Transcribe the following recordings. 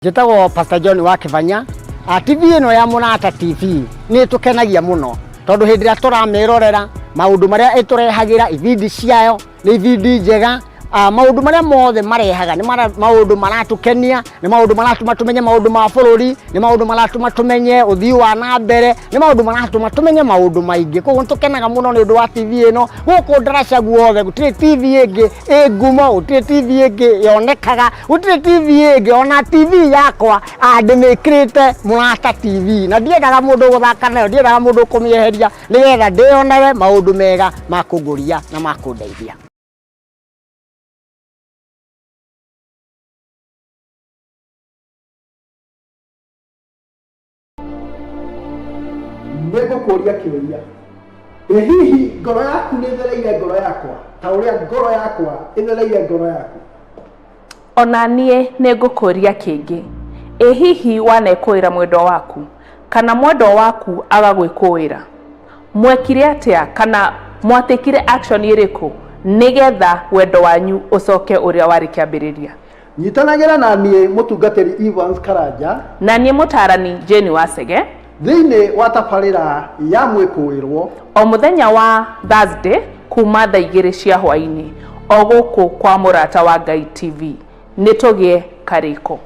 Njĩtagwo Pastor John wa Kĩbanya. TV ĩno ya Mũrata TV nĩ ĩtũkenagia mũno tondũ hĩndĩ ĩrĩa tũramĩrorera maũndũ marĩa ĩtũrehagĩra, ibindi ciayo nĩ ibindi njega. Maũndũ marĩa mothe marehaga nĩ maũndũ maratũkenia, nĩ maũndũ maratũma tũmenye maũndũ ma bũrũri, nĩ maũndũ maratũma tũmenye ũthii wa na mbere, nĩ maũndũ maratũma tũmenye maũndũ maingĩ. Koguo nĩ tũkenaga mũno nĩ ũndũ wa TV ĩno. Gũkũ ndaraca guothe gũtirĩ TV ĩngĩ ĩ ngumo, gũtirĩ TV ĩngĩ yonekaga, gũtirĩ TV ĩngĩ. Ona TV yakwa ndĩmĩkĩrĩte Mũrata TV na ndiendaga mũndũ gũthaka nayo, ndiendaga mũndũ kũmĩeheria nĩgetha ndĩyonewe maũndũ mega ma kũngũria na ma kũndeithia. Nĩ ngũkũria kĩũria: Ĩ hihi ngoro yaku nĩ ĩthereire ngoro yakwa ta ũrĩa ngoro yakwa ĩthereire ngoro yaku? Ona niĩ nĩ ngũkũria kĩngĩ. Ĩ hihi wanekũĩra mwendwa waku kana mwendwa waku agagwĩkũĩra? Mwekire atĩa kana mwatekire action ĩrĩkũ nĩgetha wendo wanyu ũcoke ũrĩa warĩ kĩambĩrĩria? Nyitanagĩra na niĩ mũtungatĩri Evans Karanja na niĩ mũtarani Jane Wacege thĩinĩ wa tabarĩra ya Mwĩkũĩrwo o mũthenya wa Thursday kuma thaa 2 cia hwaĩ-inĩ o gũkũ kwa Mũrata wa Ngai TV. Nĩ tũgĩe karĩko.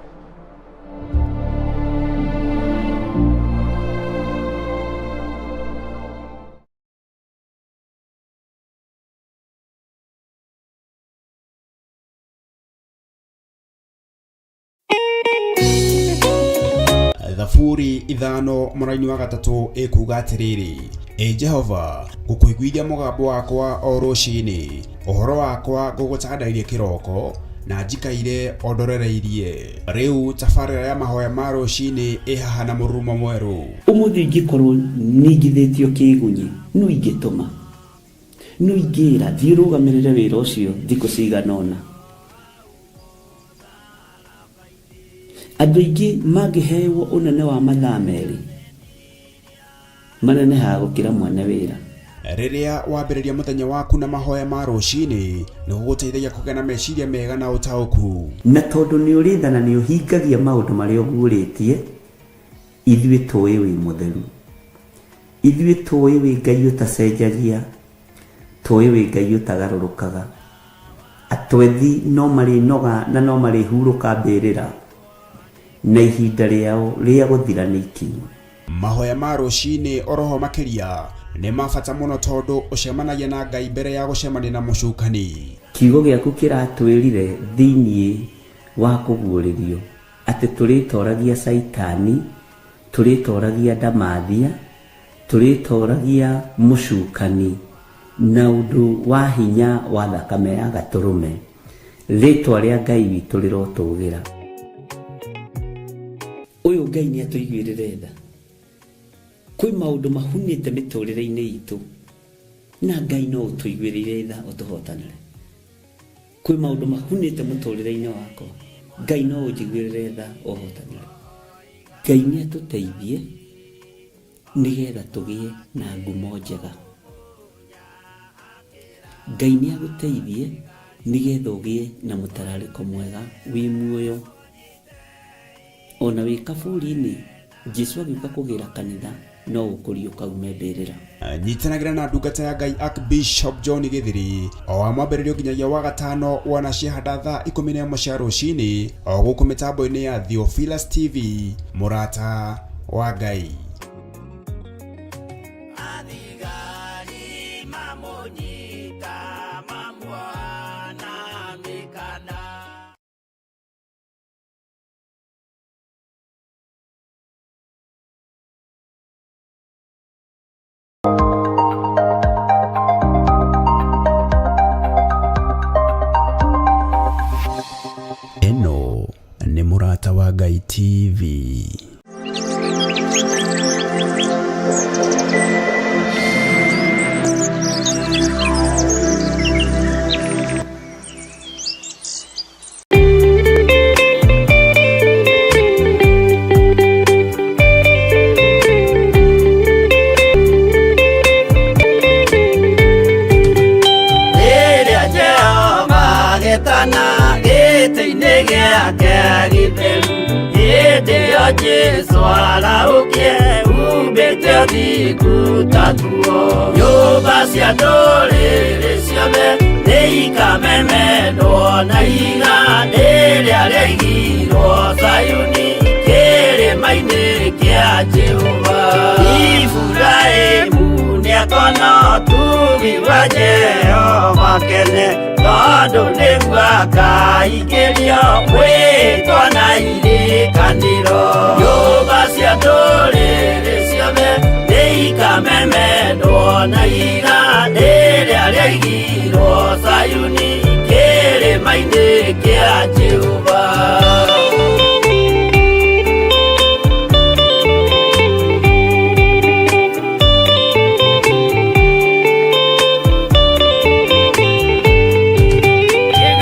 Thaburi 5 mũraini wa 3 ĩkuga atĩrĩrĩ: Ĩ Jehova, ngũkũiguithia mũgambo wakwa o rũcinĩ, ũhoro wakwa ngũgũtandairie kĩroko, na njikaire o ndorereirie. Rĩu tabarĩra ya mahoya ma rũcinĩ ĩ haha na mũrurumo mwerũ. Ũmũthĩ ingĩkorwo ningithĩtio kĩgunyi, no ingĩtũma, no ingĩra thiĩ ũrũgamĩrĩre wĩra ũcio thikũ cigana ũna. Andũ aingĩ mangĩhewo ũnene wa mathaa 2, manenehaga gũkĩra mwene wĩra. Rĩrĩa wambĩrĩria mũthenya waku na mahoya ma rũcinĩ, nĩ gũgũteithagia kũgĩa na meciria mega na ũtaũku. Na tondũ nĩ ũrĩ tha na nĩ ũhingagia maũndũ marĩa ũguũrĩtie, ithuĩ tũĩ wĩ mũtheru. Ithuĩ tũĩ wĩ Ngai ũtacenjagia, tũĩ wĩ Ngai ũtagarũrũkaga. Atwethi no marĩnoga na no marĩhurũka mbĩrĩra, na ihinda rĩao rĩa gũthira nĩ ikinyu. Mahoya ma rũcinĩ oroho makĩria nĩ ma bata mũno tondũ ũcemanagia na Ngai mbere ya gũcemania na mũcukani. Kiugo gĩaku kĩratwĩrire thĩinĩ wa kũguũrĩrio atĩ tũrĩtoragia Caitani, tũrĩtoragia ndamathia, tũrĩtoragia mũcukani na ũndũ wa hinya wa thakame ya Gatũrũme. Rĩtwa rĩa Ngai witũ rĩrotũgĩra. Ũyũ Ngai nĩ atũiguĩrĩre tha. Kwĩ maũndũ mahunĩte mĩtũrĩre-inĩ itũ na Ngai no ũtũiguĩrĩire tha ũtũhotanĩre. Kwĩ maũndũ mahunĩte mũtũrĩre-inĩ wakwa, Ngai no ũnjiguĩrĩre tha ũhotanĩre. Ngai nĩ atũteithie nĩgetha tũgĩe na ngumo njega. Ngai nĩ agũteithie nĩgetha ũgĩe na mũtararĩko mwega wĩ muoyo. Ona wĩ kaburi-inĩ, Jesu agĩũka kũgĩra kanitha no ũkũriũka ume mbĩrĩra. Nyitanagĩra na ndungata ya Ngai Archbishop John Gĩthiri o wa mwambĩrĩrio nginyagia wa gatano wona ciahanda thaa 11 cia rũcinĩ o gũkũ mĩtambo-inĩ ya Theophilus TV. Mũrata wa Ngai. Athigari mamũnyita mamuoha na mĩkanda. Ĩno nĩ Mũrata wa Ngai TV. Rĩrĩa Jehova getana gĩtĩ-inĩ gĩa gĩake gĩtheru. Hĩndĩ ĩyo Jesũ arahũkie umbĩte ũthingu ta nguo. Nyũmba cia ndũrĩrĩ ciothe nĩikamemendwo na ihiga rĩrĩa rĩaigirwo Zayuni kĩrĩma-inĩ kĩa Jehova. Iburahĩmu nĩakona ũtugi wa Jehova kene, tondũ nĩguo akaingĩrio mwĩtwa na irĩkanĩro. Nyũmba cia ndũrĩrĩ ciothe nĩikamemendwo na ihiga rĩrĩa rĩaigirwo Zayuni kĩrĩma-inĩ kĩa Jehova.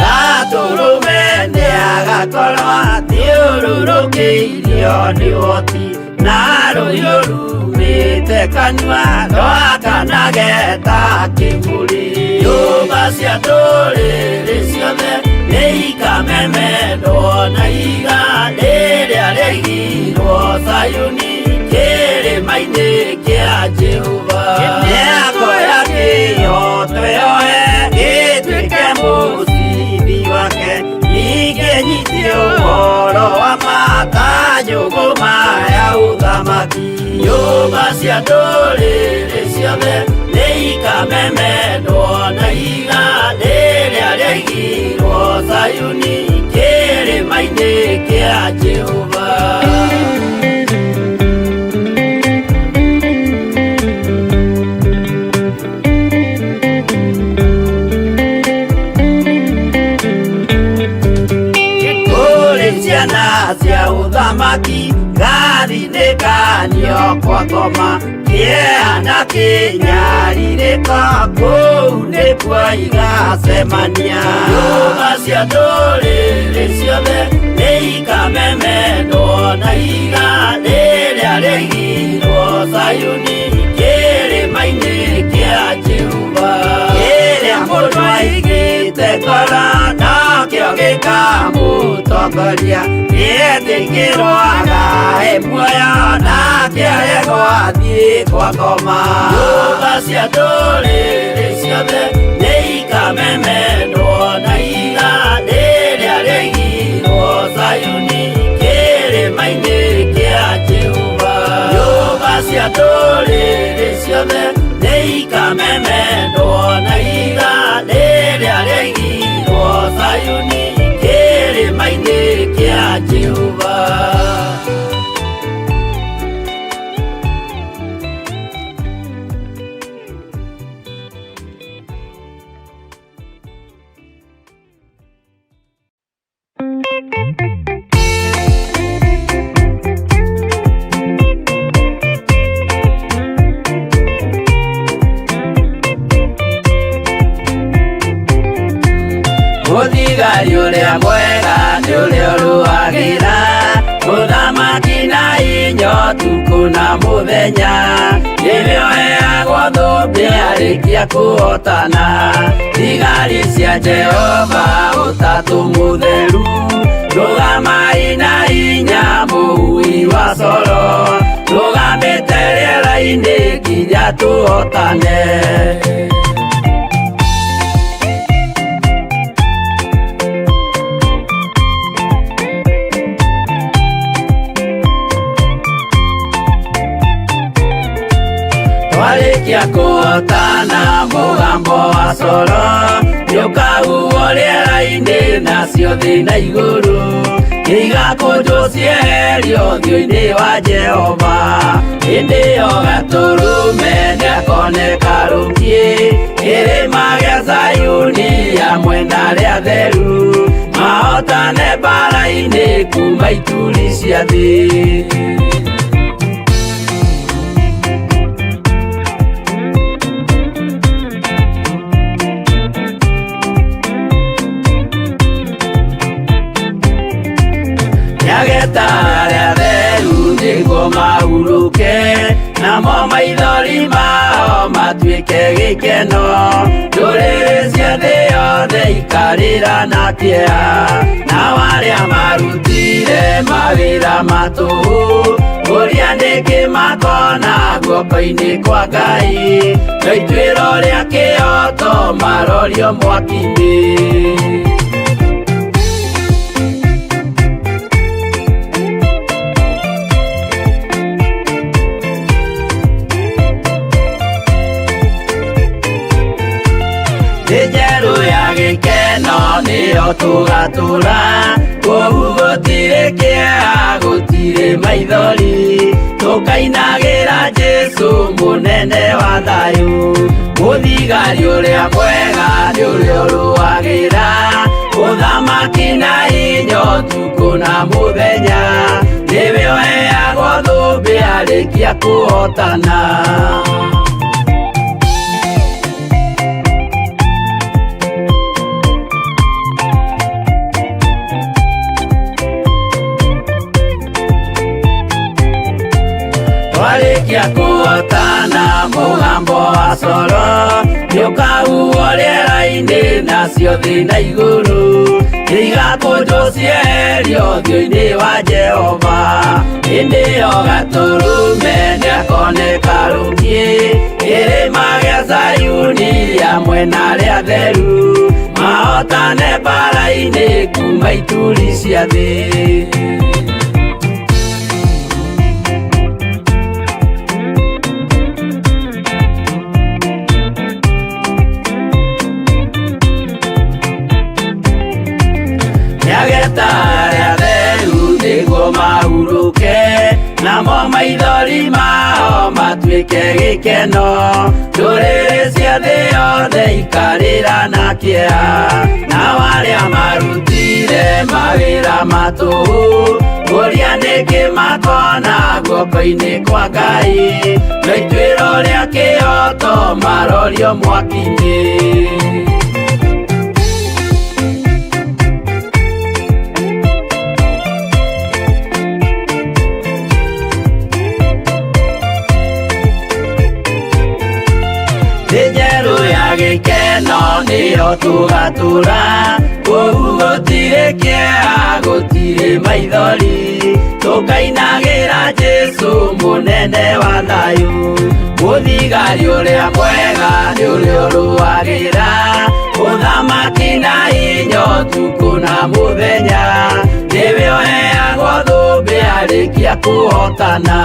Gatũrũme nĩagakorwo athiũrũrũkĩirio nĩ ũhoti, na rũhiũ rumĩte kanua rwakanage ta kĩmũrĩ. Nyũmba cia ndũrĩrĩ ciothe nĩikamemendwo na ihiga rĩrĩa rĩaigirwo Zayuni kĩrĩma-inĩ kĩa Jehova. Mĩako ya kĩhooto yoe ĩtuĩke mũcibi wake, ningĩ nyitie ũhoro wa ma ta njũgũma ya ũthamaki. Nyũmba cia ndũrĩrĩ ciothe nĩikamemendwo na ihiga rĩrĩa rĩaigirwo Zayuni kĩrĩma-inĩ kĩa Jehova. Kũrĩ ciana cia ũthamaki gathinĩkanio kwa ngoma, kĩeha na kĩnyarirĩko kũu nĩkuo igacemania. Nyũmba cia ndũrĩrĩ ciothe nĩikamemendwo na ihiga rĩrĩa rĩaigirwo Zayuni kĩrĩma-inĩ kĩa Jehova. Kĩrĩa mũndũ aigĩte ngoro nokĩo gĩkamũtongoria, gĩetĩkĩrwo agae muoyo nake aregwo athiĩ kwa ngoma. Nyũmba cia ndũrĩrĩ ciothe nĩikamemendwo na ihiga rĩrĩa rĩaigirwo Zayuni kĩrĩma-inĩ kĩa Jehova. Nyũmba cia ndũrĩrĩ ciothe nĩikamemendwo na ihiga rĩrĩa rĩaigirwo Zayuni kĩrĩma-inĩ kĩa Jehova. Mũthigari ũrĩa mwega nĩ ũrĩa ũrũagĩra mũthamaki na inya ũtukũ na mũthenya, nĩwe ũheagwo thũmbĩ arĩkia kũhotana. Thigari cia Jehova ũtatũ mũtheru, rũgamai na inya mũhui wa coro, rũgamĩte rĩera-inĩ nginya tũhotane. Twarĩkia kũhotana mũgambo wa coro nĩũkahuhwo rĩera-inĩ nacio thĩ na igũrũ igakũnjwo cieherio ũthiũ-inĩ wa Jehova. Hĩndĩ ĩyo Gatũrũme nĩakoneka rũkiĩ kĩrĩma gĩa Zayuni hamwe na arĩa atheru, mahotane mbaara-inĩ kuma ituri cia thĩ. Nĩageta arĩa atheru nĩguo mahurũke, namo maitho Maithori mao matuĩke gĩkeno ndũrĩrĩ cia thĩ yothe ikarĩra na kĩeha nao arĩa marutire mawĩra matũhũ ũrĩa nĩkĩ makona guoko-inĩ kwa Ngai no ituĩro rĩa kĩoto marorio mwaki-inĩ. Njeru ya gĩkeno nĩyo tũgatũra kũu gũtirĩ kĩeha gũtirĩ maithori tũkainagĩra Jesũ mũnene wa thayũ mũthigari ũrĩa mwega nĩ ũrĩa ũrũagĩra ũthamaki na hinya ũtukũ na mũthenya nĩwe ũheagwo thũmbĩ arĩkia kũhotana. Twarĩkia kũhotana mũgambo wa coro nĩũkahuhwo rĩera-inĩ nacio thĩ na igũrũ igakũnjwo cieherio ũthiũ-inĩ wa Jehova hĩndĩ ĩyo Gatũrũme nĩakoneka rũkiĩ kĩrĩma gĩa Zayuni hamwe na arĩa atheru mahotane mbara-inĩ kuma ituri cia thĩ. Nĩageta arĩa atheru nĩguo mahurũke namo maithori mao matuĩke gĩkeno ndũrĩrĩ cia thĩ yothe ikarĩra na kĩeha nao arĩa marutire mawĩra matũhũ ũrĩa nĩkĩ makona guoko-inĩ kwa Ngai no ituĩro rĩa kĩoto marorio mwaki-inĩ. Njeru ya gĩkeno nĩyo tũgatũra kũu gũtirĩ kĩeha gũtirĩ maithori tũkainagĩra Jesũ mũnene wa thayũ mũthigari ũrĩa mwega nĩ ũrĩa ũrũagĩra ũthamaki na hinya ũtukũ na mũthenya nĩwe ũheagwo thũmbĩ arĩkia kũhotana.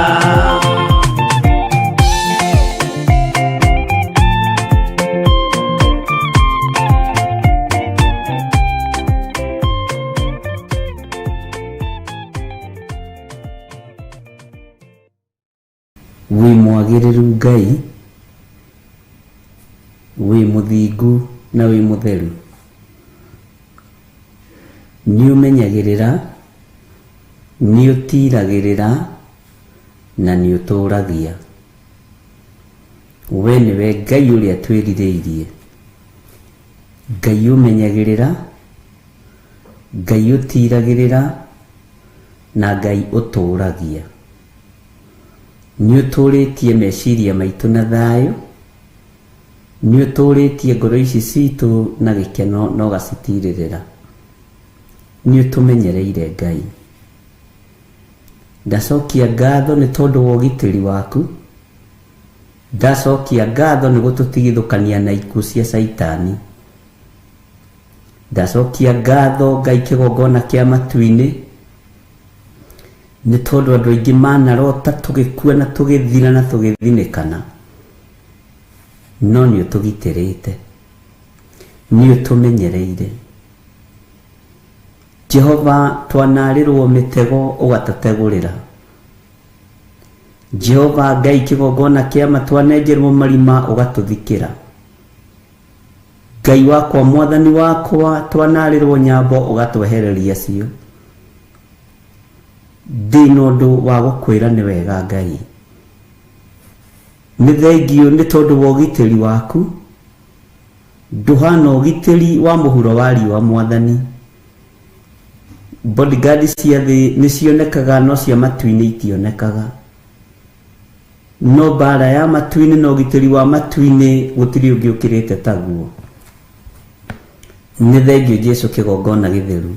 Wĩ mwagĩrĩru Ngai, wĩ mũthingu na wĩ mũtheru. Nĩũmenyagĩrĩra, nĩũtiragĩrĩra na nĩũtũragia. We nĩwe Ngai ũrĩa twĩrirĩirie. Ngai ũmenyagĩrĩra, Ngai ũtiragĩrĩra na Ngai ũtũragia. Nĩũtũrĩtie meciria maitũ na thayũ, nĩũtũrĩtie ngoro ici citũ na gĩkeno na ũgacitirĩrĩra. Nĩũtũmenyereire Ngai. Ndacokia ngatho nĩ tondũ wa ũgitĩri waku, ndacokia ngatho nĩ gũtũtigithũkania na ikuũ cia Caitani. Ndacokia ngatho Ngai kĩgongona kĩa matu-inĩ nĩ tondũ andũ aingĩ manarota tũgĩkua na tũgĩthira na tũgĩthinĩkana, no nĩũtũgitĩrĩte, nĩũtũmenyereire. Jehova twanarĩrwo mĩtego ũgatũtegũrĩra. Jehova Ngai kĩgongona kĩa ma twanenjerwo marima ũgatũthikĩra. Ngai wakwa mwathani wakwa twanarĩrwo nyambo ũgatwehereria cio. Ndĩna ũndũ wa gũkwĩra nĩ wega Ngai. Nĩ thengio nĩ tondũ wa ũgitĩri waku, ndũhana ũgitĩri wa mũhuro wa riũa mwathani. Bodyguard cia thĩ nĩ cionekaga no cia matu-inĩ itionekaga. No mbara ya matu-inĩ na ũgitĩri wa matu-inĩ gũtirĩ ũngĩ ũkĩrĩte taguo. Nĩ thengio Jesu kĩgongona gĩtheru.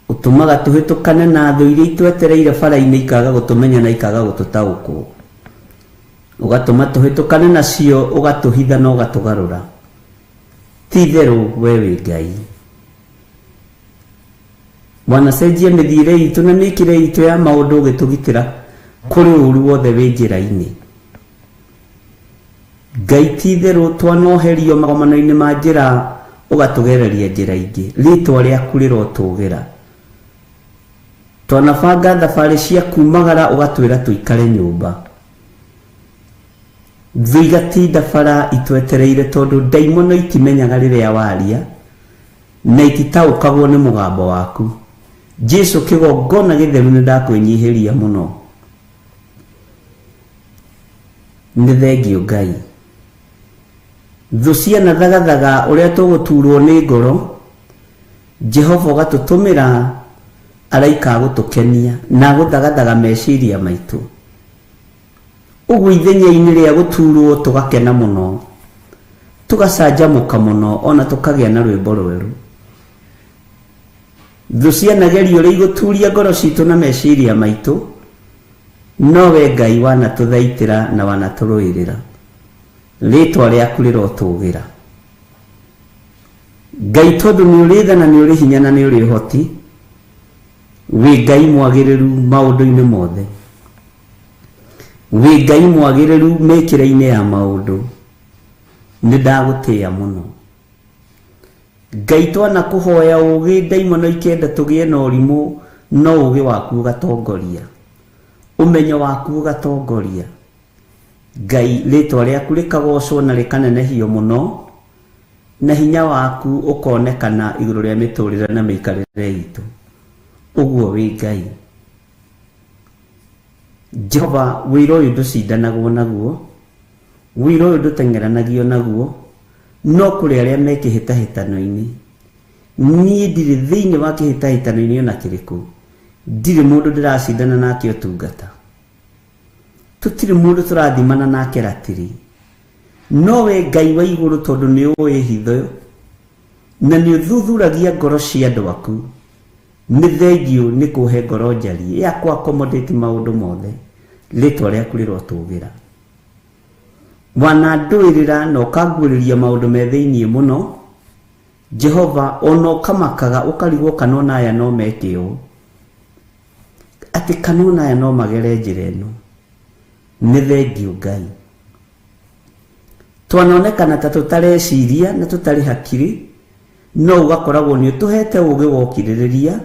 Ũtũmaga tũhĩtũkane na thũ iria itwetereire bara-inĩ ikaga gũtũmenya na ikaga gũtũtaũkwo. Ũgatũma tũhĩtũkane nacio, ũgatũhitha na ũgatũgarũra. Ti itherũ we wĩ Ngai. Wanacenjia mĩthiĩre itũ na mĩkĩre itũ ya maũndũ ũgĩtũgitĩra kũrĩ ũru wothe wĩ njĩra-inĩ. Ngai ti itherũ twanoherio magomano-inĩ ma njĩra ũgatũgereria njĩra ingĩ. Rĩtwa rĩaku rĩrotũgĩra. Twanabanga thabarĩ cia kumagara ũgatwĩra tũikare nyũmba. Thũ igatinda bara itwetereire tondũ ndaimono itimenyaga rĩrĩa waria na ititaũkagwo nĩ mũgambo waku. Jesu kĩgongona gĩtheru nĩ ndakwĩnyihĩria mũno. Nĩ thengio Ngai. Thũ cianathagathaga ũrĩa tũgũturwo nĩ ngoro, Jehova ũgatũtũmĩra araika agũtũkenia na agũthagathaga meciria maitũ. Ũguo ithenya-inĩ rĩa gũturwo tũgakena mũno, tũgacanjamũka mũno ona tũkagĩa na rwĩmbo rwerũ. Thũ cianageria ũrĩa igũturia ngoro citũ na meciria maitũ, nowe Ngai wanatũthaitĩra na wanatũrũĩrĩra. Rĩtwa rĩaku rĩrotũgĩra. Ngai tondũ nĩ ũrĩ tha na nĩ ũrĩ hinya na nĩ ũrĩ ũhoti, wĩ Ngai mwagĩrĩru maũndũ-inĩ mothe. Wĩ Ngai mwagĩrĩru mĩkĩre-inĩ ya maũndũ. Nĩ ndagũtĩĩa mũno. Ngai twanakũhoya ũgĩ ndaimono ikenda tũgĩe na ũrimũ, no ũgĩ waku ũgatongoria. Ũmenyo waku ũgatongoria. Ngai rĩtwa rĩaku rĩkagocwo na rĩkanenehio mũno, na hinya waku ũkonekana igũrũ rĩa mĩtũrĩre na mĩikarĩre itũ. Ũguo wĩ Ngai. Jehova wĩra ũyũ ndũcindanagwo naguo, wĩra ũyũ ndũteng'eranagio naguo, no kũrĩ arĩa me kĩhĩtahĩtano-inĩ. Niĩ ndirĩ thĩinĩ wa kĩhĩtahĩtano-inĩ ona kĩrĩkũ. Ndirĩ mũndũ ndĩracindana nake ũtungata. Tũtirĩ mũndũ tũrathimana nake ratiri. No we Ngai wa igũrũ tondũ nĩ ũĩ hitho na nĩ ũthuthuragia ngoro cia andũ aku. Nĩ thengio nĩ kũhe ngoro njariĩ ya kũ accommodate maũndũ mothe. Rĩtwa rĩaku rĩrotũgĩra. Wanandũĩrĩra na ũkanguũrĩria maũndũ me thĩinĩ mũno. Jehova ona ũkamakaga ũkarigwo kana ona aya no meke ũũ, atĩ kana ona aya no magere njĩra ĩno. Nĩ thengio Ngai. Twanonekana ta tũtareciria na tũtarĩ hakiri, no ũgakoragwo nĩ ũtũhete ũgĩ wa ũkirĩrĩria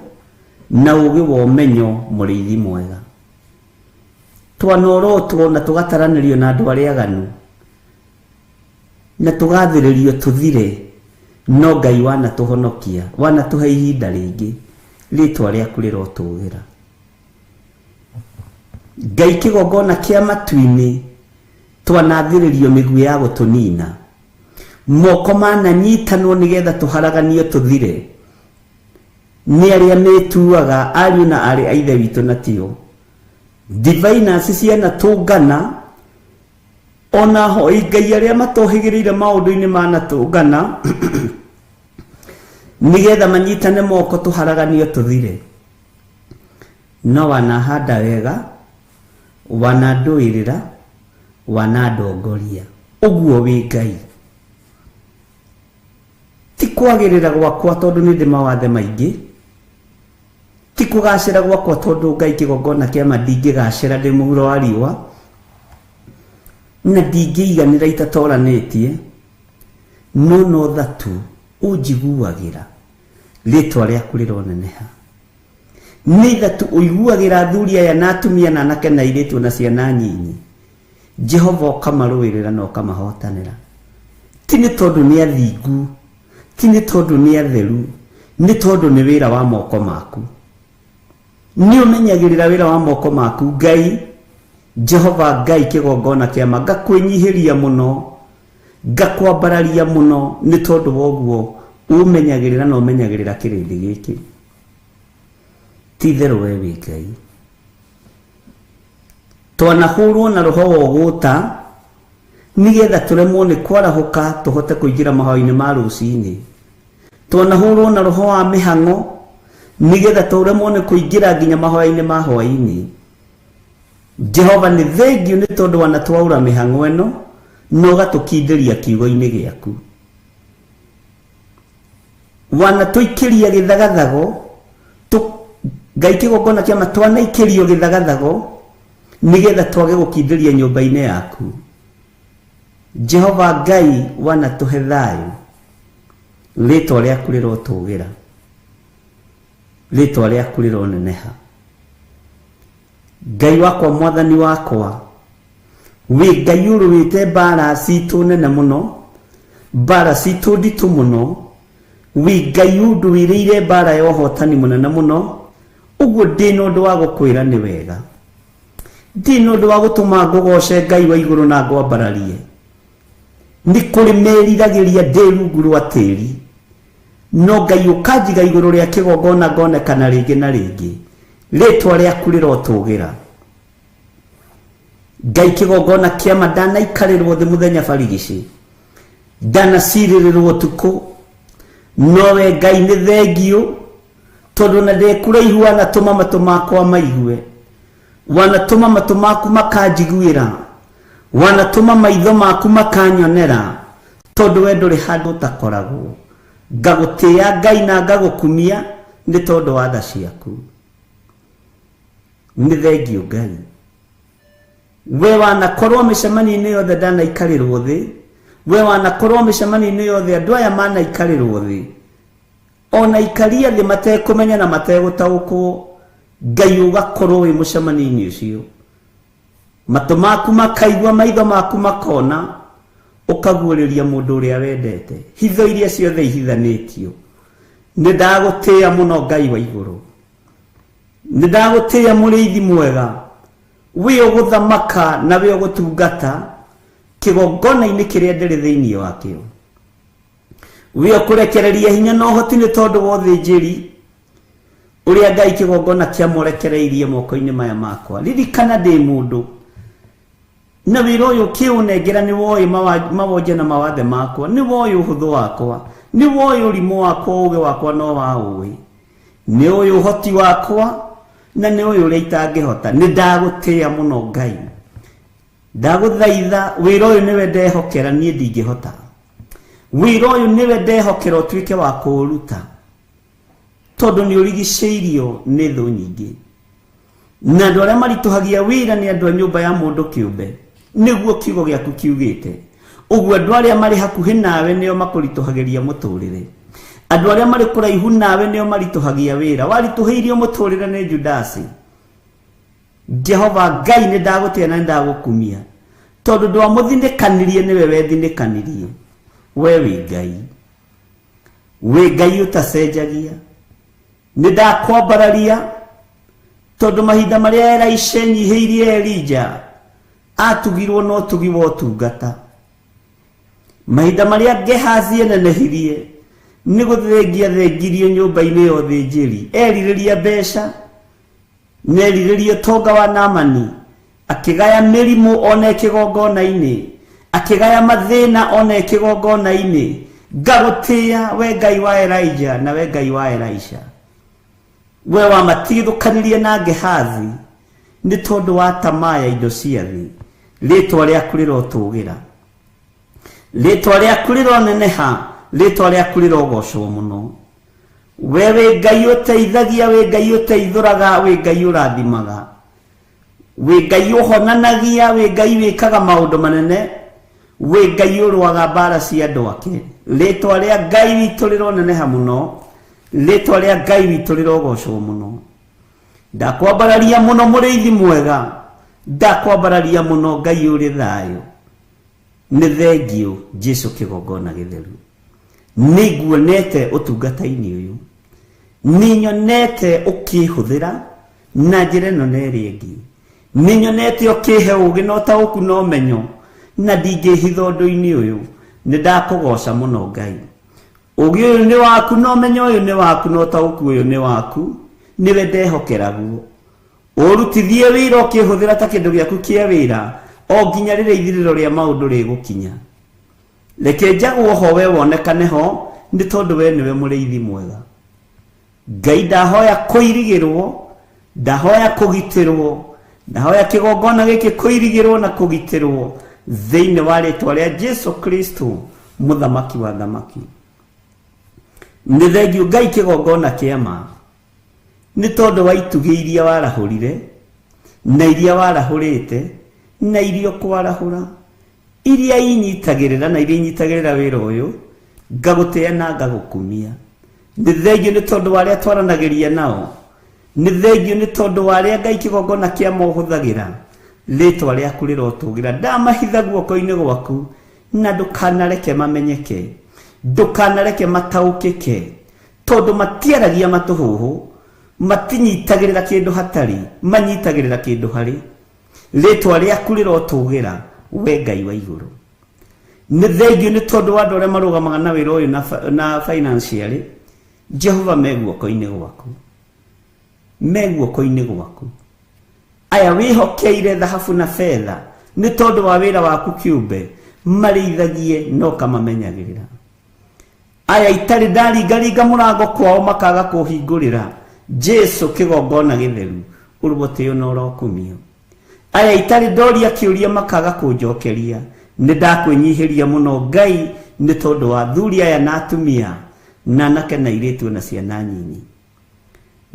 na ũgĩ wa ũmenyo mũrĩithi mwega. Twanorotwo na tũgataranĩrio na andũ arĩa aganu na tũgathĩrĩrio tũthire, no Ngai wanatũhonokia, wanatũhe ihinda rĩngĩ. Rĩtwa rĩaku rĩrotũgĩra. Ngai kĩgongona kĩa matu-inĩ twanathĩrĩrio mĩguĩ ya gũtũnina. Moko mananyitanwo nĩgetha tũharaganio tũthire. Nĩ arĩa metuaga ariũ na aarĩ a Ithe witũ na tio. Diviners cianatũngana, ona hoi Ngai arĩa matohĩgĩrĩire maũndũ-inĩ manatũngana nĩgetha manyitane moko tũharaganio tũthire. No wanahanda wega, wanandũĩrĩra, wanandongoria. Ũguo wĩ Ngai. Ti kwagĩrĩra gwakwa tondũ nĩ ndĩ mawathe maingĩ, ti kũgacĩra gwakwa tondũ Ngai kĩgongona kĩa ma ndingĩgacĩra ndĩ mũhuro wa riũa, na ndingĩiganĩra itatoranĩtie, no no tha tu ũnjiguagĩra. Rĩtwa rĩaku rĩroneneha. Nĩ tha tu ũiguagĩra athuri aya na atumia na anake na airĩtu na ciana nyinyi. Jehova ũkamarũĩrĩra na ũkamahotanĩra. Ti nĩ tondũ nĩ athingu, ti nĩ tondũ nĩ atheru, nĩ tondũ nĩ wĩra wa moko maku. Nĩ ũmenyagĩrĩra wĩra wa moko maku Ngai. Jehova Ngai kĩgongona kĩa ma, ngakwĩnyihĩria mũno, ngakwambararia mũno nĩ tondũ wa ũguo ũmenyagĩrĩra na ũmenyagĩrĩra kĩrĩndĩ gĩkĩ. Ti itherũ we wĩ Ngai. Twanahũrwo na roho wa ũgũta nĩgetha tũremwo nĩ kwarahũka tũhote kũingĩra mahoya-inĩ ma rũcinĩ. Twanahũrwo na roho wa mĩhang'o nĩgetha tũremwo nĩ kũingĩra nginya mahoya-inĩ ma hwaĩ-inĩ. Jehova nĩ thengiũ nĩ tondũ wanatwaũra mĩhang'o ĩno na ũgatũkindĩria kiugo-inĩ gĩaku. Wanatũikĩria gĩthagathago, Ngai kĩgongona kĩama twanaikĩrio gĩthagathago nĩgetha twage gũkindĩria nyũmba-inĩ yaku. Jehova Ngai wanatũhe thayũ, rĩtwa rĩaku rĩrotũgĩra, rĩtwa rĩaku rĩroneneha. Ngai wakwa, mwathani wakwa, wĩ Ngai ũrũĩte mbara citũ nene mũno, mbara citũ nditũ mũno, wĩ Ngai ũndũĩrĩire mbara ya ũhotani mũnene mũno, ũguo ndĩ na ũndũ wa gũkwĩra nĩ wega. Ndĩ na ũndũ wa gũtũma ngũgoce Ngai wa igũrũ na ngwambararie. Nĩ kũrĩ meriragĩria ndĩ rungu rwa tĩri, no Ngai ũkanjiga igũrũ rĩa kĩgongona ngonekana rĩngĩ na rĩngĩ. Rĩtwa rĩaku rĩrotũgĩra. Ngai kĩgongona kĩama ndanaikarĩrwo thĩ mũthenya barigici, ndanacirĩrĩrwo ũtukũ, nowe Ngai nĩ thengiũ tondũ na ndĩ kũraihu wanatũma matũ makwa maigue, wanatũma matũ maku makanjiguĩra, wanatũma maitho maku makanyonera, tondũ we ndũrĩ handũ ũtakoragwo. Ngagũtĩĩa Ngai na ngagũkumia nĩ tondũ wa tha ciaku. Nĩ thengiũ Ngai. We wanakorwo mĩcemanio-inĩ yothe ndanaikarĩrwo thĩ, we wanakorwo mĩcemanio-inĩ yothe andũ aya manaikarĩrwo thĩ, ona ikaria thĩ matekũmenya na mategũtaũkwo, Ngai ũgakorwo wĩ mũcemanio-inĩ ũcio. Matũ maku makaigua, maitho maku makona, ũkaguũrĩria mũndũ ũrĩa wendete hitho iria ciothe ihithanĩtio. Nĩ ndagũtĩĩa mũno Ngai wa igũrũ, nĩ ndagũtĩĩa mũrĩithi mwega, wĩ ũgũthamaka na wĩ ũgũtungata kĩgongona-inĩ kĩrĩa ndĩrĩ thĩinĩ wakĩo. Wĩ ũkũrekereria hinya na ũhoti nĩ tondũ wa ũthĩnjĩri ũrĩa Ngai kĩgongona kĩamũrekereirie moko-inĩ maya makwa. Ririkana ndĩ mũndũ na wĩra ũyũ ũkĩũnengera nĩ woĩ mawonje na mawathe makwa, nĩ woĩ ũhũthũ wakwa, nĩ woĩ ũrimũ wakwa, ũũgĩ wakwa no wa ũĩ, nĩ ũĩ ũhoti wakwa na nĩ ũĩ ũrĩa itangĩhota. Nĩ ndagũtĩĩa mũno Ngai, ndagũthaitha wĩra ũyũ nĩwe ndehokera, niĩ ndingĩhota. Wĩra ũyũ nĩwe ndehokera ũtuĩke wa kũũruta, tondũ nĩ ũrigicĩirio nĩ thũ nyingĩ. Na andũ arĩa maritũhagia wĩra nĩ andũ a nyũmba ya mũndũ kĩũmbe, nĩguo kiugo gĩaku kiugĩte. Ũguo andũ arĩa marĩ hakuhĩ nawe nĩo makũritũhagĩria mũtũrĩre, andũ arĩa marĩ kũraihu nawe nĩo maritũhagia wĩra. Waritũhĩirio mũtũrĩre nĩ Judasi. Jehova Ngai nĩ ndagũtĩĩa na nĩ ndagũkumia, tondũ ndwamũthinĩkanirie nĩwe wethinĩkanirie. We wĩ Ngai, wĩ Ngai ũtacenjagia. Nĩ ndakwambararia tondũ mahinda marĩa Elisha enyihĩirie Elija atugirwo na ũtugi wa ũtungata. Mahinda marĩa Gehazi enenehirie nĩ gũthengia thengirio nyũmba-inĩ ya ũthĩnjĩri, erirĩria mbeca na erirĩria ũtonga wa Naamani, akĩgaya mĩrimũ ona kĩgongona-inĩ, akĩgaya mathĩna ona kĩgongona-inĩ. Ngagũtĩĩa we Ngai wa Elijah na we Ngai wa Elisha. We wamatigithũkanirie na Gehazi nĩ tondũ wa tamaa ya indo cia thĩ. Rĩtwa rĩaku rĩrotũgĩra, rĩtwa rĩaku rĩroneneha, rĩtwa rĩaku rĩrogocwo mũno. We wĩ Ngai ũteithagia, wĩ Ngai ũteithũraga, wĩ Ngai ũrathimaga, wĩ Ngai ũhonanagia, wĩ Ngai wĩkaga maũndũ manene, wĩ Ngai ũrũaga mbara cia andũ ake. Rĩtwa rĩa Ngai witũ rĩroneneha mũno, rĩtwa rĩa Ngai witũ rĩrogocwo mũno. Ndakwambararia mũno mũrĩithi mwega, ndakwambararia mũno Ngai ũrĩ thayũ. Nĩ thengiũ Jesu kĩgongona gĩtheru. Nĩ nguonete ũtungata-inĩ ũyũ, nĩ nyonete ũkĩhũthĩra na njĩra ĩno na ĩrĩa ĩngĩ, nĩ nyonete ũkĩhe ũũgĩ na ũtaũku na ũmenyo, na ndingĩhitha ũndũ-inĩ ũyũ. Nĩ ndakũgoca mũno Ngai. Ũũgĩ ũyũ nĩ waku na ũmenyo ũyũ nĩ waku na ũtaũku ũyũ nĩ waku, nĩwe ndehokeraguo. Ũrutithie wĩra ũkĩhũthĩra ta kĩndũ gĩaku kĩa wĩra o nginya rĩrĩa ithirĩro rĩa maũndũ rĩgũkinya. Reke njagwo ho we wonekane ho, nĩ tondũ we nĩwe mũrĩithi mwega. Ngai ndahoya kũirigĩrwo, ndahoya kũgitĩrwo, ndahoya kĩgongona gĩkĩ kũirigĩrwo na kũgitĩrwo thĩinĩ wa rĩtwa rĩa Jesu Kristo mũthamaki wa thamaki. Nĩ thengiũ Ngai kĩgongona kĩa ma, nĩ tondũ wa itugĩ iria warahũrire na iria warahũrĩte na iria ũkwarahũra, iria inyitagĩrĩra na iria inyitagĩrĩra wĩra ũyũ, ngagũtĩĩa na ngagũkumia. Nĩ thengiũ nĩ tondũ wa arĩa twaranagĩria nao, nĩ thengiũ nĩ tondũ wa arĩa Ngai kĩgongona kĩa mohũthagĩra, rĩtwa rĩaku rĩrotũgĩra. Ndamahitha guoko-inĩ gwaku na ndũkanareke mamenyeke, ndũkanareke mataũkĩke, tondũ matiaragia matũhũhũ, matinyitagĩrĩra kĩndũ hatarĩ, manyitagĩrĩra kĩndũ harĩ. Rĩtwa rĩaku rĩrotũgĩra, we Ngai wa igũrũ. Nĩ thengiũ nĩ tondũ wa andũ arĩa marũgamaga na wĩra ũyũ na financially, Jehova me guoko-inĩ gwaku, me guoko-inĩ gwaku. Aya wĩhokeire thahabu na betha nĩ tondũ wa wĩra waku kĩũmbe, marĩithagie na ũkamamenyagĩrĩra. Aya itarĩ ndaringaringa mũrango kwao makaga kũhingũrĩra, Jesu kĩgongona gĩtheru, ũrũgũtĩo na ũrokumio. Aya itarĩ ndoria kĩũria makaga kũnjokeria, nĩ ndakwĩnyihĩria mũno Ngai nĩ tondũ wa athuri aya na atumia, na anake na airĩtu na ciana nyinyi.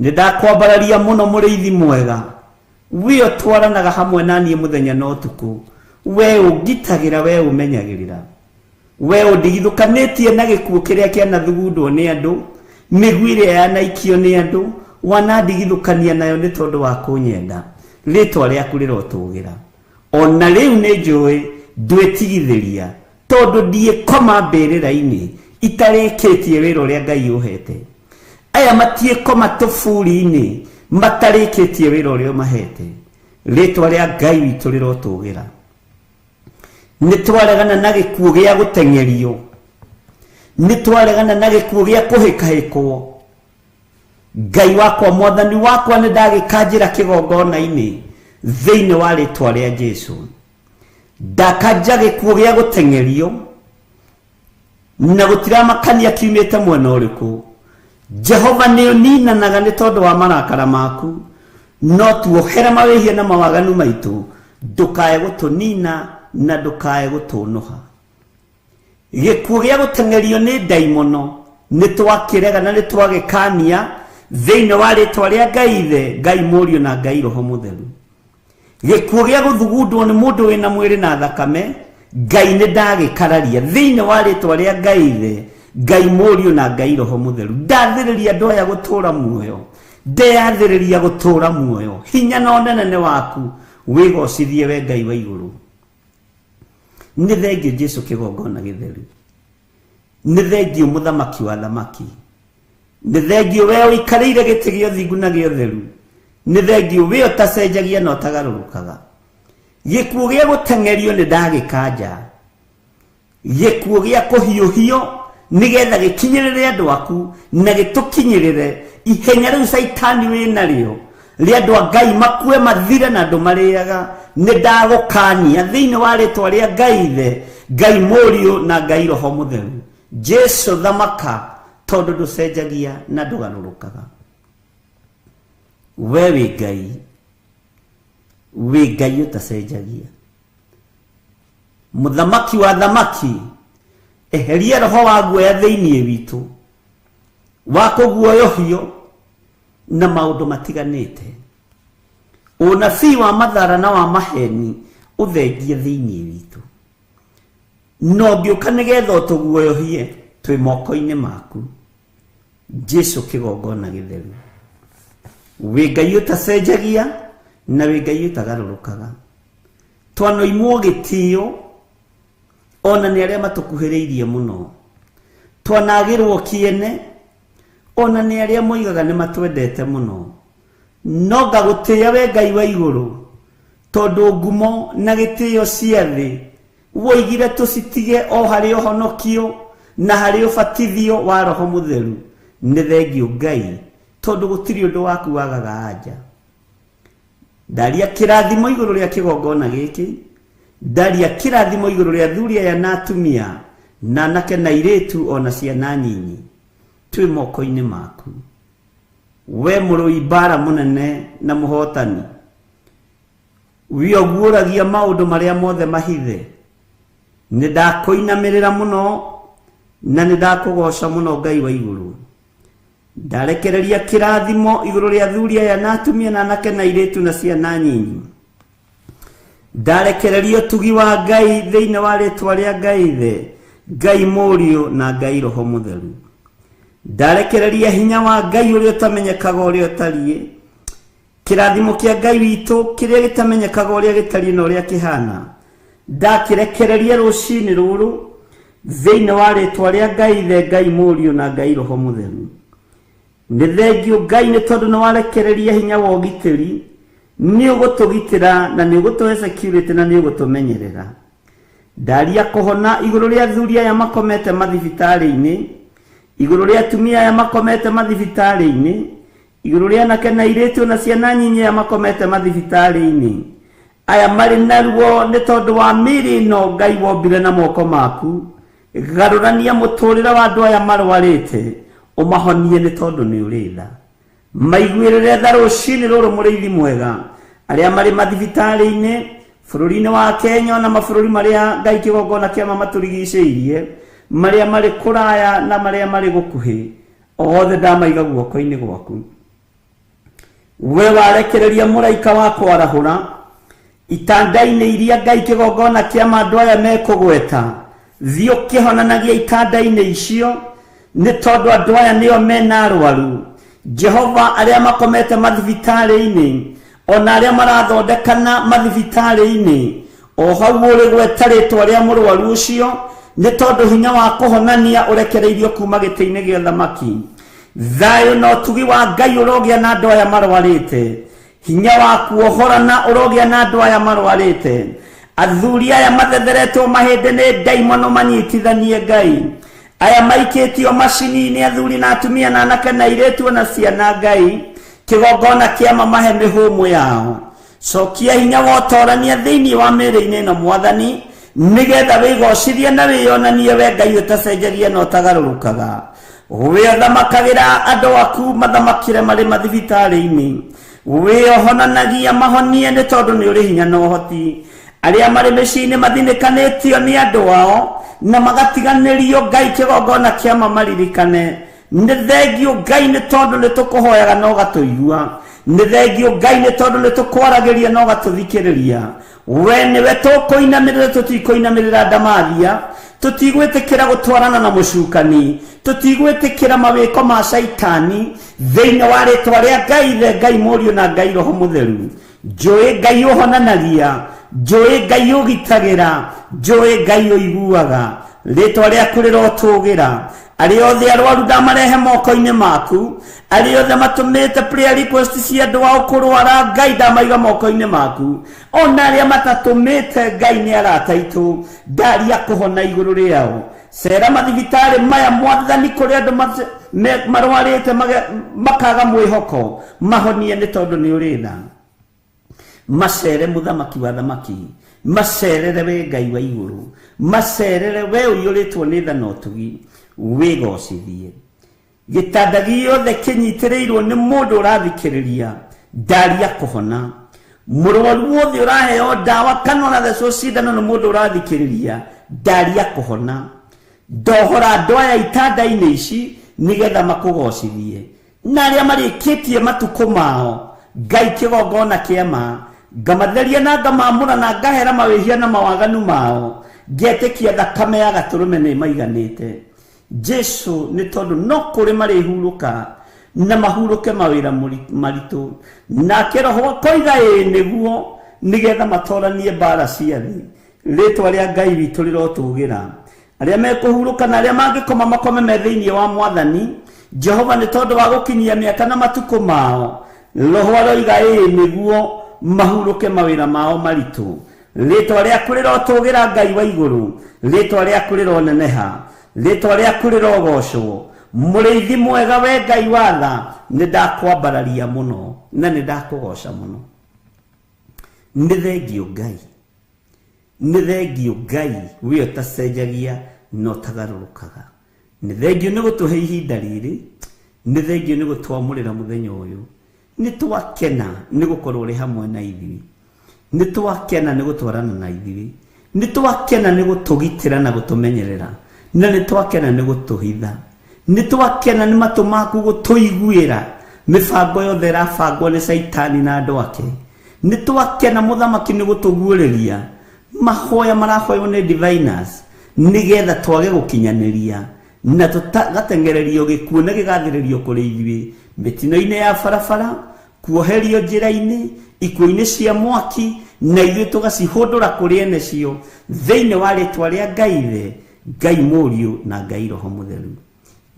Nĩ ndakwambararia mũno mũrĩithi mwega, we ũtwaranaga hamwe na niĩ mũthenya na ũtukũ, we ũngitagĩra, we ũmenyagĩrĩra, we ũndigithũkanĩtie na gĩkuũ kĩrĩa kĩanathugundwo nĩ andũ, mĩguĩ ĩrĩa yanaikio nĩ andũ, wanandigithũkania nayo nĩ tondũ wa kũnyenda. Rĩtwa rĩaku rĩrotũgĩra. Ona rĩu nĩ njũĩ ndwĩtigithĩria, tondũ ndiĩkoma mbĩrĩra-inĩ itarĩkĩtie wĩra ũrĩa Ngai ũhete. Aya matiĩkoma tũburi-inĩ matarĩkĩtie wĩra ũrĩa ũmahete. Rĩtwa rĩa Ngai witũ rĩrotũgĩra. Nĩ twaregana na gĩkuũ gĩa gũteng'erio, nĩ twaregana na gĩkuũ gĩa kũhĩkahĩkwo. Ngai wakwa, mwathani wakwa, nĩ ndagĩkanjĩra kĩgongona-inĩ thĩinĩ wa rĩtwa rĩa Jesu. Ndakanja gĩkuũ gĩa gũteng'erio na gũtiramakania kiumĩte mwena ũrĩkũ. Jehova nĩ ũninanaga nĩ tondũ wa marakara maku, no tuohere mawĩhia na mawaganu maitũ, ndũkae gũtũnina na ndũkae gũtũnũha. Gĩkuũ gĩa gũteng'erio nĩ ndaimono nĩ twakĩrega na nĩ twagĩkania thĩinĩ wa rĩtwa rĩa Ngai Ithe, Ngai Mũriũ na Ngai Roho Mũtheru. Gĩkuũ gĩa gũthugundwo nĩ mũndũ wĩna mwĩrĩ na thakame, Ngai nĩ ndagĩkararia thĩinĩ wa rĩtwa rĩa Ngai Ithe, Ngai Mũriũ na Ngai Roho Mũtheru. Ndathĩrĩria andũ aya gũtũũra muoyo, ndeyathĩrĩria gũtũũra muoyo. Hinya na ũnene nĩ waku, wĩgocithie we Ngai wa igũrũ. Nĩ thengiũ Jesu kĩgongona gĩtheru, nĩ thengiũ mũthamaki wa thamaki, nĩ thengiũ we ũikarĩire gĩtĩ gĩa ũthingu na gĩa ũtheru, nĩ thengiũ we ũtacenjagia na ũtagarũrũkaga. Gĩkuũ gĩa gũteng'erio nĩ ndagĩkanja, gĩkuũ gĩa kũhiũhio nĩgetha gĩkinyĩrĩre andũ aku na gĩtũkinyĩrĩre ihenya rĩu Caitani wĩnarĩo rĩa andũ a Ngai makue mathire na andũ marĩaga. Nĩ ndagũkania thĩinĩ wa rĩtwa rĩa Ngai Ithe, Ngai Mũriũ na Ngai Roho Mũtheru. Jesu thamaka, tondũ ndũcenjagia na ndũgarũrũkaga. We wĩ Ngai, wĩ Ngai ũtacenjagia. Mũthamaki wa thamaki, eheria roho wa guoya thĩinĩ witũ, wa kũguoyohio na maũndũ matiganĩte. Ũnabii wa mathara na wa maheni ũthengie thĩinĩ witũ. Na ũngĩũka nĩgetha ũtũguoyohie, twĩ moko-inĩ maku. Jesu kĩgongona gĩtheru, wĩ Ngai ũtacenjagia na wĩ Ngai ũtagarũrũkaga. Twanoimwo gĩtĩo ona nĩ arĩa matũkuhĩrĩirie mũno, twanagĩrwo kĩene ona nĩ arĩa moigaga nĩ matwendete mũno. No ngagũtĩĩa we Ngai wa igũrũ, tondũ ngumo na gĩtĩo cia thĩ woigire tũcitige o harĩ ũhonokio na harĩ ũbatithio wa Roho Mũtheru. Nĩ thengiũ Ngai, tondũ gũtirĩ ũndũ waku wagaga anja. Ndaria kĩrathimo igũrũ rĩa kĩgongona gĩkĩ, ndaria kĩrathimo igũrũ rĩa athuri aya na atumia na anake na airĩtu ona ciana nyinyi. Twĩ moko-inĩ maku, we mũrũi mbara mũnene na mũhotani, we ũguũragia maũndũ marĩa mothe mahithe. Nĩ ndakũinamĩrĩra mũno na nĩ ndakũgoca mũno Ngai wa igũrũ. Ndarekereria kĩrathimo igũrũ rĩa athuri aya na atumia na anake na airĩtu na ciana nyinyi. Ndarekereria ũtugi wa Ngai thĩinĩ wa rĩtwa rĩa Ngai Ithe, Ngai Mũriũ na Ngai Roho Mũtheru. Ndarekereria hinya wa Ngai ũrĩa ũtamenyekaga ũrĩa ũtariĩ, kĩrathimo kĩa Ngai witũ kĩrĩa gĩtamenyekaga ũrĩa gĩtariĩ na ũrĩa kĩhana. Ndakĩrekereria rũcinĩ rũrũ thĩinĩ wa rĩtwa rĩa Ngai Ithe, Ngai Mũriũ na Ngai Roho Mũtheru. Nĩ thengio Ngai nĩ tondũ nĩ warekereria hinya wa ũgitĩri, nĩ ũgũtũgitĩra na nĩ ũgũtũhe security na nĩ ũgũtũmenyerera. Ndaria kũhona igũrũ rĩa athuri aya makomete mathibitarĩ-inĩ, igũrũ rĩa atumia aya makomete mathibitarĩ-inĩ, igũrũ rĩa anake na airĩtu na ciana nyinyi aya makomete mathibitarĩ-inĩ. Aya marĩ na ruo nĩ tondũ wa mĩĩrĩ ĩno Ngai wombire na moko maku. Garũrania mũtũrĩre wa andũ aya marwarĩte, ũmahonie nĩ tondũ nĩ ũrĩ tha. Maiguĩrĩre tha rũcinĩ rũrũ mũrĩithi mwega, arĩa marĩ mathibitarĩ-inĩ bũrũri-inĩ wa Kenya na mabũrũri marĩa Ngai kĩgongona kĩa matũrigicĩirie, marĩa marĩ kũraya na marĩa marĩ gũkuhĩ, othe ndamaiga guoko-inĩ gwaku. We warekereria mũraika wa kwarahũra itanda-inĩ iria Ngai kĩgongona kĩa andũ aya mekũgweta, thiĩ ũkĩhonanagia itanda-inĩ icio nĩ tondũ andũ aya nĩo mena arwaru. Jehova, arĩa makomete mathibitarĩ-inĩ ona arĩa marathondekana mathibitarĩ-inĩ, o hau ũrĩ gweta rĩtwa rĩa mũrwaru ũcio nĩ tondũ hinya wa kũhonania ũrekereirio kuma gĩtĩ-inĩ gĩa thamaki. Thayũ na ũtugi wa Ngai ũrogĩa na andũ aya marwarĩte, hinya wa kuohorana ũrogĩa na andũ aya marwarĩte. Athuri aya mathetheretwo mahĩndĩ nĩ ndaimono manyitithanie Ngai, aya maikĩtio macini-inĩ, athuri na atumia na anake na airĩtu na ciana Ngai, kĩgongona kĩa mamahe mĩhũmũ yao. Cokia hinya wa ũtorania thĩinĩ wa mĩĩrĩ-inĩ ĩno Mwathani, nĩgetha wĩgocithie na wĩyonanie we Ngai ũtacenjagia na ũtagarũrũkaga. We ũthamakagĩra andũ aku mathamakĩre marĩ mathibitarĩ-inĩ, we ũhonanagia mahonie nĩ tondũ nĩ ũrĩ hinya na ũhoti. Arĩa marĩ mĩciĩ-inĩ mathinĩkanĩtio nĩ andũ ao na magatiganĩrio Ngai kĩgongona kĩa mamaririkane. Nĩ thengio Ngai nĩ tondũ nĩ tũkũhoyaga na ũgatũigua, nĩ thengio Ngai nĩ tondũ nĩ tũkwaragĩria na ũgatũthikĩrĩria. We nĩwe tũkũinamĩrĩra, tũtikũinamĩrĩra ndamathia, tũtigwĩtĩkĩra gũtwarana na mũcukani, tũtigwĩtĩkĩra mawĩko ma caitani thĩinĩ wa rĩtwa rĩa Ngai Ithe, Ngai Mũriũ na Ngai Roho Mũtheru. Njũĩ Ngai ũhonanagia, njũĩ Ngai ũgitagĩra, njũĩ Ngai ũiguaga. Rĩtwa rĩaku rĩrotũgĩra. Arĩa othe arwaru ndamarehe moko-inĩ maku, arĩa othe matũmĩte prayer request cia andũ ao kũrwara Ngai ndamaiga moko-inĩ maku, ona arĩa matatũmĩte Ngai nĩ arata aitũ, ndaria kũhona igũrũ rĩao. Cera mathibitarĩ maya Mwathani, kũrĩa andũ marwarĩte makaga mwĩhoko, mahonie nĩ tondũ nĩ ũrĩ tha. Macerere mũthamaki wa thamaki, macerere we Ngai wa igũrũ, macerere we ũiyũrĩtwo nĩ tha na ũtugi, wĩgocithie. Gĩtanda gĩothe kĩnyitĩrĩirwo nĩ mũndũ ũrathikĩrĩria, ndaria kũhona. Mũrwaru wothe ũraheo ndawa kana ũrathecwo cindano nĩ mũndũ ũrathikĩrĩria, ndaria kũhona. Ndohora andũ aya itanda-inĩ ici nĩgetha makũgocithie. Na arĩa marĩkĩtie matukũ mao, Ngai kĩgongona kĩa ma, ngamatheria na ngamamũra na ngahera mawĩhia na mawaganu mao, ngetĩkia thakame ya gatũrũme nĩ maiganĩte. Jesu nĩ tondũ no kũrĩ marĩhurũka na mahurũke mawĩra maritũ, nake Roho akoiga ĩĩ nĩguo, nĩgetha matoranie mbara cia thĩ. Rĩtwa rĩa Ngai witũ rĩrotũgĩra. Arĩa mekũhurũka na arĩa mangĩkoma makome me thĩinĩ wa Mwathani Jehova, nĩ tondũ wa gũkinyia mĩaka na matukũ mao, Roho aroiga ĩĩ nĩguo mahurũke mawĩra mao maritũ. Rĩtwa rĩaku rĩrotũgĩra Ngai wa igũrũ, rĩtwa rĩaku rĩroneneha, rĩtwa rĩaku rĩrogocwo. Mũrĩithi mwega we Ngai wa tha, nĩ ndakwambararia mũno na nĩ ndakũgoca mũno. Nĩ thengio Ngai, nĩ thengio Ngai we ũtacenjagia na ũtagarũrũkaga. Nĩ thengio nĩ gũtũhe ihinda rĩrĩ, nĩ thengio nĩ gũtwamũrĩra mũthenya ũyũ. Nĩ twakena nĩ gũkorwo ũrĩ hamwe na ithuĩ, nĩ twakena nĩ gũtwarana na ithuĩ, nĩ twakena nĩ gũtũgitĩra na gũtũmenyerera, na nĩ twakena nĩ gũtũhitha, nĩ twakena nĩ matũ maku gũtũiguĩra mĩbango yothe ĩrabangwo nĩ Caitani na andũ ake. Nĩ twakena mũthamaki nĩ gũtũguũrĩria mahoya marahoywo nĩ diviners nĩgetha twage gũkinyanĩria na tũgateng'ererio gĩkuũ na gĩgathĩrĩrio kũrĩ ithuĩ mĩtino-inĩ ya barabara, kuoherio njĩra-inĩ, ikuũ-inĩ cia mwaki, na ithuĩ tũgacihũndũra kũrĩ ene cio thĩinĩ wa rĩtwa rĩa Ngai Ithe, Ngai Mũriũ na Ngai Roho Mũtheru.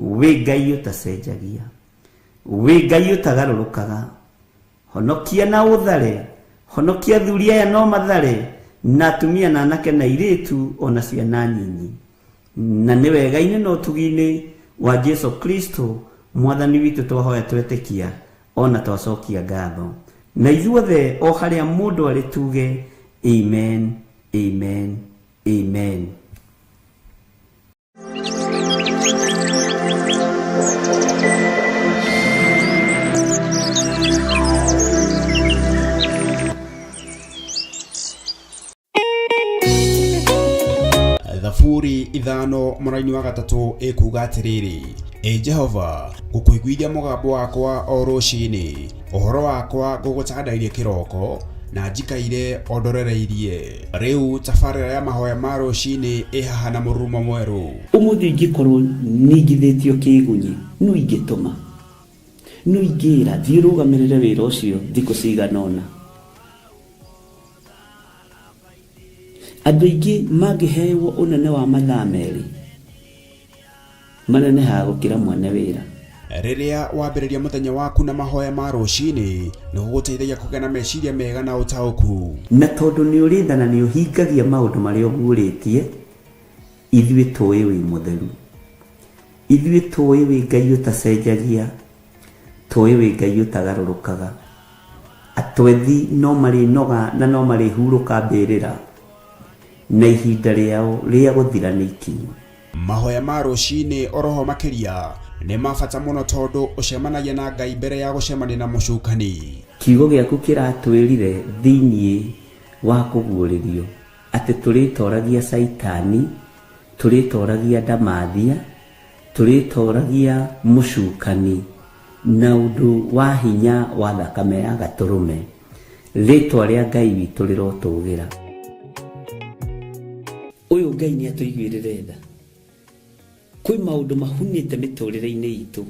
Wĩ Ngai ũtacenjagia, wĩ Ngai ũtagarũrũkaga, honokia na ũthare, honokia athuri aya no mathare, na atumia na anake na airĩtu ona ciana nyinyi. Na nĩ wega-inĩ na ũtugi-inĩ wa Jesu Kristo mwathani witũ twahoya twetĩkia ona twacokia ngatho. Na ithuothe o harĩa mũndũ arĩ tuge amen, amen, amen. Thaburi 5 mũraini wa 3 ĩkuga atĩrĩrĩ, Ĩ Jehova, ngũkũiguithia mũgambo wakwa o rũcinĩ, ũhoro wakwa ngũgũtandairie kĩroko, na njikaire o ndorereirie. Rĩu tabarĩra ya mahoya ma rũcinĩ ĩ haha na mũrurumo mwerũ. Ũmũthĩ ingĩkorwo ningithĩtio kĩgunyi, nũ ingĩtũma? Nũ ingĩra thiĩ ũrũgamĩrĩre wĩra ũcio thikũ cigana ũna? Andũ aingĩ mangĩhewo ũnene wa mathaa merĩ, manenehaga gũkĩra mwene wĩra. Rĩrĩa wambĩrĩria mũthenya waku na mahoya ma rũcinĩ, nĩ gũgũteithagia kũgĩa na meciria mega na ũtaũku. Na tondũ nĩ ũrĩ tha na nĩ ũhingagia maũndũ marĩa ũguũrĩtie, ithuĩ tũĩ wĩ mũtheru. Ithuĩ tũĩ wĩ Ngai ũtacenjagia, tũĩ wĩ Ngai ũtagarũrũkaga. Atwethi no marĩnoga na no marĩhurũka mbĩrĩra, na ihinda rĩao rĩa gũthira nĩ ikinyu. Mahoya ma rũcinĩ oroho makĩria nĩ ma bata mũno tondũ ũcemanagia na Ngai mbere ya gũcemania na mũcukani. Kiugo gĩaku kĩratwĩrire thĩinĩ wa kũguũrĩrio atĩ tũrĩtoragia Caitani, tũrĩtoragia ndamathia, tũrĩtoragia mũcukani na ũndũ wa hinya wa thakame ya gatũrũme. Rĩtwa rĩa Ngai witũ rĩrotũgĩra. Ũyũ Ngai nĩ atũiguĩrĩre tha. Kwĩ maũndũ mahunĩte mĩtũrĩre-inĩ itũ,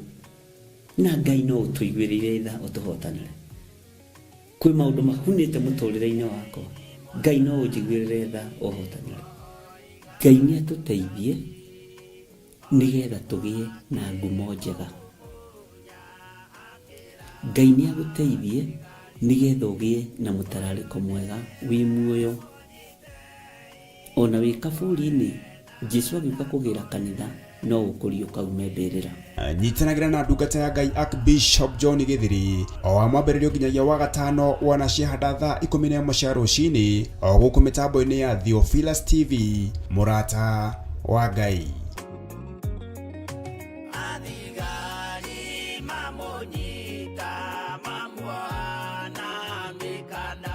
na Ngai no ũtũiguĩrĩire tha ũtũhotanĩre. Kwĩ maũndũ mahunĩte mũtũrĩre-inĩ wakwa, Ngai no ũnjiguĩrĩre tha ũhotanĩre. Ngai nĩ atũteithie nĩgetha tũgĩe na ngumo njega. Ngai nĩ agũteithie nĩgetha ũgĩe na mũtararĩko mwega wĩ muoyo. Ona wĩ kaburi-inĩ, Jesu agĩũka kũgĩra kanitha no ũkũriũka ume mbĩrĩra. Nyitanagĩra na ndungata ya Ngai Archbishop John Gĩthiri o wa mwambĩrĩrio nginyagia wa gatano wana ciahanda thaa 11 cia rũcinĩ o gũkũ mĩtambo-inĩ ya Theophilus TV, mũrata wa Ngai. Athigari mamũnyita mamuoha na mĩkanda.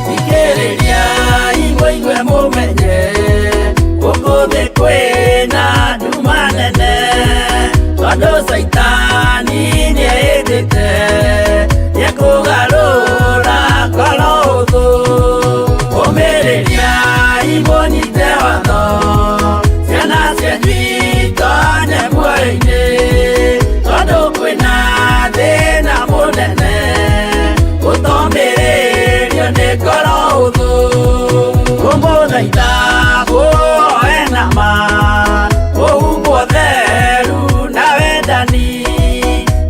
Thikĩrĩria imũigue mũmenye gũkũ thĩ kwĩna nduma nene, tondũ Caitani nĩehĩtĩte nĩekũgarũra ngoro ũthũ. Ũmĩrĩria imũnyite watho, ciana cianyu itonye muoyo-inĩ, tondũ kwĩna thĩna mũnene gũtomĩrĩrio nĩ ngoro ũthũ. Ngũmũthaitha mũhoe na ma, mũhumbwo theru na wendani,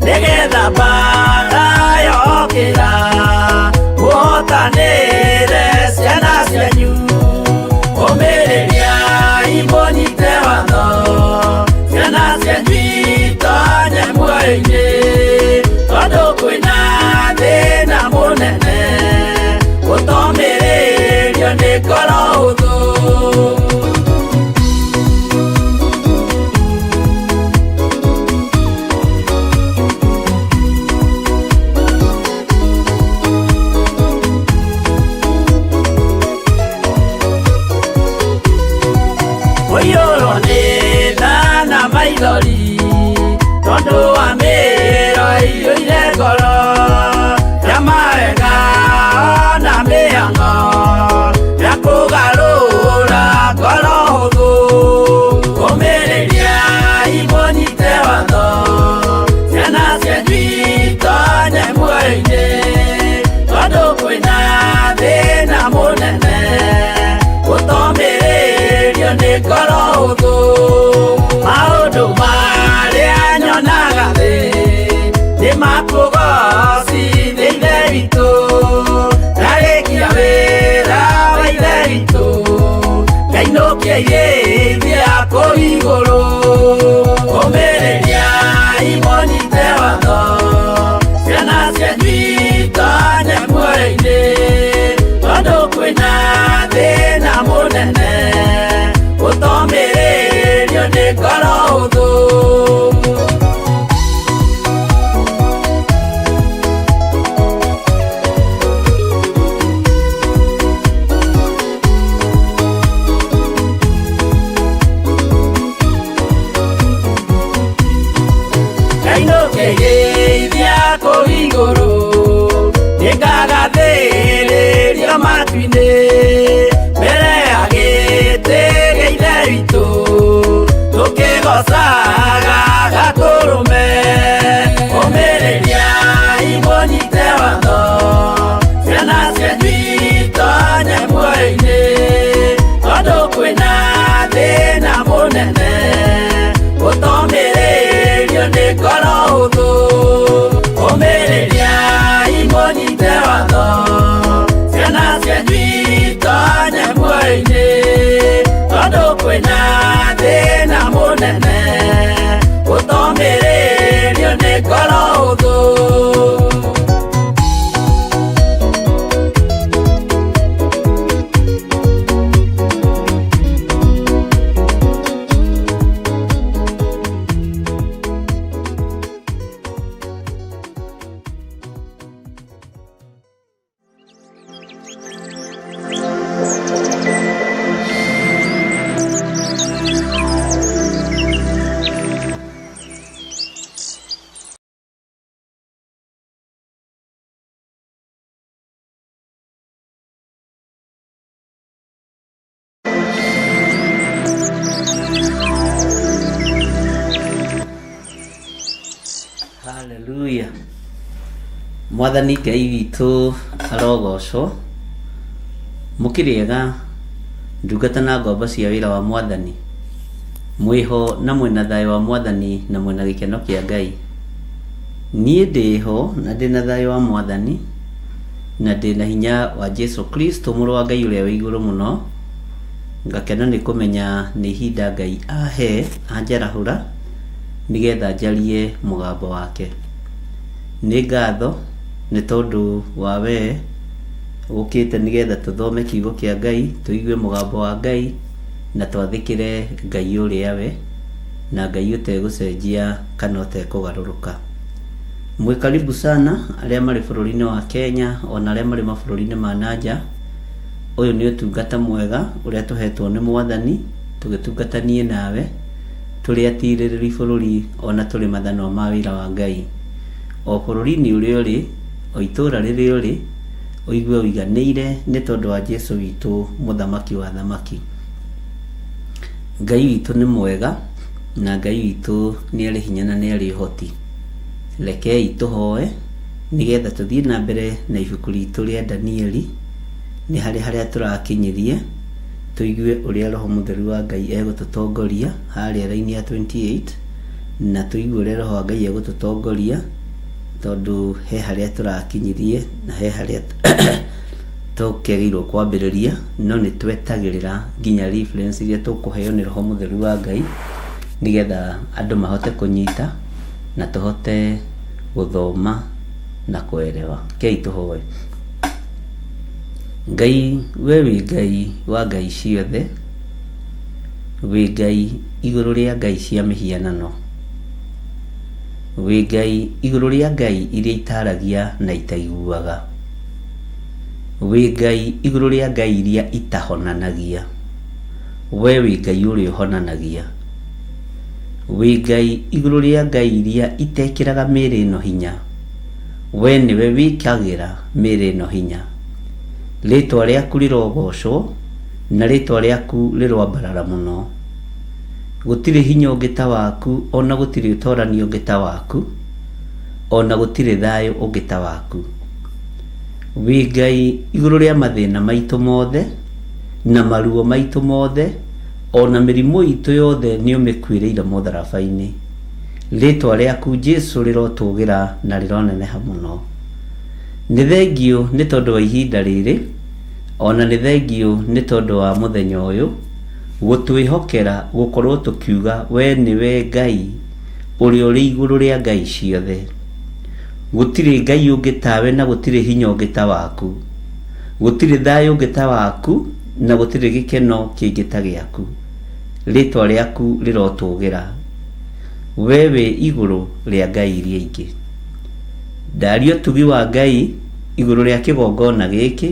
nĩgetha mbaara yokĩra. Mũhotanĩre ciana cianyu ũmĩrĩriai mũnyite watho ciana cianyu itonye muoyo-inĩ tondũ kwĩna thĩna mũnene gũtomĩrĩrio nĩ ngoro hũthũ. Kũiyũrwo nĩ tha na maithori tondũ wa mĩĩro ĩiyũire ngoro ya mawega na mĩhang'o ya kũgarũra ngoro hũthũ ũmĩrĩriai mũnyite watho ciana cianyu itonye muoyo-inĩ tondũ kwĩna thĩna mũnene gũtomĩrĩrio nĩ ngoro hũthũ maũndũ marĩa nyonaga thĩ nĩ makũgocithia Ithe witũ ndarĩkia wĩra wa Ithe witũ ngainũkia irĩithia kũu igũrũ ũmĩrĩriai mũnyite watho ciana cianyu itonye muoyo-inĩ tondũ kwĩna thĩna mũnene gũtomĩrĩrio nĩ ngoro hũthũ. Ngainũkĩgeithia kũu igũrũ nĩngagathĩrĩrio matu-inĩ mbere ya gĩtĩ gĩa Ithe witũ tũkĩgocaga Gatũrũme ũmĩrĩriai mũnyite watho ciana cianyu itonye muoyo-inĩ tondũ kwĩna thĩna mũnene gũtomĩrĩrio nĩ ngoro hũthũ ũmĩrĩriai mũnyite watho ciana cianyu itonye muoyo-inĩ tondũ kwĩna thĩna mũnene gũtomĩrĩrio nĩ ngoro hũthũ. Haleluya. Mwathani Ngai witũ arogocwo. Mũkĩrĩega ndungata na ngombo cia wĩra wa Mwathani. Mwĩho na mwĩna thayũ wa Mwathani na mwĩna gĩkeno kĩa Ngai. Niĩ ndĩho na ndĩna thayũ wa Mwathani na ndĩna hinya wa Jesu Kristo mũrũ wa Ngai ũrĩa wĩ igũrũ mũno. Ngakena nĩ kũmenya nĩ ihinda Ngai ahe anjarahũra nĩgetha njarie mũgambo wake. Nĩ ngatho nĩ tondũ wa we ũkĩte nĩgetha tũthome kiugo kĩa Ngai, tũigue mũgambo wa Ngai na twathĩkĩre Ngai ũrĩa we na Ngai ũtegũcenjia kana ũtekũgarũrũka. Mwĩ karibu sana arĩa marĩ bũrũri-inĩ wa Kenya ona arĩa marĩ mabũrũri-inĩ ma nanja. Ũyũ nĩ ũtungata mwega ũrĩa tũhetwo nĩ Mwathani tũgĩtungatanie nawe tũrĩ atirĩrĩri bũrũri ona tũrĩ mathanwa ma wĩra wa Ngai. O bũrũri-inĩ ũrĩa ũrĩ, o itũũra rĩrĩa ũrĩ, ũigue ũiganĩire nĩ tondũ wa Jesu witũ mũthamaki wa thamaki. Ngai witũ nĩ mwega na Ngai witũ nĩ arĩ hinya na nĩ arĩ ũhoti. Rekei tũhoe nĩgetha tũthiĩ na mbere na ibuku ritũ rĩa Danieli nĩ harĩ harĩa tũrakinyirie tũigue ũrĩa Roho Mũtheru wa Ngai egũtũtongoria harĩa raini ya 28 na tũigue ũrĩa Roho wa Ngai egũtũtongoria tondũ he harĩa tũrakinyirie na he harĩa Tũkĩagĩrĩirwo kwambĩrĩria, no nĩ twetagĩrĩra nginya reference iria tũkũheo nĩ Roho Mũtheru wa Ngai, nĩgetha andũ mahote kũnyita na tũhote gũthoma na kũerewa. Rekei tũhoe. Ngai, we wĩ Ngai wa ngai ciothe, wĩ Ngai igũrũ rĩa ngai cia mĩhianano, wĩ Ngai igũrũ rĩa ngai iria itaragia na itaiguaga, wĩ Ngai igũrũ rĩa ngai iria itahonanagia, we wĩ Ngai ũrĩa ũhonanagia, wĩ Ngai igũrũ rĩa ngai iria itekĩraga mĩĩrĩ ĩno hinya, we nĩwe wĩkagĩra mĩĩrĩ ĩno hinya. Rĩĩtwa rĩaku rĩrogocwo, na rĩĩtwa rĩaku rĩroambarara mũno. Gũtirĩ hinya ũngĩ ta waku, o na gũtirĩ ũtorania ũngĩ ta waku, o na gũtirĩ thayũ ũngĩ ta waku. Wĩ Ngai igũrũ rĩa mathĩna maitũ mothe, na maruo maitũ mothe, o na mĩrimũ itũ yothe nĩ ũmĩkuĩrĩire mũtharaba-inĩ. Rĩĩtwa rĩaku Jesu rĩrotũgĩra na rĩroneneha mũno. Nĩ thengiũ nĩ tondũ wa ihinda rĩrĩ, o na nĩ thengiũ nĩ tondũ wa mũthenya ũyũ, gũtwĩhokera gũkorwo tũkiuga we nĩwe Ngai ũrĩa ũrĩ igũrũ rĩa ngai ciothe. Gũtirĩ Ngai ũngĩ tawe na gũtirĩ hinya ũngĩ ta waku. Gũtirĩ thayũ ũngĩ ta waku na gũtirĩ gĩkeno kĩngĩ ta gĩaku. Rĩĩtwa rĩaku rĩrotũgĩra. We wĩ igũrũ rĩa ngai iria ingĩ. Ndaria ũtugi wa Ngai igũrũ rĩa kĩgongona gĩkĩ,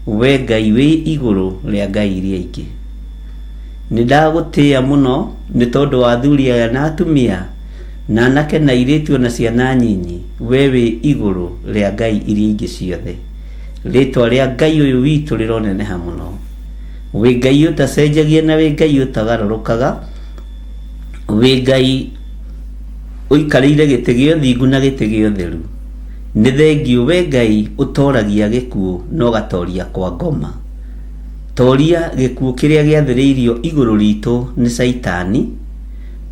we Ngai wĩ igũrũ rĩa ngai iria ingĩ. Nĩ ndagũtĩĩa mũno nĩ tondũ wa athuri aya na atumia, na anake na airĩtu o na ciana nyinyi, we wĩ igũrũ rĩa ngai iria ingĩ ciothe. Rĩĩtwa rĩa Ngai ũyũ witũ rĩroneneha mũno. Wĩ Ngai ũtacenjagia na wĩ Ngai ũtagarũrũkaga, wĩ Ngai ũikarĩire gĩtĩ gĩa ũthingu na gĩtĩ gĩa ũtheru. Nĩ thengiũ we Ngai ũtoragia gĩkuũ na ũgatoria kwa ngoma. Toria gĩkuũ kĩrĩa gĩathĩrĩirio igũrũ ritũ nĩ Caitani.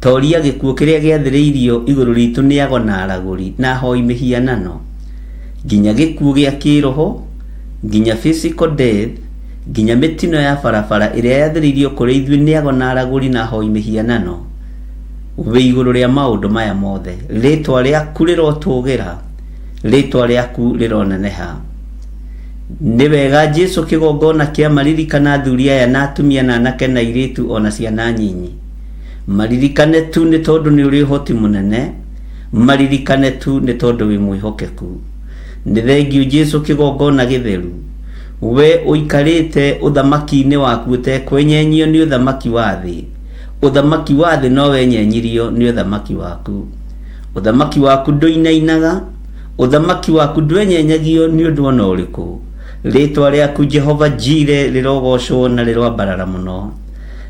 Toria gĩkuũ kĩrĩa gĩathĩrĩirio igũrũ ritũ nĩ ago na aragũri na ahoi mĩhianano. Nginya gĩkuũ gĩa kĩroho, nginya physical death, nginya mĩtino ya barabara ĩrĩa yathĩrĩirio kũrĩ ithuĩ nĩ ago na aragũri na ahoi mĩhianano. Wĩ igũrũ rĩa maũndũ maya mothe. Rĩĩtwa rĩaku rĩrotũgĩra, rĩĩtwa rĩaku rĩroneneha. Nĩ wega Jesu kĩgongona kĩa maririkana athuri aya na atumia na anake na airĩtu o na ciana nyinyi. Maririkane tu nĩ tondũ nĩ ũrĩ ũhoti mũnene, maririkane tu nĩ tondũ wĩ mwĩhokeku. Nĩ thengiũ Jesu kĩgongona gĩtheru. We ũikarĩte ũthamaki-inĩ waku ũtekwenyenyio nĩ ũthamaki wa thĩ. Ũthamaki wa thĩ no wenyenyirio nĩ ũthamaki waku. Ũthamaki waku ndũinainaga, ũthamaki waku ndwenyenyagio nĩ ũndũ o na ũrĩkũ. Rĩĩtwa rĩaku Jehova Jire rĩrogocwo na rĩroambarara mũno.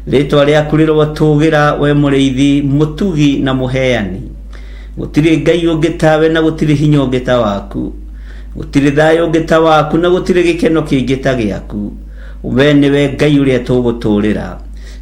Rĩĩtwa rĩaku rĩrotũgĩra, we mũrĩithi, mũtugi na mũheani. Gũtirĩ Ngai ũngĩ tawe na gũtirĩ hinya ũngĩ ta waku. Gũtirĩ thayũ ũngĩ ta waku na gũtirĩ gĩkeno kĩngĩ ta gĩaku. We nĩwe Ngai ũrĩa tũgũtũũrĩra.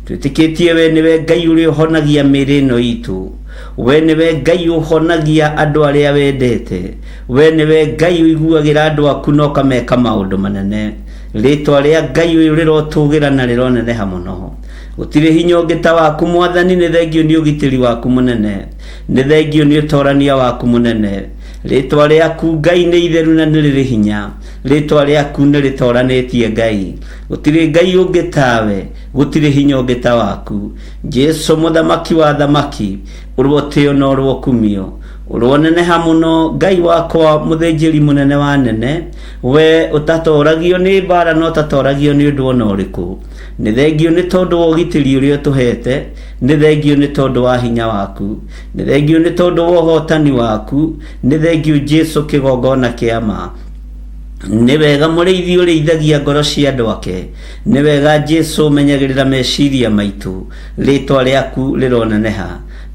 Twĩtĩkĩtie we nĩwe Ngai ũrĩa ũhonagia mĩĩrĩ ĩno itũ. We nĩwe Ngai ũhonagia andũ arĩa wendete. We nĩwe Ngai ũiguagĩra andũ aku na ũkameka maũndũ manene. Rĩĩtwa rĩa Ngai ũyũ rĩrotũgĩra na rĩroneneha mũno. Gũtirĩ hinya ũngĩ ta waku Mwathani, nĩ thengiũ nĩ ũgitĩri waku mũnene. Nĩ thengiũ nĩ ũtorania waku mũnene. Rĩĩtwa rĩaku Ngai nĩ itheru na nĩ rĩrĩ hinya. Rĩĩtwa rĩaku nĩ rĩtoranĩtie Ngai. Gũtirĩ Ngai ũngĩ tawe, gũtirĩ hinya ũngĩ ta waku. Jesu mũthamaki wa athamaki, ũrotĩo na ũrokumio. Ũroneneha mũno Ngai wakwa mũthĩnjĩri mũnene wa nene, we ũtatoragio nĩ mbara na ũtatoragio nĩ ũndũ ona ũrĩkũ. Nĩ thengiũ nĩ tondũ wa ũgitĩri ũrĩa ũtũhete, nĩ thengiũ nĩ tondũ wa hinya waku, nĩ thengiũ nĩ tondũ wa ũhotani waku, nĩ thengiũ Jesu kĩgongona kĩa ma. Nĩ wega mũrĩithi ũrĩithagia ngoro cia andũ ake. Nĩ wega Jesu ũmenyagĩrĩra meciria maitũ. Rĩtwa rĩaku rĩroneneha.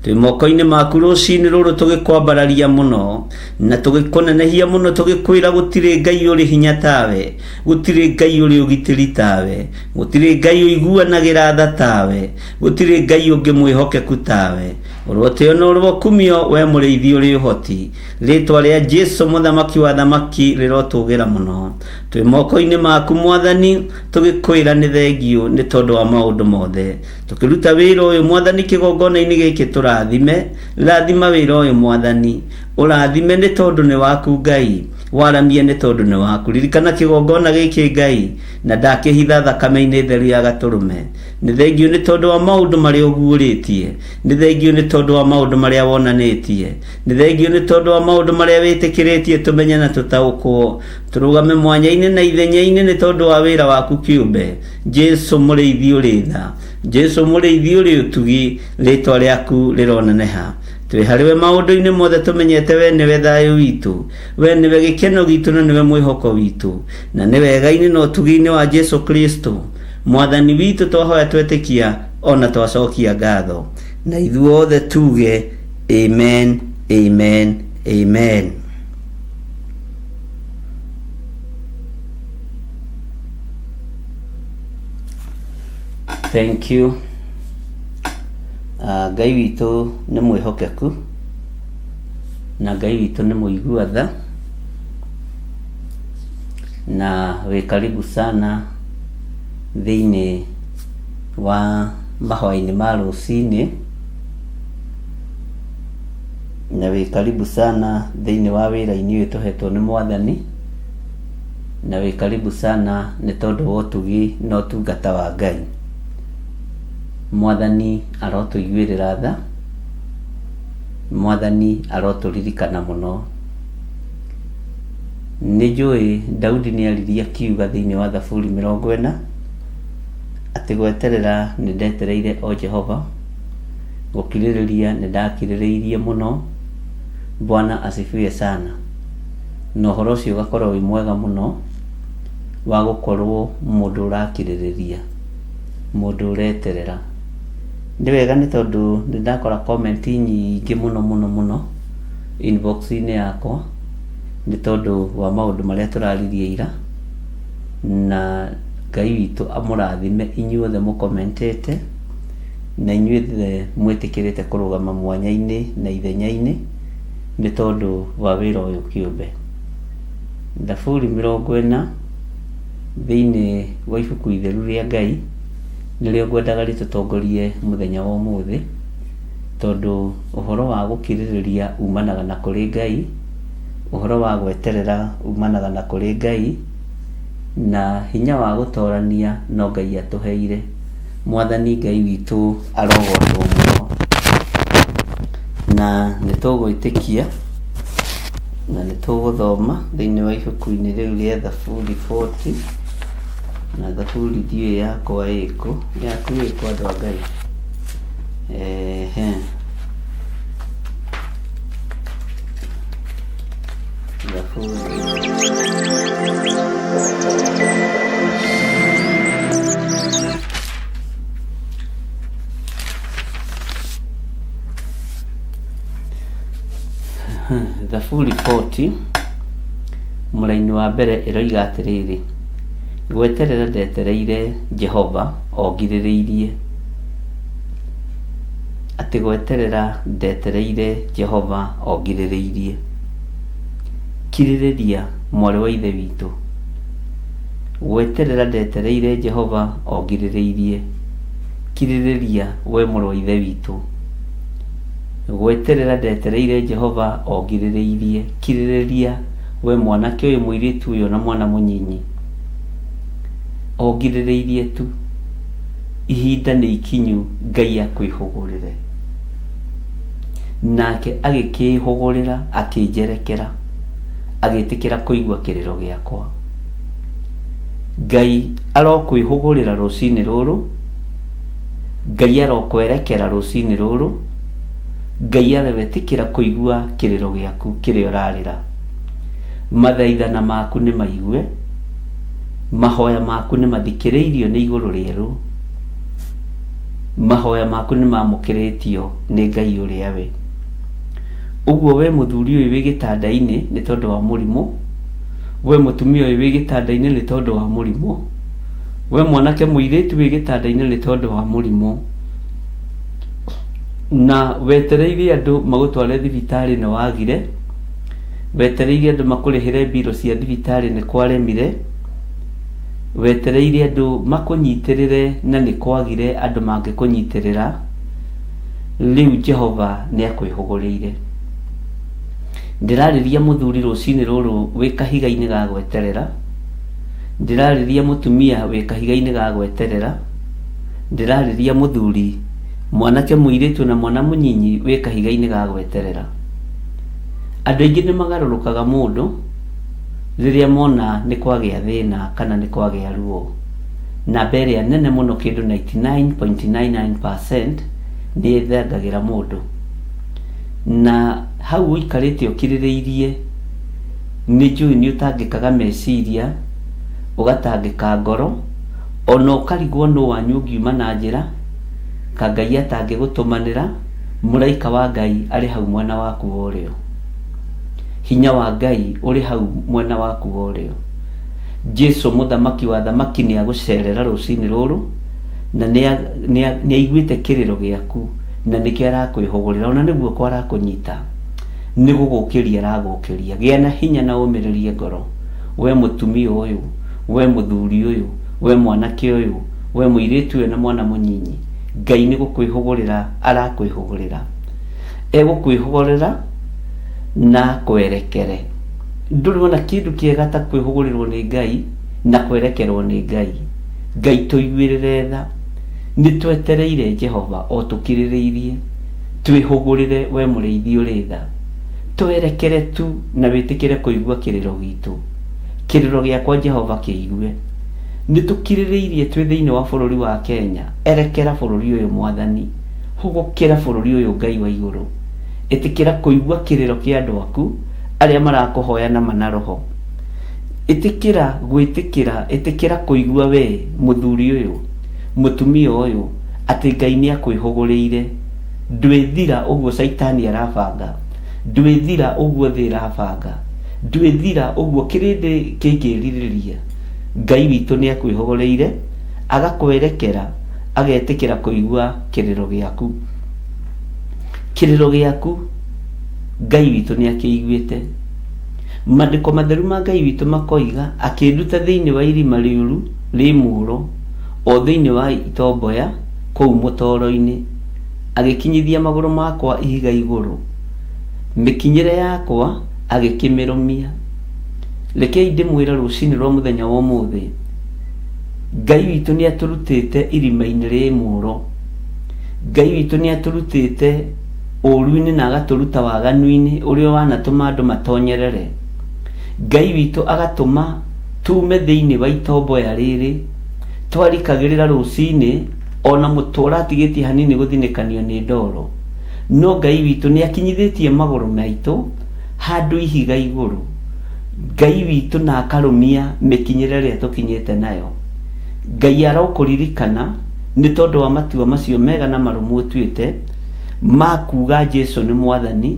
Twĩ moko-inĩ maku rũcinĩ rũrũ tũgĩkwambararia mũno na tũgĩkũnenehia mũno, tũgĩkwĩra gũtirĩ Ngai ũrĩ hinya tawe, gũtirĩ Ngai ũrĩ ũgitĩri tawe, gũtirĩ Ngai ũiguanagĩra tha tawe, gũtirĩ Ngai ũngĩ mwĩhokeku tawe. Ũrotĩo na ũrokumio we mũrĩithi ũrĩ ũhoti. Rĩtwa rĩa Jesu mũthamaki wa thamaki rĩrotũgĩra mũno. Twĩ moko-inĩ maku Mwathani, tũgĩkwĩra nĩ thengiũ nĩ tondũ wa maũndũ mothe. Tũkĩruta wĩra ũyũ Mwathani kĩgongona-inĩ gĩkĩ tũrathime, rathima wĩra ũyũ Mwathani, ũrathime nĩ tondũ nĩ waku Ngai, waramie nĩ tondũ nĩ waku. Ririkana kĩgongona gĩkĩ Ngai, na ndakĩhitha thakame-inĩ theru ya gatũrũme. Nĩ thengiũ nĩ tondũ wa maũndũ marĩa ũguũrĩtie, nĩ thengiũ nĩ tondũ wa maũndũ marĩa wonanĩtie, nĩ thengiũ nĩ tondũ wa maũndũ marĩa wĩtĩkĩrĩtie tũmenye na tũtaũkwo, tũrũgame mwanya-inĩ na ithenya-inĩ nĩ tondũ wa wĩra waku kĩũmbe. Jesu mũrĩithi ũrĩ tha, Jesu mũrĩithi ũrĩ ũtugi, rĩtwa rĩaku rĩroneneha. Twĩ harĩwe maũndũ-inĩ mothe tũmenyete we nĩwe thayũ witũ, we nĩwe gĩkeno gitũ na nĩwe mwĩhoko witũ, na nĩ wega-inĩ na ũtugi-inĩ wa Jesu Kristo Mwathani witũ twahoya twetĩkia ona twacokia ngatho, na ithuothe tuge amen, amen, amen. Thank you. Ngai witũ nĩ mwĩhokeku na Ngai witũ nĩ mũigua tha na wĩ karibu sana thĩinĩ wa mahoya-inĩ ma rũcinĩ na wĩ karibu sana thĩinĩ wa wĩra-inĩ ũyũ tũhetwo nĩ Mwathani na wĩ karibu sana nĩ tondũ wa ũtugi na ũtungata wa Ngai. Mwathani arotũiguĩrĩra tha, Mwathani arotũririkana mũno. Nĩ njũĩ Daudi nĩ aririe akiuga thĩinĩ wa Thaburi 40 atĩ gweterera nĩ ndetereire o Jehova, gũkirĩrĩria nĩ ndakirĩrĩirie mũno. Bwana asifiwe sana. Na ũhoro ũcio ũgakorwo wĩ mwega mũno wa gũkorwo mũndũ ũrakirĩrĩria, mũndũ ũreterera. Nĩ wega nĩ tondũ nĩ ndakora comment nyingĩ mũno mũno mũno inbox-inĩ yakwa nĩ tondũ wa maũndũ marĩa tũraririe ira, na Ngai witũ amũrathime inyuothe mũkomentete na inyuothe mwĩtĩkĩrĩte kũrũgama mwanya-inĩ na ithenya-inĩ nĩ tondũ wa wĩra ũyũ kĩũmbe. Thaburi 40 thĩinĩ wa ibuku itheru rĩa Ngai nĩrĩo ngwendaga rĩtũtongorie mũthenya wa ũmũthĩ, tondũ ũhoro wa gũkirĩrĩria umanaga na kũrĩ Ngai, ũhoro wa gweterera umanaga na kũrĩ Ngai, na hinya wa gũtorania no Ngai atũheire. Mwathani Ngai witũ arogocwo mũno. Na nĩ tũgwĩtĩkia na nĩ tũgũthoma thĩinĩ wa ibuku-inĩ rĩu rĩa Thaburi 40, na Thaburi ndiũĩ yakwa ĩkũ, yaku ĩkũ andũ a Ngai? Ehe. Thaburi Thaburi 40 mũraini wa mbere ĩroiga atĩrĩrĩ, gweterera ndetereire Jehova o ngirĩrĩirie. Atĩ gweterera ndetereire Jehova o ngirĩrĩirie. Kirĩrĩria mwarĩ wa Ithe witũ. Gweterera ndetereire Jehova o ngirĩrĩirie. Kirĩrĩria we mũrũ wa Ithe witũ. Gweterera ndetereire Jehova o ngirĩrĩirie. Kirĩrĩria we mwanake ũyũ, mũirĩtu ũyũ na mwana mũnyinyi. O ngirĩrĩirie tu. Ihinda nĩ ikinyu Ngai akwĩhũgũrĩre. Nake agĩkĩĩhũgũrĩra akĩnjerekera, agĩtĩkĩra kũigua kĩrĩro gĩakwa. Ngai arokwĩhũgũrĩra rũcinĩ rũrũ, Ngai arokwerekera rũcinĩ rũrũ, Ngai aroetĩkĩra kũigua kĩrĩro gĩaku kĩrĩa ũrarĩra. Mathaithana maku nĩ maigue, mahoya maku nĩ mathikĩrĩirio nĩ igũrũ rĩerũ. Mahoya maku nĩ mamũkĩrĩtio nĩ Ngai ũrĩa we. Ũguo we mũthuri ũyũ wĩ gĩtanda-inĩ nĩ tondũ wa mũrimũ, we mũtumia ũyũ wĩ gĩtanda-inĩ nĩ tondũ wa mũrimũ, we mwanake mũirĩtu wĩ gĩtanda-inĩ nĩ tondũ wa mũrimũ, na wetereire andũ magũtware thibitarĩ nĩ wagire, wetereire andũ makũrĩhĩre mbirũ cia thibitarĩ nĩ kwaremire, wetereire andũ makũnyitĩrĩre na nĩ kwagire andũ mangĩkũnyitĩrĩra, rĩu Jehova nĩ akwĩhũgũrĩire. Ndĩrarĩria mũthuri rũcinĩ rũrũ wĩ kahiga-inĩ ga gweterera, ndĩrarĩria mũtumia wĩ kahiga-inĩ ga gweterera, ndĩrarĩria mũthuri, mwanake mũirĩtu na mwana mũnyinyi wĩ kahiga-inĩ ga gweterera. Andũ aingĩ nĩ magarũrũkaga mũndũ rĩrĩa mona nĩ kwagĩa thĩna kana nĩ kwagĩa ruo. Namba ĩrĩa nene mũno kĩndũ 99.99% nĩ ĩthengagĩra mũndũ. Na hau ũikarĩte ũkirĩrĩirie nĩ njũĩ nĩ ũtangĩkaga meciria, ũgatangĩka ngoro, ona ũkarigwo nũ wanyu ũngiuma na njĩra, ka Ngai atangĩgũtũmanĩra, mũraika wa Ngai arĩ hau mwena waku wa ũrĩo. Hinya wa Ngai ũrĩ hau mwena waku wa ũrĩo. Jesu mũthamaki wa athamaki nĩ agũcerera rũcinĩ rũrũ, na nĩ aiguĩte kĩrĩro gĩaku, na nĩkĩo arakwĩhũgũrĩra, ona nĩ guoko arakũnyita, nĩ gũgũkĩria aragũkĩria. Gĩa na hinya na ũmĩrĩrie ngoro, we mũtumia ũyũ, we mũthuri ũyũ, we mwanake ũyũ, we mũirĩtu ũyũ na mwana mũnyinyi. Ngai nĩ gũkwĩhũgũrĩra arakwĩhũgũrĩra. Egũkwĩhũgũrĩra na kwerekere. Ndũrĩ wona kĩndũ kĩega ta kwĩhũgũrĩrwo nĩ Ngai na kwerekerwo nĩ Ngai. Ngai tũiguĩrĩre tha. Nĩ twetereire Jehova o tũkirĩrĩirie. Twĩhũgũrĩre we mũrĩithi ũrĩ tha. Twerekere tu na wĩtĩkĩre kũigua kĩrĩro gitũ. Kĩrĩro gĩakwa Jehova kĩigue. Nĩ tũkirĩrĩirie twĩ thĩinĩ wa bũrũri wa Kenya. Erekera bũrũri ũyũ Mwathani. Hũgũkĩra bũrũri ũyũ Ngai wa igũrũ. Ĩtĩkĩra kũigua kĩrĩro kĩa andũ aku arĩa marakũhoya na ma na roho. Ĩtĩkĩra gwĩtĩkĩra, ĩtĩkĩra kũigua we mũthuri ũyũ, mũtumia ũyũ, atĩ Ngai nĩ akwĩhũgũrĩire. Ndwĩthira ũguo Caitani arabanga, ndwĩthira ũguo thĩ ĩrabanga, ndwĩthira ũguo kĩrĩndĩ kĩngĩrirĩria. Ngai witũ nĩ akwĩhũgũrĩire, agakwerekera, agetĩkĩra kũigua kĩrĩro gĩaku. Kĩrĩro gĩaku Ngai witũ nĩ akĩiguĩte. Mandĩko matheru ma Ngai witũ makoiga, akĩnduta thĩinĩ wa irima rĩũru rĩ mũũro, o thĩinĩ wa itomboya kũu mũtoro-inĩ, agĩkinyithia magũrũ makwa ihiga igũrũ, mĩkinyĩre yakwa agĩkĩmĩrũmia. Rekei ndĩmwĩre rũcinĩ rwa mũthenya wa ũmũthĩ, Ngai witũ nĩ atũrutĩte irima-inĩ rĩ mũũro. Ngai witũ nĩ atũrutĩte ũũru-inĩ na agatũruta waganu-inĩ ũrĩa wanatũma andũ matonyerere. Ngai witũ agatũma tume thĩinĩ wa itomboya rĩrĩ twarikagĩrĩra rũcinĩ ona mũtwe ũratigĩtie hanini gũthinĩkanio nĩ ndoro. No Ngai witũ nĩ akinyithĩtie magũrũ maitũ handũ ihiga igũrũ. Ngai witũ na akarũmia mĩkinyĩre ĩrĩa tũkinyĩte nayo. Ngai arokũririkana nĩ tondũ wa matua macio mega na marũmu ũtuĩte ma kuga Jesu nĩ Mwathani,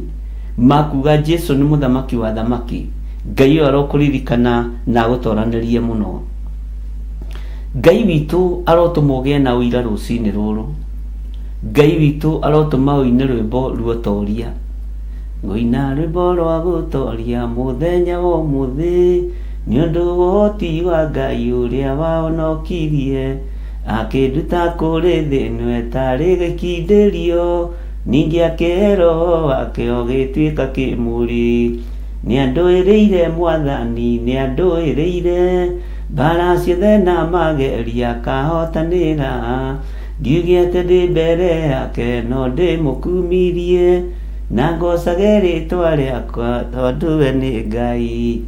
ma kuga Jesu nĩ Mũthamaki wa athamaki. Ngai ũyũ arokũririkana na agũtoranĩrie mũno. Ngai witũ arotũma ũgĩe na ũira rũcinĩ rũrũ. Ngai witũ arotũma ũine rwĩmbo ruotoria. Ngũina rwĩmbo rwa gũtoria mũthenya wa ũmũthĩ, nĩ ũndũ wa ũhoti wa Ngai ũrĩa wahonokirie, akĩnduta kũrĩ thĩ ĩno ĩtarĩ gĩkindĩrio, ningĩ akĩhe roho wake ũgĩtuĩka kĩmũrĩ. Nĩ andũĩrĩire Mwathani, nĩ andũĩrĩire, mbara ciothe na mageria akahotanĩra. Ngiuge atĩ ndĩ mbere yake no ndĩmũkumirie, na ngocage rĩtwa rĩakwa tondũ we nĩ Ngai.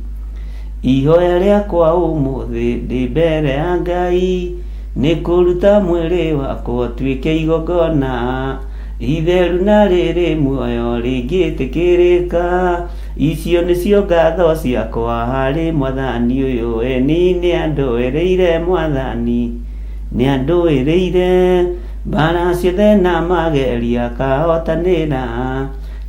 Ihoya rĩakwa ũmũthĩ ndĩ mbere ya Ngai, nĩ kũruta mwĩrĩ wakwa ũtuĩke igongona itheru na rĩrĩ muoyo rĩngĩtĩkĩrĩka. Icio nĩcio ngatho ciakwa harĩ Mwathani ũyũ, ĩni nĩ andũĩrĩire Mwathani, nĩ andũĩrĩire. Mbara ciothe na mageria akahotanĩra.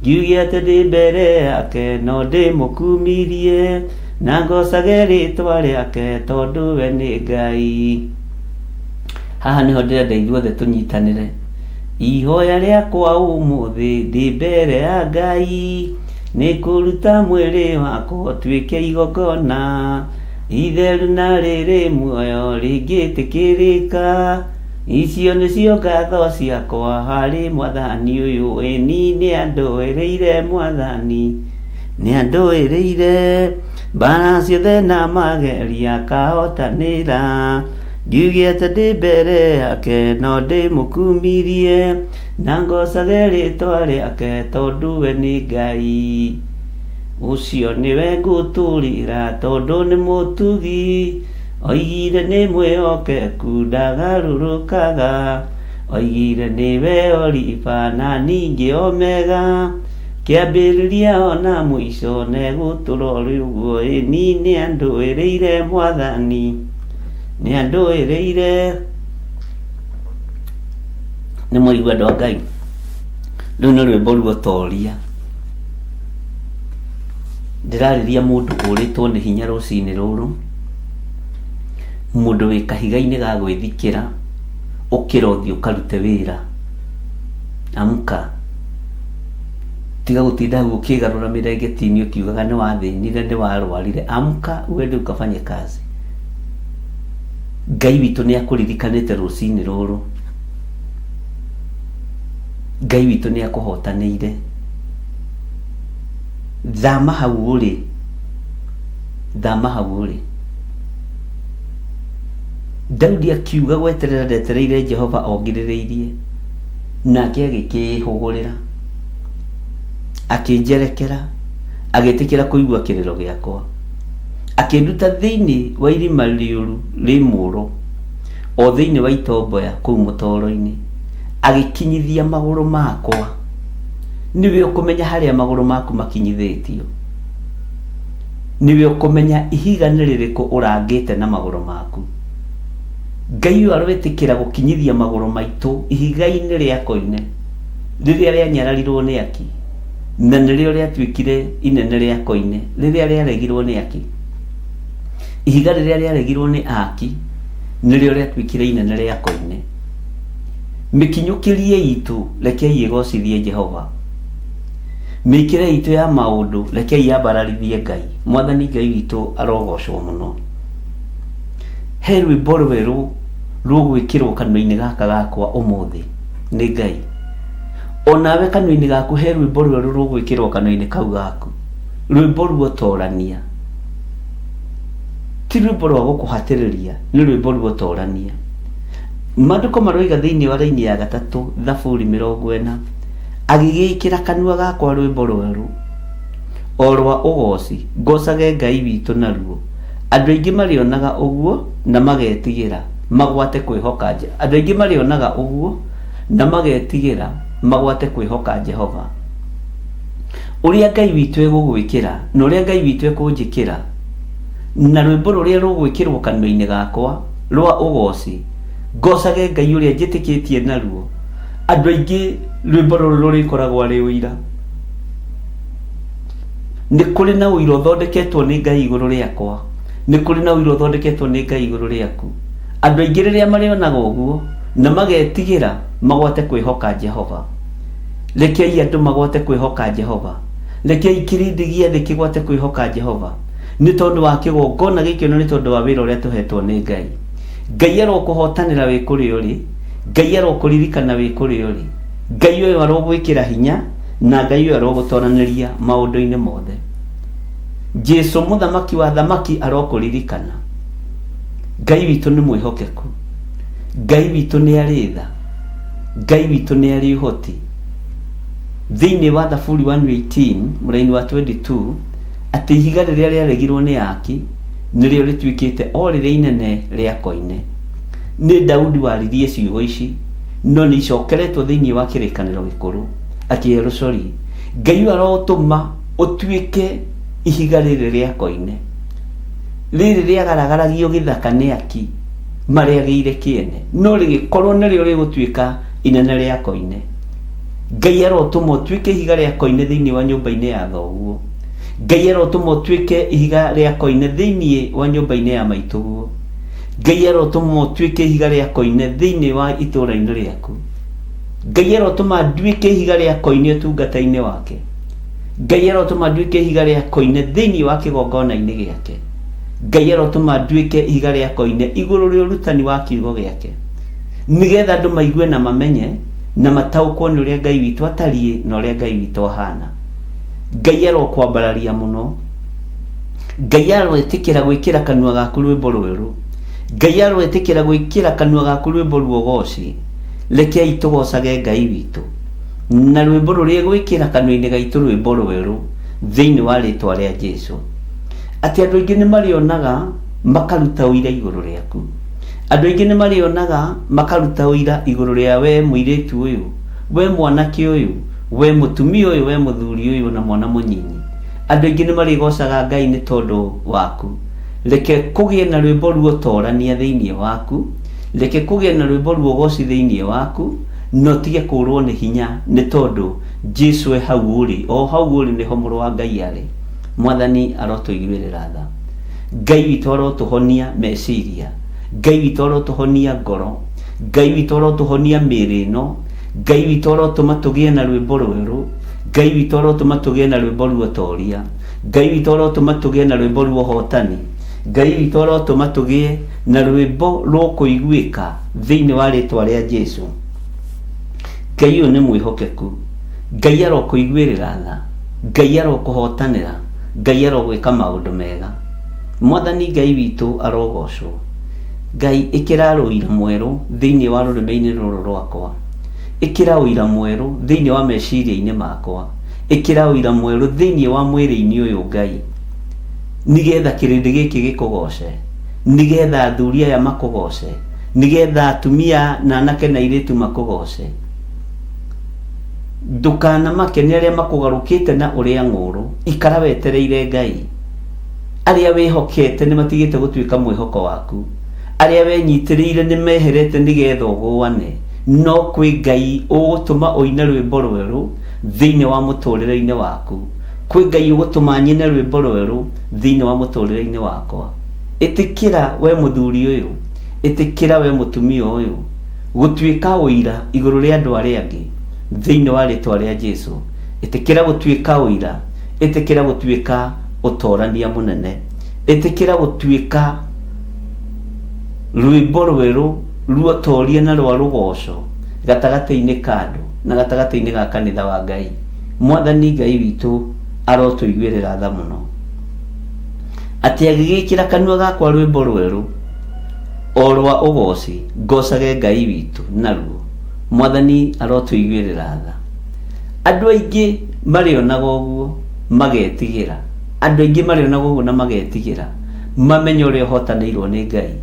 Ngiuge atĩ ndĩ mbere yake no ndĩmũkumirie na ngocage rĩtwa rĩake tondũ we nĩ Ngai. Haha nĩho ndĩrenda ithuothe tũnyitanĩre. Ihoya rĩakwa ũmũthĩ ndĩ mbere ya Ngai nĩ kũruta mwĩrĩ wakwa ũtuĩke igongona itheru na rĩrĩ muoyo rĩngĩtĩkĩrĩka. Icio nĩcio ngatho ciakwa harĩ mwathani ũyũ, ĩni nĩ andũĩrĩire mwathani, nĩ andũĩrĩire mbara ciothe na mageria akahotanĩra. Ngiuge atĩ ndĩ mbere yake no ndĩmũkumirie na ngocage rĩtwa rĩake tondũ we nĩ Ngai. Ũcio nĩwe ngũtũrĩra tondũ nĩ mũtugi, oigire nĩ mwĩhokeku ndagarũrũkaga, oigire nĩwe Oliva na ningĩ Omega, kĩambĩrĩria ona mũico negũtũra ũrĩ ũguo, ĩni nĩ andũĩrĩire mwathani, nĩ andũĩrĩire. Nĩ mwaigua andũ a Ngai, rũu nĩ rwĩmbo ruotoria. Ndĩrarĩria mũndũ ũrĩtwo nĩ hinya rũcinĩ rũrũ, mũndũ wĩ kahiga-inĩ ga gwĩthikĩra, ũkĩra ũthiĩ ũkarute wĩra. Amka. Tiga gũtinda hau ũkĩgarũra mĩrengeti-inĩ ũkiugaga nĩ wathĩnire, nĩ warwarire. Amka uende ukafanye kazi. Ngai witũ nĩ akũririkanĩte rũcinĩ rũrũ. Ngai witũ nĩ akũhotanĩire. Thama hau ũrĩ. Thama hau ũrĩ. Daudi akiuga gweterera ndetereire Jehova ongirĩrĩirie, nake agĩkĩĩhũgũrĩra, akĩnjerekera, agĩtĩkĩra kũigua kĩrĩro gĩakwa. Akĩnduta thĩinĩ wa irima rĩũru rĩ mũũro, o thĩinĩ wa itomboya kũu mũtoro-inĩ, agĩkinyithia magũrũ makwa. Nĩwe ũkũmenya harĩa magũrũ maku makinyithĩtio. Nĩwe ũkũmenya ihiga nĩ rĩrĩkũ ũrangĩte na magũrũ maku. Ngai ũyũ aroĩtĩkĩra gũkinyithia magũrũ maitũ ihiga-inĩ rĩa koine, rĩrĩa rĩanyararirwo nĩ aki, na nĩrĩo rĩatuĩkire inene rĩa koine, rĩrĩa rĩaregirwo nĩ aki. Ihiga rĩrĩa rĩaregirwo nĩ aki, nĩrĩo rĩatuĩkire inene rĩa koine. Mĩkinyũkĩrie itũ rekei ĩgocithie Jehova. Mĩkĩre itũ ya maũndũ rekei yambararithie Ngai. Mwathani Ngai witũ arogocwo mũno. He rwĩmbo rwerũ rũgwĩkĩrwo kanua-inĩ gaka gakwa ũmũthĩ nĩ Ngai. Onawe kanua-inĩ gaku he rwĩmbo rwerũ rũgwĩkĩrwo kanua-inĩ kau gaku. Rwĩmbo ruotorania. Ti rwĩmbo rwa gũkũhatĩrĩria, nĩ rwĩmbo ruotorania. Maandĩko maroiga thĩinĩ wa raini ya gatatũ Thaburi 40, Agĩgĩĩkĩra kanua gakwa rwĩmbo rwerũ, o rwa ũgooci, ngocage Ngai witũ naruo. Andũ aingĩ marĩonaga ũguo na magetigĩra, magwate kwĩhoka Andũ aingĩ marĩonaga ũguo na magetigĩra, magwate kwĩhoka Jehova. Ũrĩa Ngai witũ egũgwĩkĩra, na ũrĩa Ngai witũ ekũnjĩkĩra, na rwĩmbo rũrĩa rũgwĩkĩrwo kanua-inĩ gakwa rwa ũgooci, ngocage Ngai ũrĩa njĩtĩkĩtie naruo, andũ aingĩ rwĩmbo rũrũ rũrĩkoragwo arĩ ũira. Nĩ kũrĩ na ũira ũthondeketwo nĩ Ngai igũrũ rĩakwa, nĩ kũrĩ na ũira ũthondeketwo nĩ Ngai igũrũ rĩaku. Andũ aingĩ rĩrĩa marĩonaga ũguo na magetigĩra magwate kwĩhoka Jehova. Rekei andũ magwate kwĩhoka Jehova. Rekei kĩrĩndĩ gĩa thĩ kĩgwate kwĩhoka Jehova. Nĩ tondũ wa kĩgongona gĩkĩ na nĩ tondũ wa wĩra ũrĩa tũhetwo nĩ Ngai. Ngai arokũhotanĩra wĩ kũrĩa ũrĩ. Ngai arokũririkana wĩ kũrĩa ũrĩ. Ngai ũyũ arogwĩkĩra hinya na Ngai ũyũ arogũtoranĩria maũndũ-inĩ mothe. Jesu mũthamaki wa thamaki arokũririkana. Ngai witũ nĩ mwĩhokeku. Ngai witũ nĩ arĩ tha. Ngai witũ nĩ arĩ ũhoti. Thĩinĩ wa Thaburi 118 mũraini wa 22 atĩ ihiga rĩrĩa rĩaregirwo nĩ aki nĩrĩo rĩtuĩkĩte o rĩrĩa inene rĩa koine. Nĩ Daudi waririe ciugo ici, no nĩ icokeretwo thĩinĩ wa kĩrĩkanĩro gĩkũrũ. Akĩerwo sorry, Ngai ũyũ arotũma ũtuĩke ihiga rĩrĩ rĩa koine. Rĩrĩ rĩagaragaragio gĩthaka nĩ aki marĩagĩire kĩene, no rĩgĩkorwo nĩrĩo rĩgũtuĩka inene rĩa koine. Ngai arotũma ũtuĩke ihiga rĩa koine thĩinĩ wa nyũmba-inĩ ya thoguo. Ngai arotũma ũtuĩke ihiga rĩa koine thĩinĩ wa nyũmba-inĩ ya maitũguo. Ngai arotũma ũtuĩke ihiga rĩa koine thĩinĩ wa itũũra-inĩ rĩaku. Ngai arotũma nduĩke ihiga rĩa koine ũtungata-inĩ wake. Ngai arotũma nduĩke ihiga rĩa koine thĩinĩ wa kĩgongona-inĩ gĩake. Ngai arotũma nduĩke ihiga rĩa koine igũrũ rĩa ũrutani wa kiugo gĩake, nĩgetha andũ maigue na mamenye na mataũkwo nĩ ũrĩa Ngai witũ atariĩ na ũrĩa Ngai witũ ahana. Ngai arokwambararia mũno. Ngai aroĩtĩkĩra gwĩkĩra kanua gaku rwĩmbo rwerũ. Ngai aroĩtĩkĩra gwĩkĩra kanua gaku rwĩmbo rwa ũgooci. Rekei tũgocage Ngai witũ na rwĩmbo rũrĩa gwĩkĩra kanua-inĩ gaitũ rwĩmbo rwerũ thĩinĩ wa rĩtwa rĩa Jesu. Atĩ andũ aingĩ nĩ marĩonaga makaruta ũira igũrũ rĩaku. Andũ aingĩ nĩ marĩonaga makaruta ũira igũrũ rĩa we mũirĩtu ũyũ, we mwanake ũyũ, we mũtumia ũyũ, we mũthuri ũyũ na mwana mũnyinyi. Andũ aingĩ nĩ marĩgocaga Ngai nĩ tondũ waku. Reke kũgĩe na rwĩmbo ruotorania thĩinĩ waku. Reke kũgĩe na rwĩmbo ruogoci thĩinĩ waku, na ũtige kũũrwo nĩ hinya nĩ tondũ Jesu e hau ũrĩ. O hau ũrĩ nĩho mũrũ wa Ngai arĩ. Mwathani arotũiguĩrĩra tha. Ngai witũ arotũhonia meciria. Ngai witũ arotũhonia ngoro. Ngai witũ arotũhonia mĩĩrĩ ĩno. Ngai witũ arotũma tũgĩe na rwĩmbo rwerũ. Ngai witũ arotũma tũgĩe na rwĩmbo ruotoria. Ngai witũ arotũma tũgĩe na rwĩmbo rwa ũhotani. Ngai witũ arotũma tũgĩe na rwĩmbo rũkũiguĩka thĩinĩ wa rĩtwa rĩa Jesu. Ngai ũyũ nĩ mwĩhokeku. Ngai arokũiguĩrĩra tha. Ngai arokũhotanĩra. Ngai arogwĩka maũndũ mega. Mwathani Ngai witũ arogocwo. Ngai ĩkĩra ũira mwerũ thĩinĩ wa rũrĩmĩ-inĩ rũrũ rwakwa. Ĩkĩra ũira mwerũ thĩinĩ wa meciria-inĩ makwa. Ĩkĩra ũira mwerũ thĩinĩ wa mwĩrĩ-inĩ ũyũ Ngai. Nĩgetha kĩrĩndĩ gĩkĩ gĩkũgoce. Nĩgetha athuri aya makũgoce. Nĩgetha atumia na anake na airĩtu makũgoce. Ndũkanamake nĩ arĩa makũgarũkĩte na ũrĩa ng'ũũrũ, ikara wetereire Ngai. Arĩa wĩhokete nĩ matigĩte gũtuĩka mwĩhoko waku, arĩa wenyitĩrĩire nĩ meherete nĩgetha ũgũane, no kwĩ Ngai ũgũtũma ũine rwĩmbo rwerũ thĩinĩ wa mũtũũrĩre-inĩ waku. Kwĩ Ngai ũgũtũma nyine rwĩmbo rwerũ thĩinĩ wa mũtũũrĩre-inĩ wakwa. Ĩtĩkĩra we mũthuri ũyũ, ĩtĩkĩra we mũtumia ũyũ, gũtuĩka ũira igũrũ rĩa andũ arĩa angĩ thĩinĩ wa rĩtwa rĩa Jesu. Ĩtĩkĩra gũtuĩka ũira, ĩtĩkĩra gũtuĩka ũtorania mũnene, ĩtĩkĩra gũtuĩka rwĩmbo rwerũ ruotoria na rwa rũgoco gatagatĩ-inĩ ka andũ na gatagatĩ-inĩ ga kanitha wa Ngai. Mwathani Ngai witũ arotũiguĩrĩra tha mũno. Atĩ agĩgĩkĩra kanua gakwa rwĩmbo rwerũ o rwa ũgooci, ngocage Ngai witũ naruo. Mwathani arotũiguĩrĩra tha. Andũ aingĩ marĩonaga ũguo magetigĩra. Andũ aingĩ marĩonaga ũguo na magetigĩra, mamenye ũrĩa ũhotanĩirwo nĩ Ngai,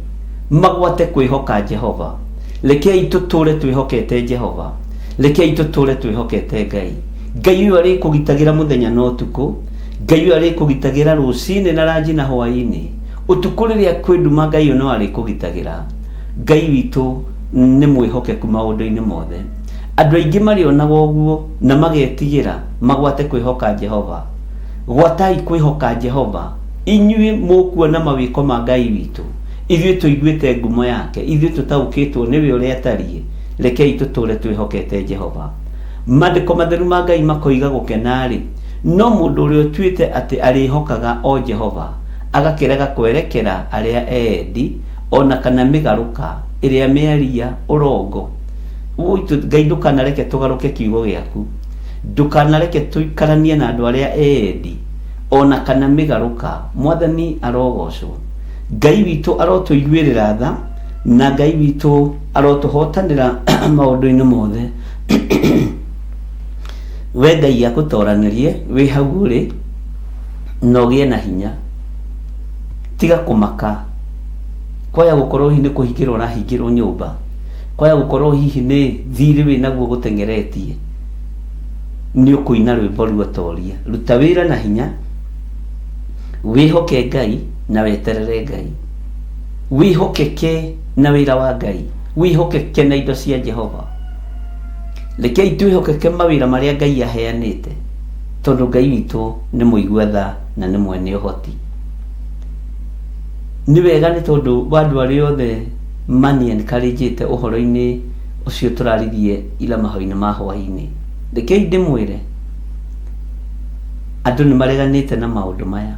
magwate kwĩhoka Jehova. Rekei tũtũre twĩhokete Jehova. Rekei tũtũre twĩhokete Ngai. Ngai ũyũ arĩkũgitagĩra mũthenya na ũtukũ. Ngai ũyũ arĩkũgitagĩra rũcinĩ na ranji na hwaĩ-inĩ. Ũtukũ rĩrĩa kwĩ nduma Ngai ũyũ no arĩkũgitagĩra. Ngai witũ nĩ mwĩhokeku maũndũ-inĩ mothe. Andũ aingĩ marĩonaga ũguo na magetigĩra magwate kwĩhoka Jehova. Gwatai kwĩhoka Jehova, inyuĩ mũkuona mawĩko ma Ngai witũ. Ithuĩ tũiguĩte ngumo yake, ithuĩ tũtaũkĩtwo nĩwe ũrĩa atariĩ. Rekei tũtũũre twĩhokete Jehova. Maandĩko matheru ma Ngai makoiga gũkena-rĩ, no mũndũ ũrĩa ũtuĩte atĩ arĩhokaga o Jehova, agakĩrega kwerekera arĩa eendi, o na kana mĩgarũka ĩrĩa mĩaria ũrongo. Ngai ndũkanareke tũgarũke kiugo gĩaku. Ndũkanareke tũikaranie na andũ arĩa eendi, o na kana mĩgarũka. Mwathani arogocwo. Ngai witũ arotũiguĩrĩra tha, na Ngai witũ arotũhotanĩra maũndũ-inĩ mothe. We Ngai akũtoranĩrie wĩ hau ũrĩ, na ũgĩe na hinya. Tiga kũmaka. Kwaya gũkorwo hihi nĩ kũhingĩrwo ũrahingĩrwo nyũmba. Kwaya gũkorwo hihi nĩ thirĩ wĩ naguo ũgũteng'eretie, nĩ ũkũina rwĩmbo ruotoria. Ruta wĩra na hinya, wĩhoke Ngai na weterere Ngai. Wĩhokeke na wĩra wa Ngai, wĩhokeke na indo cia Jehova. Rekei twĩhokeke mawĩra marĩa Ngai aheanĩte, tondũ Ngai witũ nĩ mũigua tha na nĩ mwene ũhoti. Nĩ wega nĩ tondũ wa andũ arĩa othe mani encourage-ĩte ũhoro-inĩ ũcio tũraririe ira mahoya-inĩ ma hwaĩ-inĩ. Rekei ndĩmwĩre, andũ nĩ mareganĩte na maũndũ maya.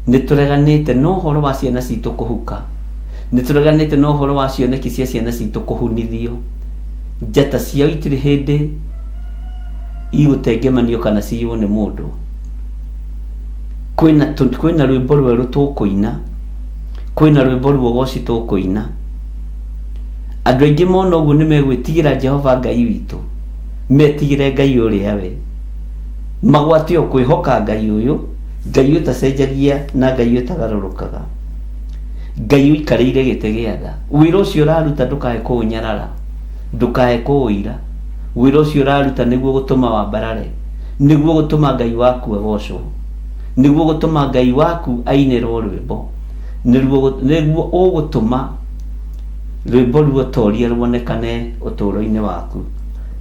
Nĩ tũreganĩte na ũhoro wa ciana citũ kũhuka. Nĩ tũreganĩte na ũhoro wa cioneki cia ciana citũ kũhunithio. Njata ciao itirĩ hĩndĩ igũtengemanio kana ciywo nĩ mũndũ. Kwĩna, kwĩna rwĩmbo rwerũ tũkũina, kwĩna rwĩmbo rwa ũgoci tũkũina. Andũ aingĩ mona ũguo nĩ megwĩtigĩra Jehova Ngai witũ, metigĩre Ngai ũrĩa we. Magwate o kwĩhoka Ngai ũyũ, Ngai ũtacenjagia na Ngai ũtagarũrũkaga. Ngai ũikarĩire gĩtĩ gĩa tha. Wĩra ũcio ũraruta ndũkae kũũnyarara, ndũkae kũũira. Wĩra ũcio ũraruta nĩguo gũtũma wambarare, nĩguo gũtũma Ngai waku agocwo, nĩguo gũtũma Ngai waku ainĩrwo rwĩmbo, nĩguo nĩguo ũgũtũma rwĩmbo ruotoria ruonekane ũtũũro-inĩ waku.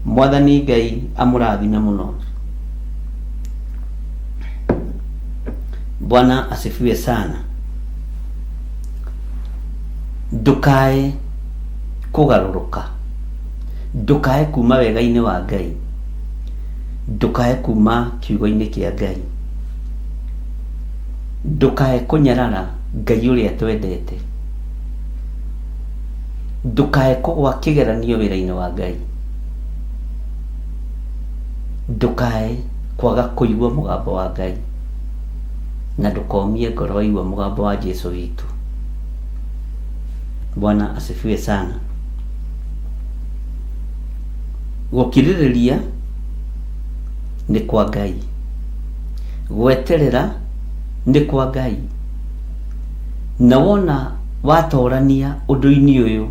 Mwathani Ngai amũrathime mũno. Bwana asifiwe sana. Ndũkae kũgarũrũka, ndũkae kuma wega-inĩ wa Ngai, ndũkae kuma kiugo-inĩ kĩa Ngai, ndũkae kũnyarara Ngai ũrĩa twendete, ndũkae kũgwa kĩgeranio wĩra-inĩ wa Ngai, ndũkae kwaga kũigua mũgambo wa Ngai, na ndũkomie ngoro waigua mũgambo wa Jesu witũ. Bwana asifiwe sana. Gũkirĩrĩria nĩ kwa Ngai, gweterera nĩ kwa Ngai. Na wona watorania ũndũ-inĩ ũyũ,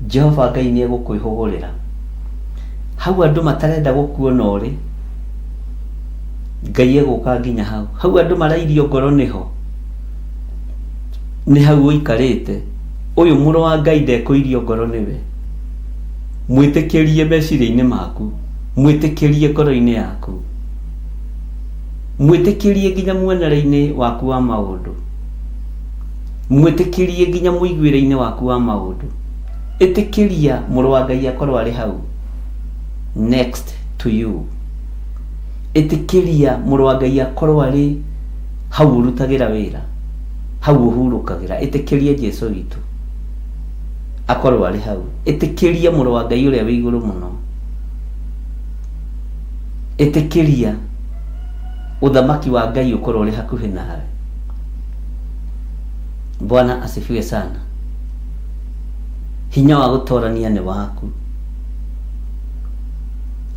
Jehova Ngai nĩ egũkwĩhũgũrĩra. Hau andũ matarenda gũkuona ũrĩ, Ngai egũka nginya hau. Hau andũ marairio ngoro nĩho, nĩ hau ũikarĩte. Ũyũ mũrũ wa Ngai ndekũirio ngoro nĩwe. Mwĩtĩkĩrie meciria-inĩ maku, mwĩtĩkĩrie ngoro-inĩ yaku, mwĩtĩkĩrie nginya muonere-inĩ waku wa maũndũ, mwĩtĩkĩrie nginya mũiguĩre-inĩ waku wa maũndũ. Ĩtĩkĩria mũrũ wa Ngai akorwo arĩ hau next to you. Ĩtĩkĩria mũrũ wa Ngai akorwo arĩ hau ũrutagĩra wĩra, hau ũhurũkagĩra. Ĩtĩkĩria Jesu witũ akorwo arĩ hau. Ĩtĩkĩria mũrũ wa Ngai ũrĩa wĩ igũrũ mũno. Ĩtĩkĩria ũthamaki wa Ngai ũkorwo ũrĩ hakuhĩ nawe. Bwana asifiwe sana. Hinya wa gũtorania nĩ waku.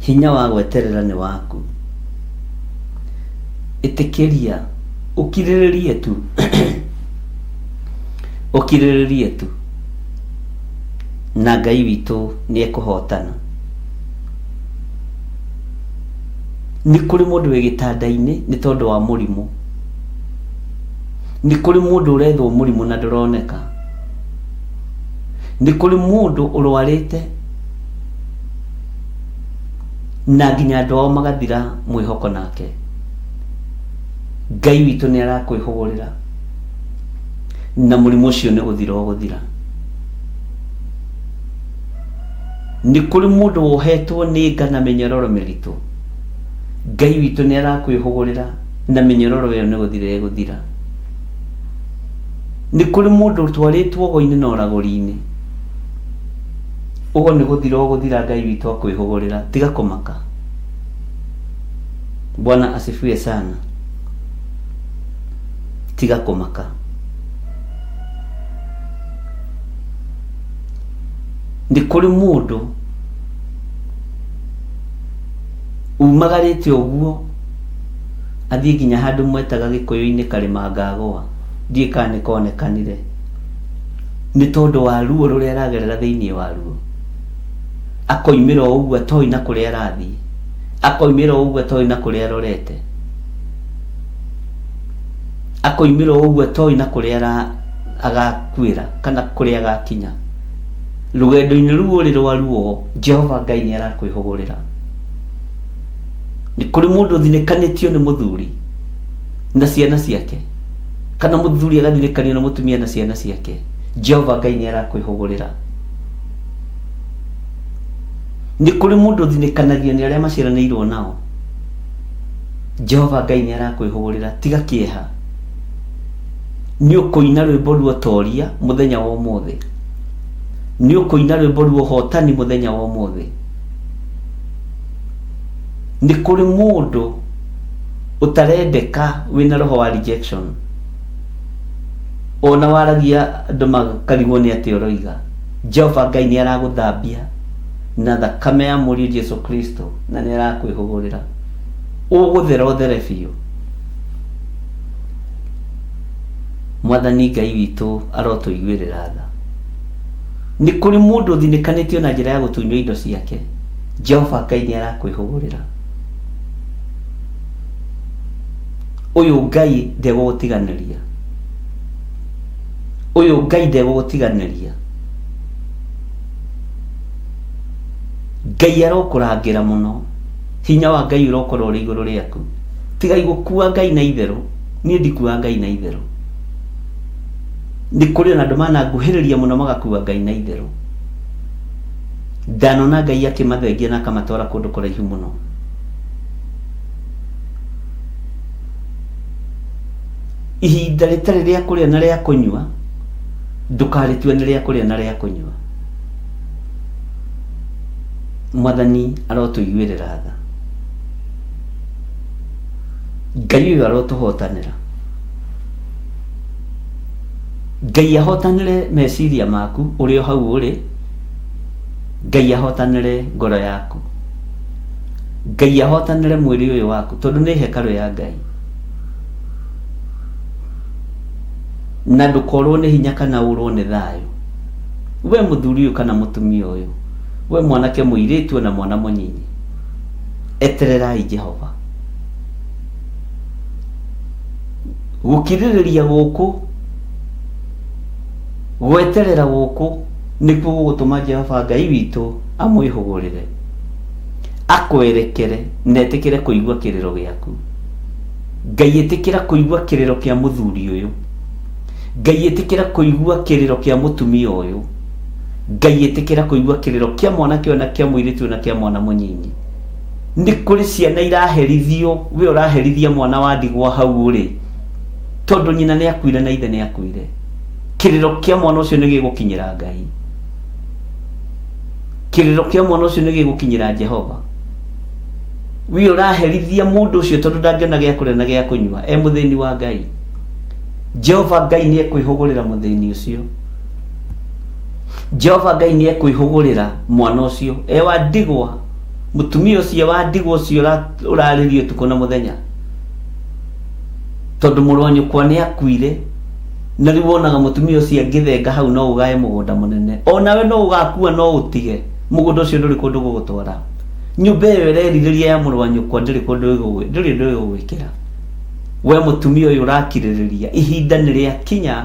Hinya wa gweterera nĩ waku. Ĩtĩkĩria ũkirĩrĩrie tu ũkirĩrĩrie tu na Ngai witũ nĩ ekũhotana. Nĩ kũrĩ mũndũ wĩ gĩtanda-inĩ nĩ tondũ wa mũrimũ. Nĩ kũrĩ mũndũ ũrethwo mũrimũ na ndũroneka. Nĩ kũrĩ mũndũ ũrwarĩte na nginya andũ ao magathira mwĩhoko nake. Ngai witũ nĩ arakwĩhũgũrĩra na mũrimũ ũcio nĩ gũthira ũgũthira. Nĩ kũrĩ mũndũ wohetwo nĩ nga na mĩnyororo mĩritũ. Ngai witũ nĩ arakwĩhũgũrĩra na mĩnyororo ĩyo nĩ gũthira ĩgũthira. Nĩ kũrĩ mũndũ ũtwarĩtwo ũgo-inĩ na ũragũri-inĩ. Ũgo nĩ gũthira ũgũthira Ngai witũ akwĩhũgũrĩra. Tiga kũmaka. Bwana asifiwe sana. Tiga kũmaka. Nĩ kũrĩ mũndũ umagarĩte ũguo athiĩ nginya handũ mwetaga gĩkũyũ-inĩ karĩma ngagũa ndiũĩ kana nĩ konekanire nĩ tondũ wa ruo rũrĩa aragerera thĩinĩ wa ruo akoimĩra o ũguo atoĩ na kũrĩa arathiĩ akoimĩra o ũguo atoĩ na kũrĩa arorete akoimĩra o ũguo atoĩ na kũrĩa agakuĩra kana kũrĩa agakinya. Rũgendo-inĩ rũu ũrĩ rwa ruo, Jehova Ngai nĩ arakwĩhũgũrĩra. Nĩ kũrĩ mũndũ ũthinĩkanĩtio nĩ mũthuri na ciana ciake, kana mũthuri agathinĩkanio nĩ mũtumia na ciana ciake. Jehova Ngai nĩ arakwĩhũgũrĩra. Nĩ kũrĩ mũndũ ũthinĩkanagio nĩ arĩa maciaranĩirwo nao. Jehova Ngai nĩ arakwĩhũgũrĩra. Tiga kĩeha. Nĩ ũkũina rwĩmbo rwa ũtoria mũthenya wa ũmũthĩ. Nĩ ũkũina rwĩmbo rwa ũhotani mũthenya wa ũmũthĩ. Nĩ kũrĩ mũndũ ũtarendeka wĩna roho wa rejection. Ona waragia andũ makarigwo nĩ atĩa ũroiga. Jehova Ngai nĩ aragũthambia na thakame ya mũriũ Jesu Kristo na nĩ arakwĩhũgũrĩra. Ũgũthera ũthere biũ. Mwathani Ngai witũ arotũiguĩrĩra tha. Nĩ kũrĩ mũndũ ũthinĩkanĩtio na njĩra ya gũtunywo indo ciake. Jehova Ngai nĩ arakwĩhũgũrĩra. Ũyũ Ngai ndegũgũtiganĩria. Ũyũ Ngai ndegũgũtiganĩria. Ngai arokũrangĩra mũno. Hinya wa Ngai ũrokorwo ũrĩ igũrũ rĩaku. Tigai gũkua Ngai na itherũ. Niĩ ndikuaga Ngai na itherũ. Nĩ kũrĩ ona andũ mananguhĩrĩria mũno magakua Ngai na itherũ. Ndanona Ngai akĩmathengia na akamatwara kũndũ kũraihu mũno. Ihinda rĩtarĩ rĩa kũrĩa na rĩa kũnyua, ndũkarĩtue nĩ rĩa kũrĩa na rĩa kũnyua. Mwathani arotũiguĩrĩra tha. Ngai ũyũ arotũhotanĩra. Ngai ahotanĩre meciria maku ũrĩ o hau ũrĩ. Ngai ahotanĩre ngoro yaku. Ngai ahotanĩre mwĩrĩ ũyũ waku tondũ nĩ hekarũ ya Ngai. Na ndũkorwo nĩ hinya kana ũrwo nĩ thayũ. We mũthuri ũyũ kana mũtumia ũyũ, we mwanake mũirĩtu ona mwana mũnyinyi, etererai Jehova. Gũkirĩrĩria gũkũ, gweterera gũkũ nĩkuo gũgũtũma Jehova Ngai witũ amwĩhũgũrĩre, akwerekere na etĩkĩre kũigua kĩrĩro gĩaku. Ngai ĩtĩkĩra kũigua kĩrĩro kĩa mũthuri ũyũ. Ngai ĩtĩkĩra kũigua kĩrĩro kĩa mũtumia ũyũ. Ngai ĩtĩkĩra kũigua kĩrĩro kĩa mwanake ũyũ na kĩa mũirĩtu ũyũ na kĩa mwana mũnyinyi. Nĩ kũrĩ ciana iraherithio, we ũraherithia mwana wa ndigwa hau ũrĩ, tondũ nyina nĩ akuire na ithe nĩ akuire. Kĩrĩro kĩa mwana ũcio nĩ gĩgũkinyĩra Ngai. Kĩrĩro kĩa mwana ũcio nĩ gĩgũkinyĩra Jehova. We ũraherithia mũndũ ũcio tondũ ndangĩona gĩa kũrĩa na gĩa kũnyua, e mũthĩni wa Ngai. Jehova Ngai nĩ ekwĩhũgũrĩra mũthĩni ũcio. Jehova Ngai nĩ ekwĩhũgũrĩra mwana ũcio e wa ndigwa, mũtumia ũcio wa ndigwa ũcio ũrarĩrio ũtukũ na mũthenya, tondũ mũrũ wa nyũkwa nĩ akuire, na rĩu wonaga mũtumia ũcio angĩthenga hau no ũgae mũgũnda mũnene. Onawe no ũgakua no ũtige, mũgũnda ũcio ndũrĩ kũndũ gũgũtwara. Nyũmba ĩyo ĩrerirĩria ya mũrũ wa nyũkwa ndĩrĩ kũndũ ndũrĩ ũndũ ĩgũgwĩkĩra. We mũtumia ũyũ ũrakirĩrĩria, ihinda nĩ rĩakinya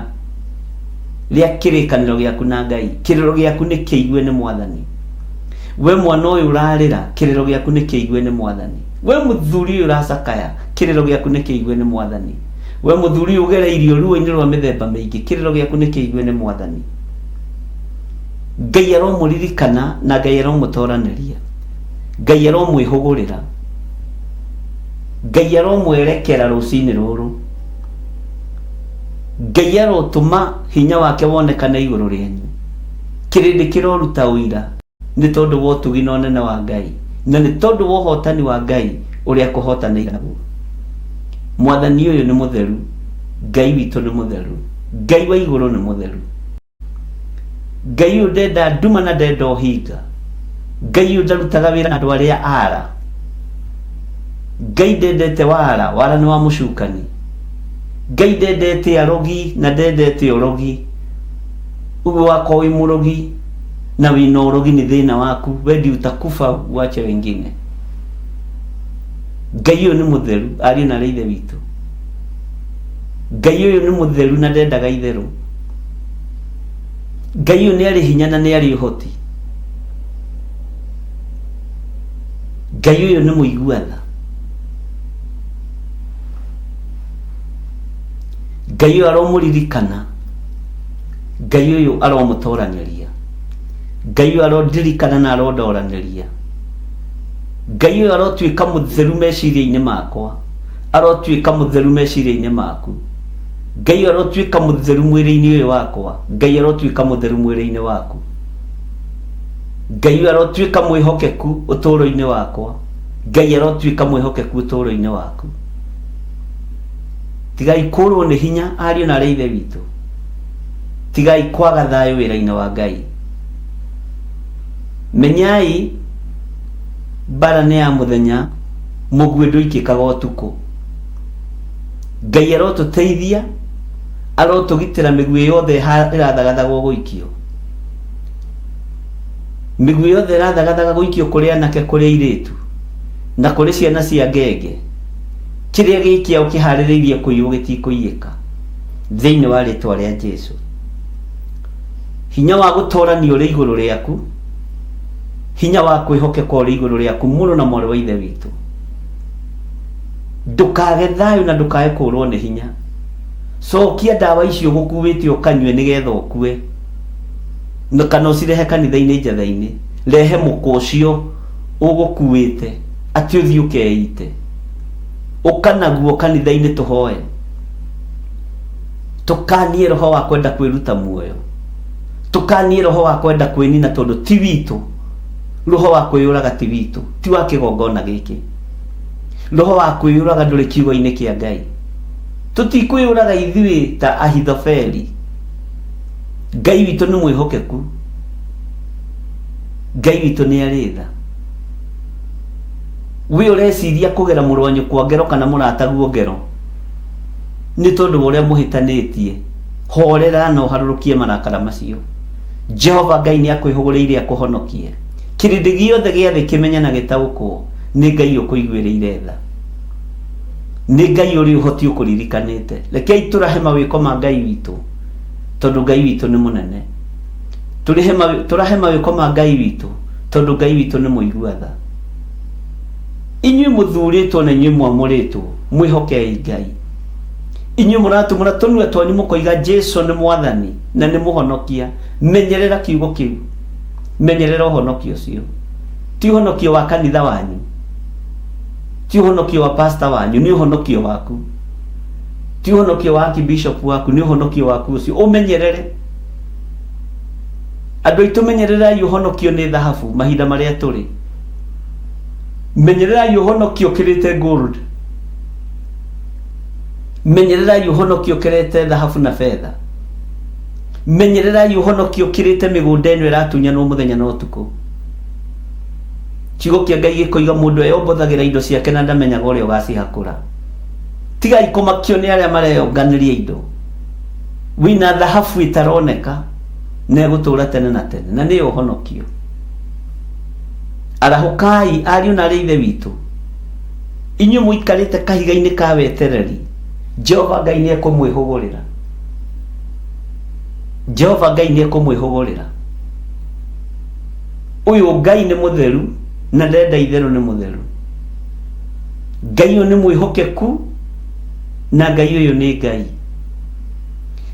rĩa kĩrĩkanĩro gĩaku na Ngai. Kĩrĩro gĩaku nĩ kĩigue nĩ Mwathani. We mwana ũyũ ũrarĩra, kĩrĩro gĩaku nĩ kĩigue nĩ Mwathani. We mũthuri ũyũ ũracakaya, kĩrĩro gĩaku nĩ kĩigue nĩ Mwathani. We mũthuri ũyũ ũgereirio ruo-inĩ rwa mĩthemba mĩingĩ, kĩrĩro gĩaku nĩ kĩigue nĩ Mwathani. Ngai aromũririkana na Ngai aromũtoranĩria. Ngai aromwĩhũgũrĩra. Ngai aromwerekera rũcinĩ rũrũ. Ngai arotũma hinya wake wonekane igũrũ rĩanyu. Kĩrĩndĩ kĩroruta ũira nĩ tondũ wa ũtugi na ũnene wa Ngai, na nĩ tondũ wa ũhotani wa Ngai ũrĩa akũhotanĩire naguo. Mwathani ũyũ nĩ mũtheru, Ngai witũ nĩ mũtheru, Ngai wa igũrũ nĩ mũtheru. Ngai ũyũ ndenda nduma na ndenda ũhinga. Ngai ũyũ ndarutaga wĩra na andũ arĩa ara. Ngai ndendete wara, wara nĩ wa mũcukani. Ngai ndendete arogi na ndendete ũrogi. Ũguo wakorwo wĩ mũrogi na wĩna ũrogi nĩ thĩna waku, we ndiye utakufa uache wengine. Ngai ũyũ nĩ mũtheru, ariũ na arĩ ithe witũ. Ngai ũyũ nĩ mũtheru na ndendaga itherũ. Ngai ũyũ nĩ arĩ hinya na nĩ arĩ ũhoti. Ngai ũyũ nĩ mũigua tha. Ngai ũyũ aromũririkana. Ngai ũyũ aromũtoranĩria. Ngai ũyũ arondirikana na arondoranĩria. Ngai ũyũ arotuĩka mũtheru meciria-inĩ makwa. Arotuĩka mũtheru meciria-inĩ maku. Ngai arotuĩka mũtheru mwĩrĩ-inĩ ũyũ wakwa. Ngai arotuĩka mũtheru mwĩrĩ-inĩ waku. Ngai ũyũ arotuĩka mwĩhokeku ũtũũro-inĩ wakwa. Ngai arotuĩka mwĩhokeku ũtũũro-inĩ waku. Tigai kũrwo nĩ hinya ariũ na arĩ ithe witũ. Tigai kwaga thayũ wĩra-inĩ wa Ngai. Menyai mbara nĩ ya mũthenya, mũguĩ ndũikĩkaga ũtukũ. Ngai arotũteithia, arotũgitĩra mĩguĩ yothe ĩrathagathagwo gũikio. Mĩguĩ yothe ĩrathagathaga gũikio kũrĩ anake, kũrĩ airĩtu, na kũrĩ ciana cia ngenge. Kĩrĩa gĩ kĩao kĩharĩrĩirie kũiywo gĩtikũiyĩka. Thĩinĩ wa rĩtwa rĩa Jesu. Hinya wa gũtorania ũrĩ igũrũ rĩaku. Hinya wa kwĩhokeka ũrĩ igũrũ rĩaku mũrũ na mwarĩ wa ithe witũ. Ndũkage thayũ na ndũkae kũrwo nĩ hinya. Cokia ndawa icio ũgũkuĩte ũkanyue nĩgetha ũkue. Na kana ũcirehe kanitha-inĩ njatha-inĩ. Rehe mũkwa ũcio ũgũkuĩte atĩ ũthiĩ ũkeite. Ũka naguo kanitha-inĩ tũhoe. Tũkanie roho wa kwenda kwĩruta muoyo. Tũkanie roho wa kwenda kwĩnina tondũ ti witũ. Roho wa kwĩyũraga ti witũ, ti wa kĩgongona gĩkĩ. Roho wa kwĩyũraga ndũrĩ kiugo-inĩ kĩa Ngai. Tũtikwĩyũraga ithuĩ ta Ahithofeli. Ngai witũ nĩ mwĩhokeku. Ngai witũ nĩ arĩ tha. We ũreciria kũgera mũrũ wa nyũkwa ngero kana mũrataguo ngero nĩ tondũ wa ũrĩa mũhĩtanĩtie, horera na ũharũrũkie marakara macio. Jehova Ngai nĩ akwĩhũgũrĩire akũhonokie. Kĩrĩndĩ gĩothe gĩa thĩ kĩmenye na gĩtaũkwo nĩ Ngai ũkũiguĩrĩire tha. Nĩ Ngai ũrĩ ũhoti ũkũririkanĩte. Rekei tũrahe mawĩko ma Ngai witũ tondũ Ngai witũ nĩ mũnene. Tũrahe mawĩko ma Ngai witũ tondũ Ngai witũ nĩ mũigua tha. Inyuĩ mũthurĩtwo na inyuĩ mwamũrĩtwo, mwĩhokei Ngai. Inyuĩ mũratumũra tũnua twanyu mũkoiga Jesu nĩ Mwathani na nĩ Mũhonokia, menyerera kiugo kĩu. Menyerera ũhonokio ũcio. Ti ũhonokio wa kanitha wanyu, ti ũhonokio wa pastor wanyu, nĩ ũhonokio waku. Ti ũhonokio wa archbishop waku, nĩ ũhonokio waku ũcio. Ũmenyerere. Andũ aitũ menyererai ũhonokio nĩ thahabu mahinda marĩa tũrĩ. Menyererai ũhonokio ũkĩrĩte gold. Menyererai ũhonokio ũkĩrĩte thahabu na betha. Menyererai ũhonokio ũkĩrĩte mĩgũnda ĩno ĩratunyanwo mũthenya na ũtukũ. Kiugo kĩa Ngai gĩkoiga mũndũ eyombothagĩra indo ciake na ndamenyaga ũrĩa ũgacihakũra. Tigai kũmakio nĩ arĩa mareyonganĩria indo. Wĩna thahabu ĩtaroneka na ĩgũtũũra tene na tene, na nĩyo ũhonokio. Arahũkai ariũ na arĩ ithe witũ, inyuĩ mũikarĩte kahiga-inĩ ka wetereri, Jehova Ngai nĩ ekũmwĩhũgũrĩra. Jehova Ngai nĩ ekũmwĩhũgũrĩra. Ũyũ Ngai nĩ mũtheru na ndenda itherũ nĩ mũtheru. Ngai ũyũ nĩ mwĩhokeku na Ngai ũyũ nĩ Ngai.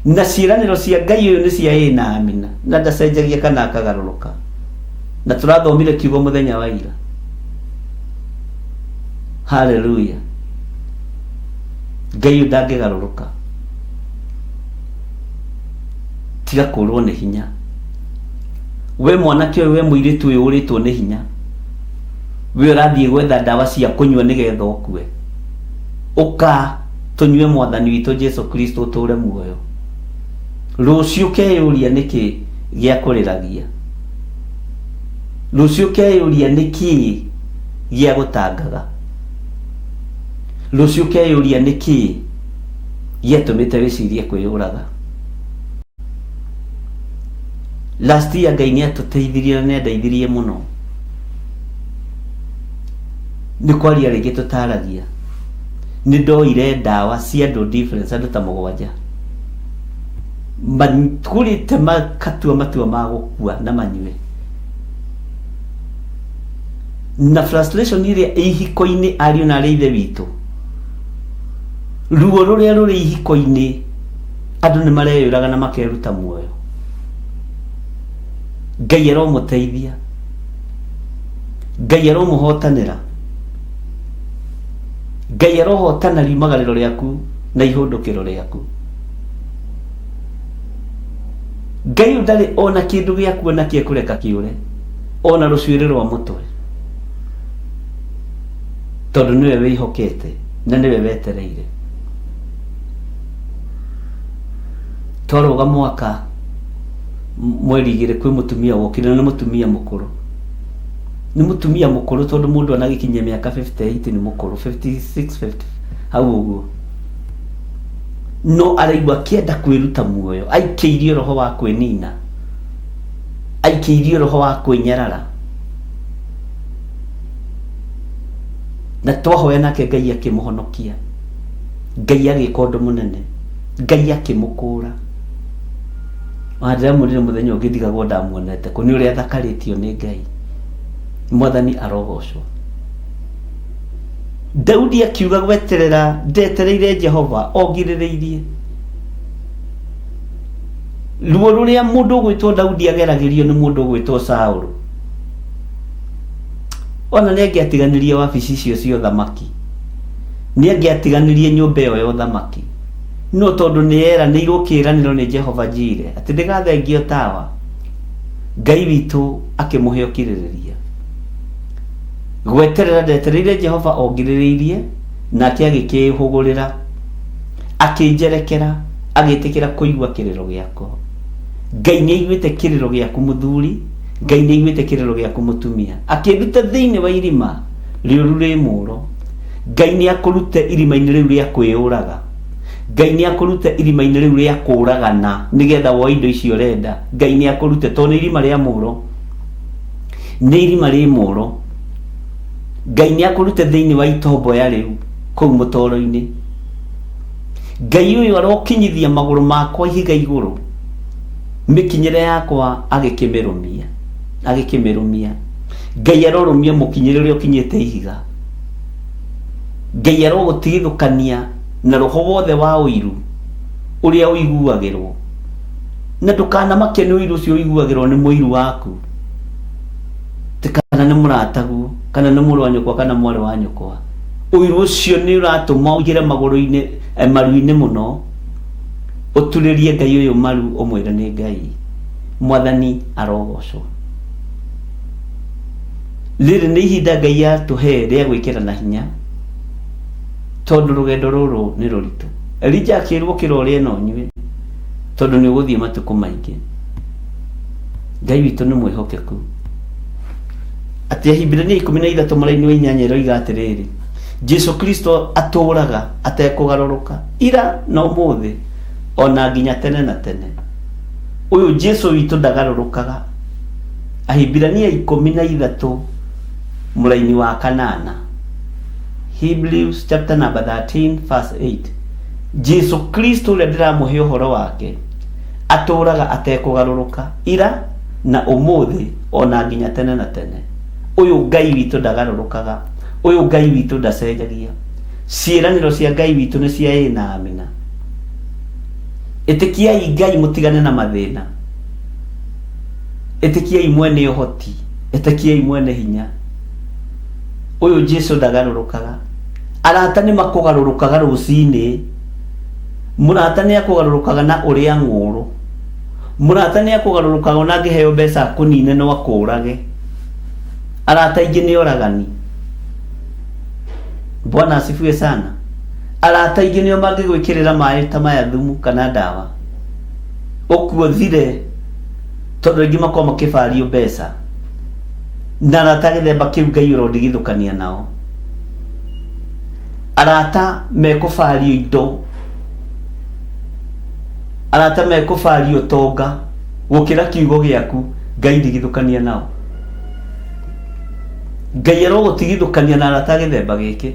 Na ciĩranĩro cia Ngai ũyũ nĩ cia ĩĩ na amina, na ndacenjagia kana akagarũrũka. Na tũrathomire kiugo mũthenya wa ira. Haleluya. Ngai ũyũ ndangĩgarũrũka. Tiga kũrwo nĩ hinya. We mwanake ũyũ, we mũirĩtu ũyũ ũrĩtwo nĩ hinya. We ũrathiĩ gwetha ndawa cia kũnyua nĩgetha ũkue. Ũka tũnyue Mwathani witũ Jesu Kristo ũtũũre muoyo. Rũciũ ũkeyũria nĩkĩ gĩa kũrĩragia. Rũciũ ũkeyũria nĩkĩ gĩa gũtangaga. Rũciũ ũkeyũria nĩkĩ gĩatũmĩte wĩcirie kwĩyũraga. Last year Ngai nĩ atũteithirie na nĩ andeithirie mũno. Nĩ kwaria rĩngĩ tũtaragia. Nĩ ndoire ndawa cia andũ difference, andũ ta mũgwanja. Makũrĩte makatua matua ma gũkua na manyue. Na frustration ĩrĩa ĩ ihiko-inĩ ariũ na arĩ ithe witũ, ruo rũrĩa rũrĩ ihiko-inĩ, andũ nĩ mareyũraga na makeruta muoyo. Ngai aromũteithia, Ngai aromũhotanĩra, Ngai arohotana riumagarĩro rĩaku na ihũndũkĩro rĩaku. Ngai ũyũ ndarĩ ona kĩndũ gĩaku ona kĩ ekũreka kĩũre, ona rũcuĩrĩ rwa mũtwe, tondũ nĩwe wĩhokete na nĩwe wetereire. Twarũga mwaka mweri 2 kwĩ mũtumia wokire, na nĩ mũtumia mũkũrũ, nĩ mũtumia mũkũrũ tondũ mũndũ anagĩkinyia mĩaka 58 nĩ mũkũrũ, 56, 50 hau ũguo, no araigua akĩenda kwĩruta muoyo, aikĩirio roho wa kwĩnina, aikĩirio roho wa kwĩnyarara. Na twahoya nake Ngai akĩmũhonokia, Ngai agĩka ũndũ mũnene, Ngai akĩmũkũra. Ona ndĩramwĩrire mũthenya ũngĩ ndigagwo ndamuonete kũ, nĩ ũrĩa athakarĩtio nĩ Ngai. Mwathani arogocwo. Daudi akiuga gweterera ndetereire Jehova ongirĩrĩirie. Ruo rũrĩa mũndũ ũgwĩtwo Daudi ageragĩrio nĩ mũndũ ũgwĩtwo Saũlũ. Ona nĩ angĩatiganĩrie wabici icio cia ũthamaki, nĩ angĩatiganĩrie nyũmba ĩyo ya ũthamaki, no tondũ nĩ yeranĩirwo kĩĩranĩro nĩ Jehova Jire atĩ ndĩgathengio tawa, Ngai witũ akĩmũhe ũkirĩrĩria. Gweterera ndetereire Jehova ongirĩrĩirie, nake agĩkĩĩhũgũrĩra, akĩnjerekera, agĩĩtĩkĩra kũigua kĩrĩro gĩakwa. Ngai nĩ aiguĩte kĩrĩro gĩaku mũthuri, Ngai nĩ aiguĩte kĩrĩro gĩaku mũtumia. Akĩnduta thĩinĩ wa irima rĩũru rĩ mũũro. Ngai nĩ akũrute irima-inĩ rĩu rĩa kwĩyũraga. Ngai nĩ akũrute irima-inĩ rĩu rĩa kũũragana nĩgetha woe indo icio ũrenda. Ngai nĩ akũrute tondũ nĩ irima rĩa mũũro. Nĩ irima rĩ mũũro. Ngai nĩ akũrute thĩinĩ wa itomboya rĩu kũu mũtoro-inĩ. Ngai ũyũ arokinyithia magũrũ makwa ihiga igũrũ, mĩkinyĩre yakwa agĩkĩmĩrũmia, agĩkĩmĩrũmia. Ngai arorũmia mũkinyĩre ũrĩa ũkinyĩte ihiga. Ngai arogũtigithũkania na roho wothe wa ũiru ũrĩa ũiguagĩrwo, na ndũkanamake nĩ ũiru ũcio ũiguagĩrwo nĩ mũiru waku, ti kana nĩ mũrataguo, kana nĩ mũrũ wa nyũkwa kana mwarĩ wa nyũkwa. Ũiru ũcio nĩ ũratũma ũingĩre magũrũ-inĩ, maru-inĩ mũno, ũturĩrie Ngai ũyũ maru ũmwĩre nĩ Ngai. Mwathani arogocwo. Rĩrĩ nĩ ihinda Ngai atũhe rĩa gwĩkĩrana hinya, tondũ rũgendo rũrũ nĩ rũritũ. Elija akĩrwo ũkĩra ũrĩe na ũnyue, tondũ nĩ ũgũthiĩ matukũ maingĩ. Ngai witũ nĩ mwĩhokeku. Atĩ Ahibirania 13 mũraini wa 8 ĩroiga atĩrĩrĩ, Jesu Kristo atũũraga atekũgarũrũka ira na ũmũthĩ ona nginya tene na tene. Ũyũ Jesu witũ ndagarũrũkaga. Ahibirania 13 mũraini wa 8. Hebrews chapter number 13 verse 8. Jesu Kristo ũrĩa ndĩramũhe ũhoro wake atũũraga atekũgarũrũka ira na ũmũthĩ ona nginya tene na tene. Ũyũ Ngai witũ ndagarũrũkaga, ũyũ Ngai witũ ndacenjagia. Ciĩranĩro cia Ngai witũ nĩ cia ĩĩ na amina. Ĩtĩkiai Ngai mũtigane na mathĩna. Ĩtĩkiai mwene ũhoti, ĩtĩkiai mwene hinya. Ũyũ Jesu ndagarũrũkaga. Arata nĩ makũgarũrũkaga rũcinĩ. Mũrata nĩ akũgarũrũkaga na ũrĩa ng'ũrũ. Mũrata nĩ akũgarũrũkaga ona angĩheo mbeca akũnine no akũrage. Arata aingĩ nĩ oragani. Bwana asifiwe sana. Arata aingĩ nĩo mangĩgwĩkĩrĩra maĩ ta maya thumu kana ndawa. Ũkue ũthire tondũ aingĩ makoragwo makĩbario mbeca. Na arata gĩthemba kĩu Ngai ũrondigithũkania nao. Arata mekũbario indo, arata mekũbario ũtonga gũkĩra kiugo gĩaku, Ngai ndigithũkania nao. Ngai arogũtigithũkania na arata gĩthemba gĩkĩ.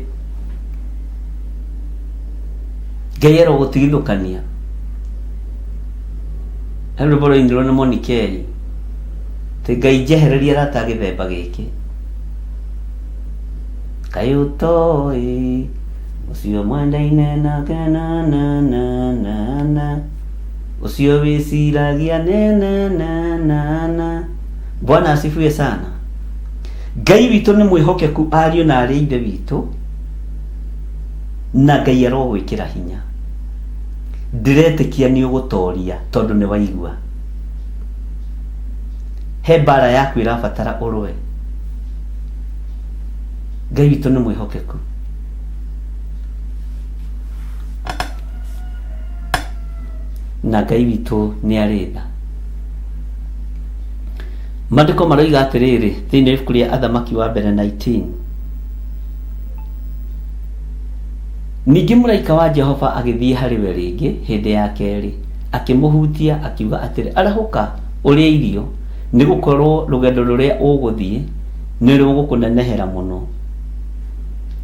Ngai arogũtigithũkania. He rwĩmbo rwainirwo nĩ Monikei atĩ Ngai njehereria arata a gĩthemba gĩkĩ. Kaĩ ũtoĩ ũcio mwendaine nake na na na na na ũcio wĩciragia nĩ na na na na. Bwana asifiwe sana. Ngai witũ nĩ mwĩhokeku ariũ na arĩ ithe witũ na Ngai arogwĩkĩra hinya. Ndĩretĩkia nĩ ũgũtoria tondũ nĩ waigua. He mbara yaku ĩrabatara ũrũe. Ngai witũ nĩ mwĩhokeku. Na Ngai witũ nĩ arĩ tha. Maandĩko maroiga atĩrĩrĩ thĩinĩ wa ibuku rĩa Athamaki wa mbere 19. Ningĩ mũraika wa Jehova agĩthiĩ harĩ we rĩngĩ hĩndĩ ya kerĩ, akĩmũhutia, akiuga atĩrĩ, Arahũka, ũrĩe irio, nĩ gũkorũo rũgendo rũrĩa ũgũthiĩ nĩ rũgũkũnenehera mũno.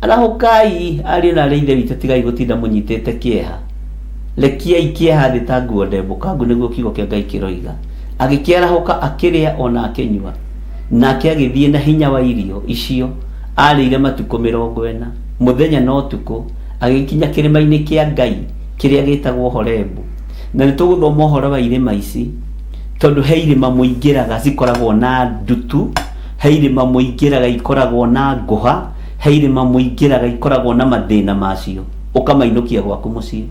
Arahũkai, ariũ na aarĩ a Ithe witũ, tigai gũtinda mũnyitĩte kĩeha. Rekiai kĩeha thĩ ta nguo ndembũkangu, nĩguo kiugo kĩa Ngai kĩroiga. Agĩkĩarahũka, akĩrĩa o na akĩnyua. Nake agĩthiĩ na hinya wa irio icio aarĩire matukũ 40, mũthenya na ũtukũ, agĩkinya kĩrĩma-inĩ kĩa Ngai kĩrĩa gĩtagwo Horebu. Na nĩ tũgũthoma ũhoro wa irĩma ici, tondũ he irĩma mũingĩraga cikoragwo na ndutu, he irĩma mũingĩraga ikoragwo na ngũha, he irĩma mũingĩraga ikoragwo na mathĩna macio, ũkamainũkia gwaku mũciĩ.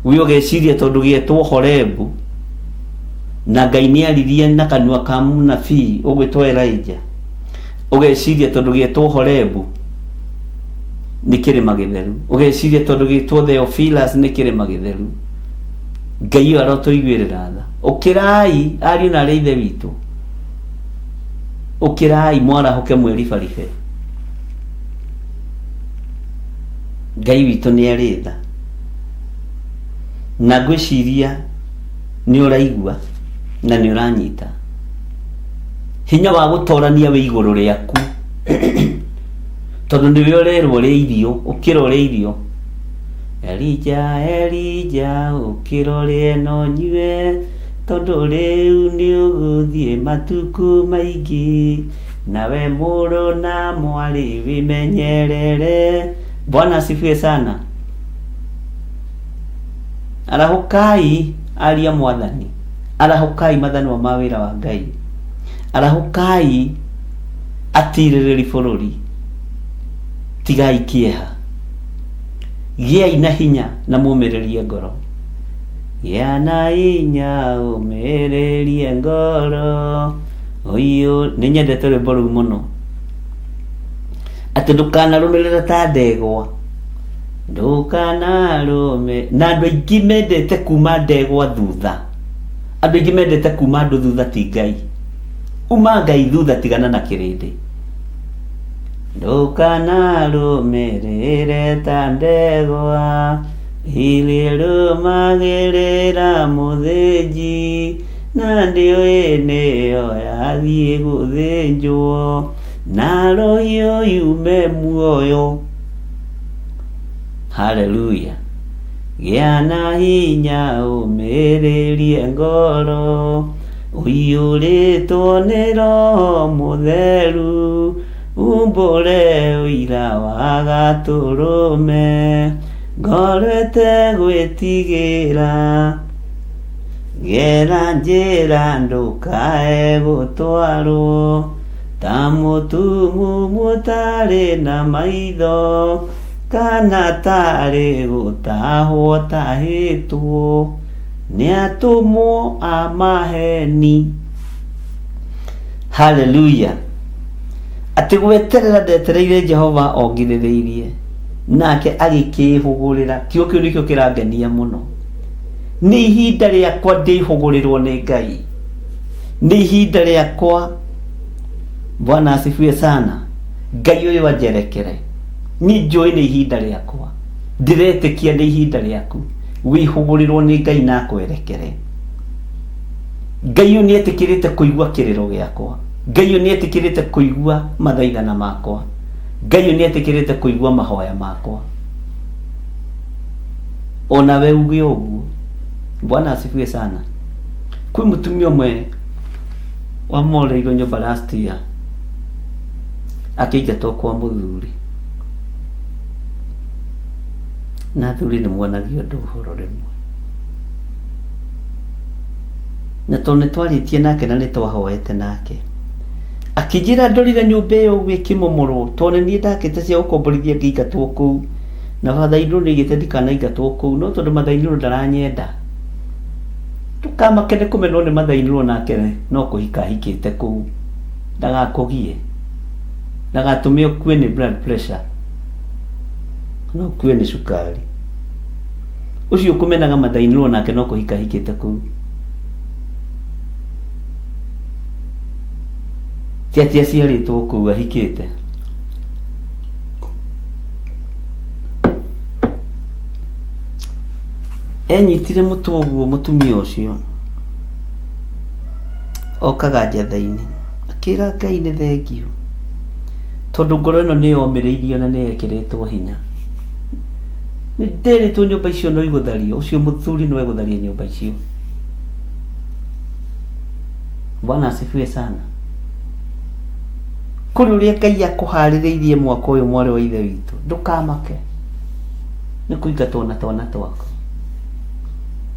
We ũgeciria tondũ gĩetwo Horebu, na Ngai nĩ aririe na kanua ka mũnabii ũgwĩtwo Elijah, ũgeciria tondũ gĩetwo Horebu nĩ kĩrĩma gĩtheru, ũgeciria tondũ gĩtwo Theophilus nĩ kĩrĩma gĩtheru. Ngai ũyũ arotũiguĩrĩra tha. Ũkĩrai ariũ na arĩ ithe witũ, ũkĩrai mwarahũke mwĩribaribe. Ngai witũ nĩ arĩ tha, na ngwĩciria nĩ ũraigua na nĩ ũranyita. Hinya wa gũtorania wĩ igũrũ rĩaku, tondũ nĩwe ũrerwo ũrĩe irio, ũkĩra ũrĩe irio. Elija, Elija, ũkĩra ũrĩe na ũnyue, tondũ rĩu nĩ ũgũthiĩ matukũ maingĩ, nawe mũrũ na mwarĩ wĩmenyerere. Bwana asifiwe sana. Arahũkai aria mwathani, arahũkai mathanwa ma wĩra wa Ngai, arahũkai atirĩrĩri bũrũri, tigai kĩeha, gĩai na hinya na mũmĩrĩrie ngoro. Gĩa na hinya ũmĩrĩrie ngoro, ũyũ nĩ nyendete rwĩmbo rũu mũno, atĩ ndũkanarũmĩrĩre ta ndegwa, ndũkanarũme. Na andũ aingĩ mendete kuma ndegwa thutha, andũ aingĩ mendete kuma andũ thutha ti Ngai. Uma Ngai thutha, tigana na kĩrĩndĩ. Ndũkanarũmĩrĩre ta ndegwa irĩrũmagĩrĩra mũthĩnji, na ndiũĩ nĩyo yathiĩ gũthĩnjwo, na rũhiũ yume muoyo. Haleluya. Gĩa na hinya ũmĩrĩrie ngoro, ũiyũrĩtwo nĩ Roho Mũtheru, umbũre ũira wa gatũrũme, ngoro ĩtegwĩtigĩra. Gera njĩra ndũkae gũtwarwo, ta mũtumumu ũtarĩ na maitho, kana tarĩ gũtahwo tahĩtwo nĩ atũmwo a maheni. Haleluya. Atĩ gweterera ndetereire Jehova ongirĩrĩirie, nake agĩkĩĩhũgũrĩra. Kiugo kĩu nĩkĩo kĩrangenia mũno. Nĩ ihinda rĩakwa ndĩhũgũrĩrwo nĩ Ngai, nĩ ihinda rĩakwa. Bwana asifiwe sana. Ngai ũyũ anjerekere, niĩ njũĩ nĩ ihinda rĩakwa, ndĩretĩkia nĩ ihinda rĩaku wĩhũgũrĩrwo nĩ Ngai na akwerekere. Ngai ũyũ nĩ etĩkĩrĩte kũigua kĩrĩro gĩakwa, Ngai ũyũ nĩ etĩkĩrĩte kũigua mathaithana makwa, Ngai ũyũ nĩ etĩkĩrĩte kũigua mahoya makwa. Onawe uge ũguo, Bwana asifiwe sana. Kwĩ mũtumia ũmwe wamoreirwo nyũmba last year akĩingatwo kwa mũthuri na athuri nĩ muonagio ũndũ ũhoro rĩmwe na tondũ nĩ twarĩtie nake na nĩ twahoete nake akĩnjĩra ndorire nyũmba ĩyo ũguo ĩkĩmomorwo tondũ nĩ niĩ ndakĩte cia gũkomborithia ngĩingatwo kũu na bathainũ nĩ aigĩte ndikanaingatwo kũu no tondũ mathainũ ndaranyenda ndũkamake nĩ kũmenwo nĩ mathainũ nake no kũhika ahikĩte kũu ndagakũgie ndagatũme ũkue nĩ blood pressure no ũkue nĩ cukari ũcio ũkũmenaga mathainũ nake no kũhika ahikĩte kũu ti atĩ aciarĩtwo kũu ahikĩte enyitire mũtwe ũguo mũtumia ũcio okaga njatha-inĩ akĩra Ngai nĩ thengiũ tondũ ngoro ĩno nĩ yomĩrĩirio na nĩ yekĩrĩtwo hinya nĩ nderĩtwo nyũmba icio no igũthario ũcio mũthuri no egũtharia nyũmba icio Bwana asifiwe sana kũrĩ ũrĩa Ngai akũharĩrĩirie mwaka ũyũ mwarĩ wa ithe witũ ndũkamake nĩ kũingatwo na twana twaku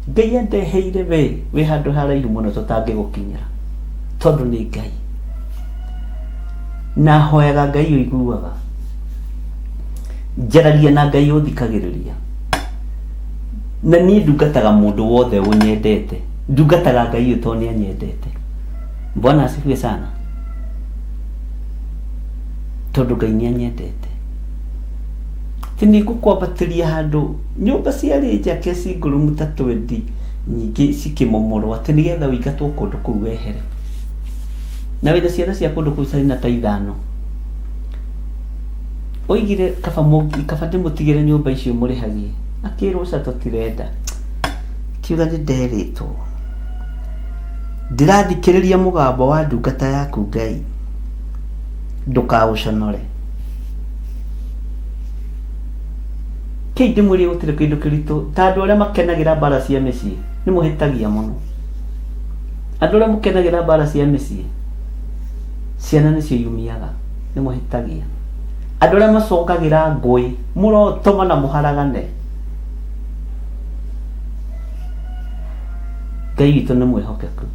Ngai andeheire we wĩ handũ haraihu mũno tũtangĩgũkinyĩra tondũ nĩ Ngai na hoyaga Ngai ũiguaga njaragia na Ngai ũthikagĩrĩria na niĩ ndungataga mũndũ wothe ũnyendete ndungataga Ngai ũyũ tondũ nĩ anyendete Bwana asifiwe sana tondũ Ngai nĩ anyendete ti nĩ ngũkwambatĩria handũ nyũmba ciarĩ njake cingũrũmu ta twendi nyingĩ cikĩmomorwo atĩ nĩgetha ũingatwo kũndũ kũu wehere na wĩna ciana cia kũndũ kũu ciarĩ na ta ithano oigire kaba kaba ndĩmũtigĩre nyũmba icio mũrĩhagie akĩrwo ca tũtirenda kiuga nĩ nderĩtwo ndĩrathikĩrĩria mũgambo wa ndungata yaku Ngai ndũkaũconore kĩi ndĩmwĩrire gũtirĩ kĩndũ kĩritũ ta andũ arĩa makenagĩra mbara cia mĩciĩ nĩ mũhĩtagia mũno andũ arĩa mũkenagĩra mbara cia mĩciĩ ciana nĩcio iumiaga nĩ mũhĩtagia andũ arĩa macokagĩra ngũĩ mũrotoma na mũharagane Ngai witũ nĩ mwĩhokeku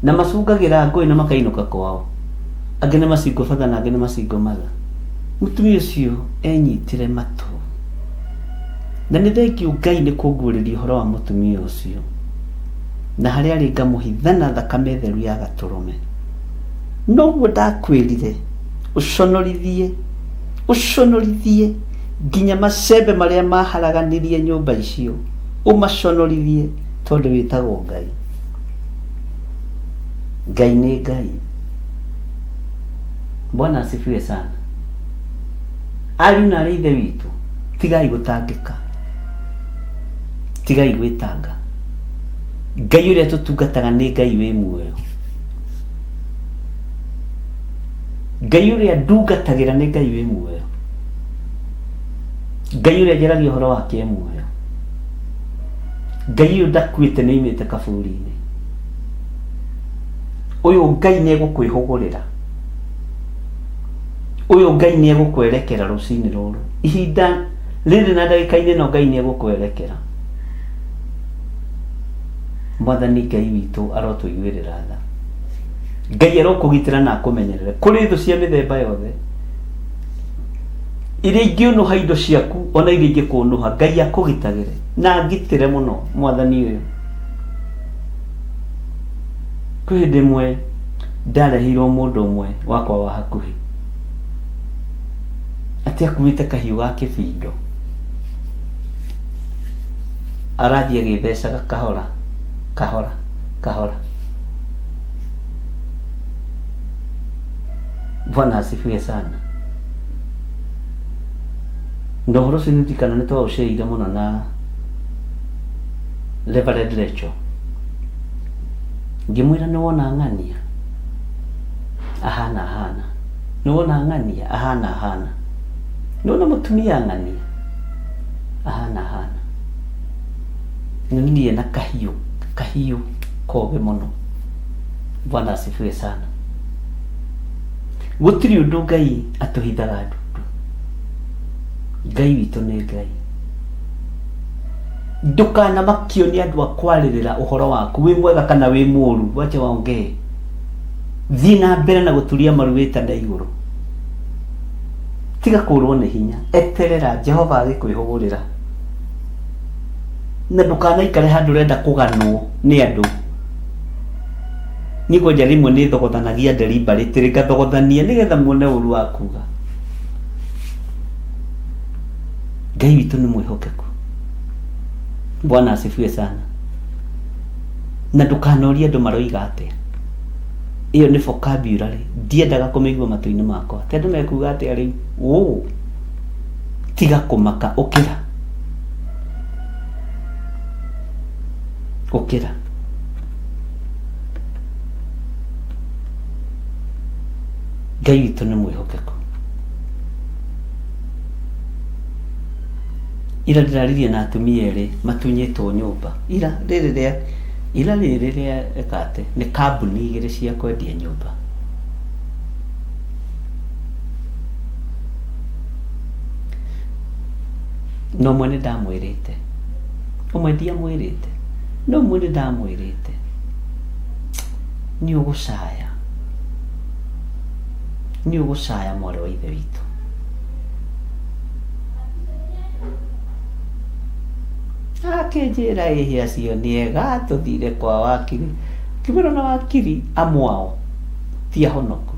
na macungagĩra ngũĩ na makainũka kwao angĩ nĩ macingo batha na angĩ nĩ macingo matha mũtumia ũcio enyitire matũ na nĩ thengiũ Ngai nĩ kũnguũrĩria ũhoro wa mũtumia ũcio na harĩa arĩ ngamũhitha na thakame theru ya gatũrũme noguo ndakwĩrire ũconorithie ũconorithie nginya macembe marĩa maharaganirie nyũmba icio ũmaconorithie tondũ wĩtagwo Ngai Ngai nĩ Ngai Bwana asifiwe sana ariũ na arĩ ithe witũ tigai gũtangĩka tigai gwĩtanga Ngai ũrĩa tũtungataga nĩ Ngai wĩ muoyo Ngai ũrĩa ndungatagĩra nĩ Ngai wĩ muoyo Ngai ũrĩa njaragia ũhoro wake e muoyo Ngai ũyũ ndakuĩte nĩ aimĩte kaburi-inĩ ũyũ Ngai nĩ egũkwĩhũgũrĩra ũyũ Ngai nĩ egũkwerekera rũcinĩ rũrũ ihinda rĩrĩ na ndagĩka-inĩ ĩno Ngai nĩ egũkwerekera Mwathani Ngai witũ arotũiguĩrĩra tha Ngai arokũgitĩra na akũmenyerere kũrĩ thũ cia mĩthemba yothe iria ingĩũnũha indo ciaku ona iria ingĩkũnũha Ngai akũgitagĩre na angitĩre mũno mwathani ũyũ kwĩ hĩndĩ ĩmwe ndareheirwo mũndũ ũmwe wakwa wa hakuhĩ atĩ akuĩte kahiũ ga kĩbindo arathiĩ agĩthecaga kahora kahora kahora Bwana asifiwe sana na ũhoro ũcio nĩndirikana nĩ twaũceire mũno na Reverend Rachel ngĩmwĩra nĩ wona ng'ania ahana ahana nĩ wona ng'ania ahana ahana nĩ wona mũtumia ng'ania ahana ahana Nĩ na kahiũ, kahiũ kogĩ mũno. Bwana asifiwe sana. Gũtirĩ ũndũ Ngai atũhithaga ndundu. Ngai witũ nĩ Ngai. Ndũkanamakio nĩ andũ a kwarĩrĩra ũhoro waku wĩ mwega kana wĩ mũũru, wache waongee. Thiĩ na mbere na gũturia maru wĩtane igũrũ. Tiga kũrwo nĩ hinya, eterera Jehova agĩkwĩhũgũrĩra. Na ndũkanaikare handũ ũrenda kũganwo nĩ andũ. Niĩ kwanja rĩmwe nĩ thogothanagia deliberately, ngathogothania nĩgetha muone ũru wa kuga. Ngai witũ nĩ mwĩhokeku. Bwana asifiwe sana. Na ndũkanorie andũ maroiga atĩa. Ĩyo nĩ vocabulary ndiendaga kũmĩigua matũ-inĩ makwa. Atĩ andũ mekuga atĩa rĩu? Ũũ. Tiga kũmaka, ũkĩra. Ũkĩra. Ngai witũ nĩ mwĩhokeku. Ira ndĩraririe na atumia erĩ matunyĩtwo nyũmba. Ira rĩrĩ rĩa ira rĩrĩ rĩa ĩkate nĩ kambuni igĩrĩ cia kwendia nyũmba. Na ũmwe nĩ ndamwĩrĩte, ũmwe ndiamwĩrĩte, no ũmwe nĩ ndamwĩrĩte, nĩ ũgũcaya, nĩ ũgũcaya mwarĩ wa ithe witũ. Akĩnjĩra ĩhĩ acio nĩ ega tũthire kwa wakiri. Ngĩmwĩra ona wakiri amwe ao ti ahonoku.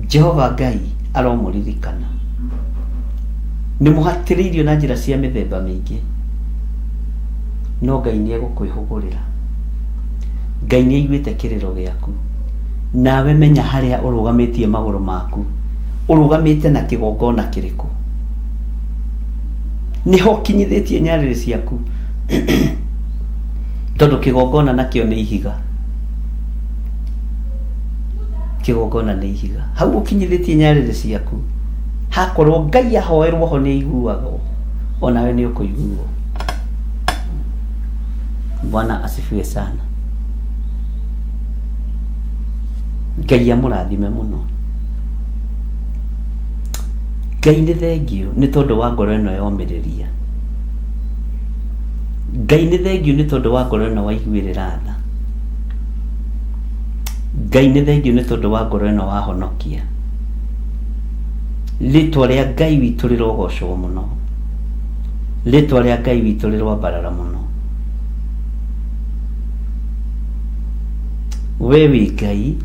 Jehova Ngai aromũririkana. Nĩ mũhatĩrĩirio na njĩra cia mĩthemba mĩingĩ, no Ngai nĩ egũkwĩhũgũrĩra. Ngai nĩ aiguĩte kĩrĩro gĩaku. Nawe menya harĩa ũrũgamĩtie magũrũ maku. Ũrũgamĩte na kĩgongona kĩrĩkũ? Nĩho ũkinyithĩtie nyarĩrĩ ciaku? Tondũ kĩgongona nakĩo nĩ ihiga. Kĩgongona nĩ ihiga. Hau ũkinyithĩtie nyarĩrĩ ciaku, hakorwo Ngai ahoerwo ho nĩ aiguagwo, onawe nĩ ũkũiguo. Bwana asifiwe sana. Ngai amũrathime mũno. Ngai nĩ thengiũ nĩ tondũ wa ngoro ĩno yomĩrĩria. Ngai nĩ thengiũ nĩ tondũ wa ngoro ĩno waiguĩrĩra tha. Ngai nĩ thengiũ nĩ tondũ wa ngoro ĩno wahonokia. Rĩtwa rĩa Ngai witũ rĩrogocwo mũno. Rĩtwa rĩa Ngai witũ rĩroambarara mũno. We wĩ Ngai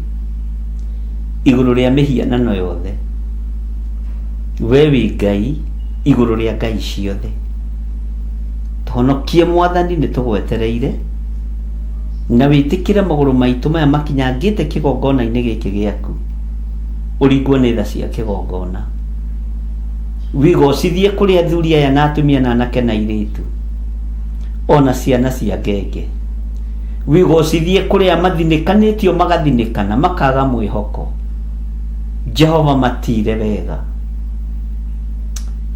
igũrũ rĩa mĩhianano yothe. We wĩ Ngai igũrũ rĩa ngai ciothe. Tũhonokie Mwathani nĩ tũgwetereire na wĩtĩkĩre magũrũ maitũ maya makinyangĩte kĩgongona-inĩ gĩkĩ gĩaku ũringwo nĩ tha cia kĩgongona. Wĩgocithie kũrĩ athuri aya na atumia na anake na airĩtu ona ciana cia ngenge. Wĩgocithie kũrĩ a mathinĩkanĩtio magathinĩkana makaga mwĩhoko. Jehova matire wega.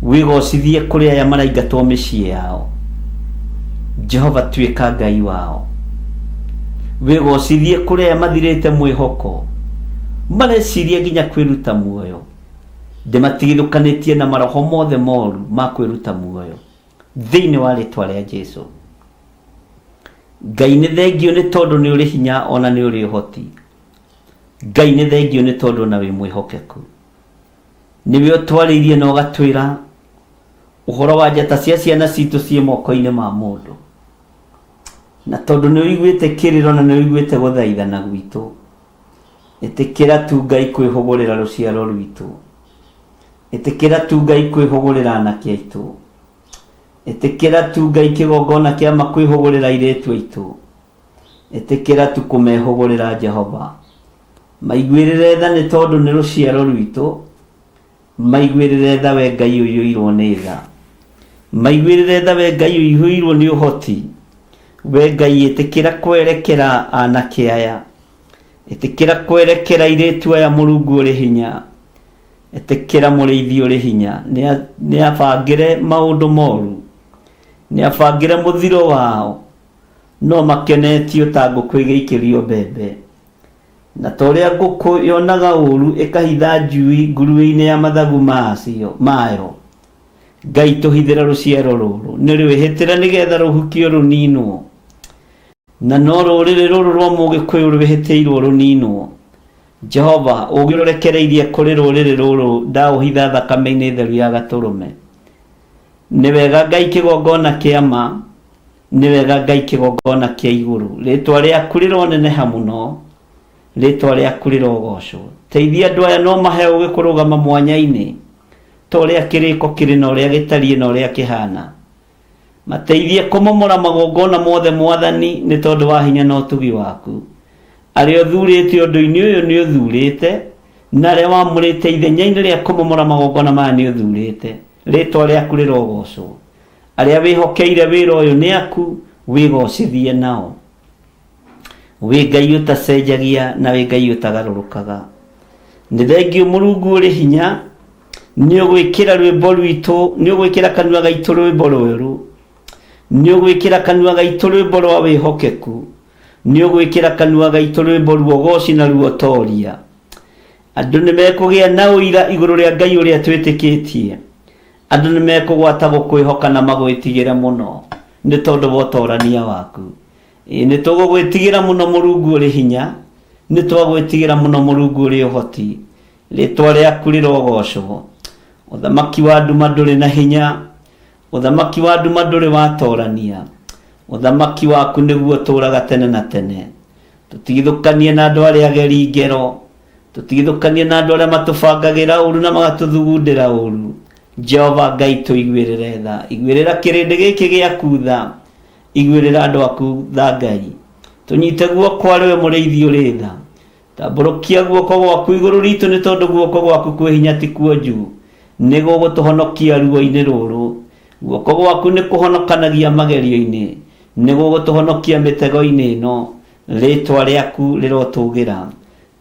Wĩgocithie kũrĩ aya maraingatwo mĩciĩ yao. Jehova tuĩka Ngai wao. Wĩgocithie kũrĩ aya mathirĩte mwĩhoko mareciria nginya kwĩruta muoyo. Ndĩmatigithũkanĩtie na maroho mothe moru ma kwĩruta muoyo thĩinĩ wa rĩtwa rĩa Jesu. Ngai nĩ thengio nĩ tondũ nĩ ũrĩ hinya ona nĩ ũrĩ ũhoti. Ngai nĩ thengio nĩ tondũ ona wĩ mwĩhokeku. Nĩwe ũtwarĩirie na ũgatwĩra ũhoro wa njata cia ciana citũ ciĩ moko-inĩ ma mũndũ. Na tondũ nĩ ũiguĩte kĩrĩro na nĩ ũiguĩte gũthaithana gwitũ, Ĩtĩkĩra tu Ngai kwĩhũgũrĩra rũciaro rwitũ. Ĩtĩkĩra tu Ngai kwĩhũgũrĩra anake aitũ. Ĩtĩkĩra tu Ngai kĩgongona kĩa ma kwĩhũgũrĩra airĩtu aitũ. Ĩtĩkĩra tu kũmehũgũrĩra Jehova. Maiguĩrĩre tha nĩ tondũ nĩ rũciaro rwitũ. Maiguĩrĩre tha we Ngai ũiyũirwo nĩ tha. Maiguĩrĩre tha we Ngai ũiyũirwo nĩ ũhoti. We Ngai ĩtĩkĩra kwerekera anake aya. Ĩtĩkĩra kwerekera airĩtu aya Mũrungu ũrĩ hinya. Ĩtĩkĩra mũrĩithi ũrĩ hinya nĩ abangĩre maũndũ moru, nĩ abangĩre mũthiro wao, no makenetio ta ngũkũ ĩgĩikĩrio mbembe. Na ta ũrĩa ngũkũ yonaga ũũru ĩkahitha njui nguruĩ-inĩ ya mathagu mayo, Ngai tũhithĩre rũciaro rũrũ, nĩ rwĩhĩtĩre nĩgetha rũhukio rũninwo. Na no rũrĩrĩ rũrũ rwa Mũgĩkũyũ rwĩhĩtĩirwo rũninwo. Jehova, ũũgĩ ũrekereirie kũrĩ rũrĩrĩ rũrũ ndaũhitha thakame-inĩ theru ya Gatũrũme. Nĩ wega Ngai kĩgongona kĩa ma, nĩ wega Ngai kĩgongona kĩa igũrũ. Rĩtwa rĩaku rĩroneneha mũno, rĩtwa rĩaku rĩrogocwo. Teithia andũ aya no mahe ũũgĩ kũrũgama mwanya-inĩ, ta ũrĩa kĩrĩko kĩrĩ na ũrĩa gĩtariĩ na ũrĩa kĩhana. Mateithie kũmomora magongona mothe Mwathani nĩ tondũ wa hinya na ũtugi waku. Arĩa ũthurĩte ũndũ-inĩ ũyũ nĩ ũthurĩte, na arĩa wamũrĩte ithenya-inĩ rĩa kũmomora magongona maya nĩ ũthurĩte. Rĩtwa rĩaku rĩrogocwo. Arĩa wĩhokeire wĩra ũyũ nĩ aku, wĩgocithie nao. Wĩ Ngai ũtacenjagia na wĩ Ngai ũtagarũrũkaga. Nĩ thengiũ Mũrungu ũrĩ hinya, nĩ ũgwĩkĩra rwĩmbo rwitũ, nĩ ũgwĩkĩra kanua gaitũ rwĩmbo rwerũ, nĩ ũgwĩkĩra kanua gaitũ rwĩmbo rwa wĩhokeku, nĩ ũgwĩkĩra kanua gaitũ rwĩmbo ruogoci na ruotoria. Andũ nĩ mekũgĩa na ũira igũrũ rĩa Ngai ũrĩa twĩtĩkĩtie. Andũ nĩ mekũgwata gũkwĩhoka na magwĩtigĩre mũno nĩ tondũ wa ũtorania waku. Ĩĩ nĩ tũgũgwĩtigĩra mũno Mũrungu ũrĩ hinya, nĩ twagwĩtigĩra mũno Mũrungu ũrĩ ũhoti. Rĩtwa rĩaku rĩrogocwo. Ũthamaki wa nduma ndũrĩ na hinya, ũthamaki wa nduma ndũrĩ watorania. Ũthamaki waku nĩguo ũtũũraga tene na tene. Tũtigithũkanie na andũ arĩa ageri ngero, tũtigithũkanie na andũ arĩa matũbangagĩra ũru na magatũthugundĩra ũru. Jehova Ngai tũiguĩrĩre tha, iguĩrĩra kĩrĩndĩ gĩkĩ gĩaku tha, iguĩrĩra andũ aku tha Ngai. Tũnyite guoko arĩ we mũrĩithi ũrĩ tha. Tambũrũkia guoko gwaku igũrũ ritũ nĩ tondũ guoko gwaku kwĩ hinya ti kuonju, nĩ gũgũtũhonokia ruo-inĩ rũrũ. Guoko gwaku nĩ kũhonokanagia magerio-inĩ, nĩ gũgũtũhonokia mĩtego-inĩ ĩno. Rĩtwa rĩaku rĩrotũgĩra.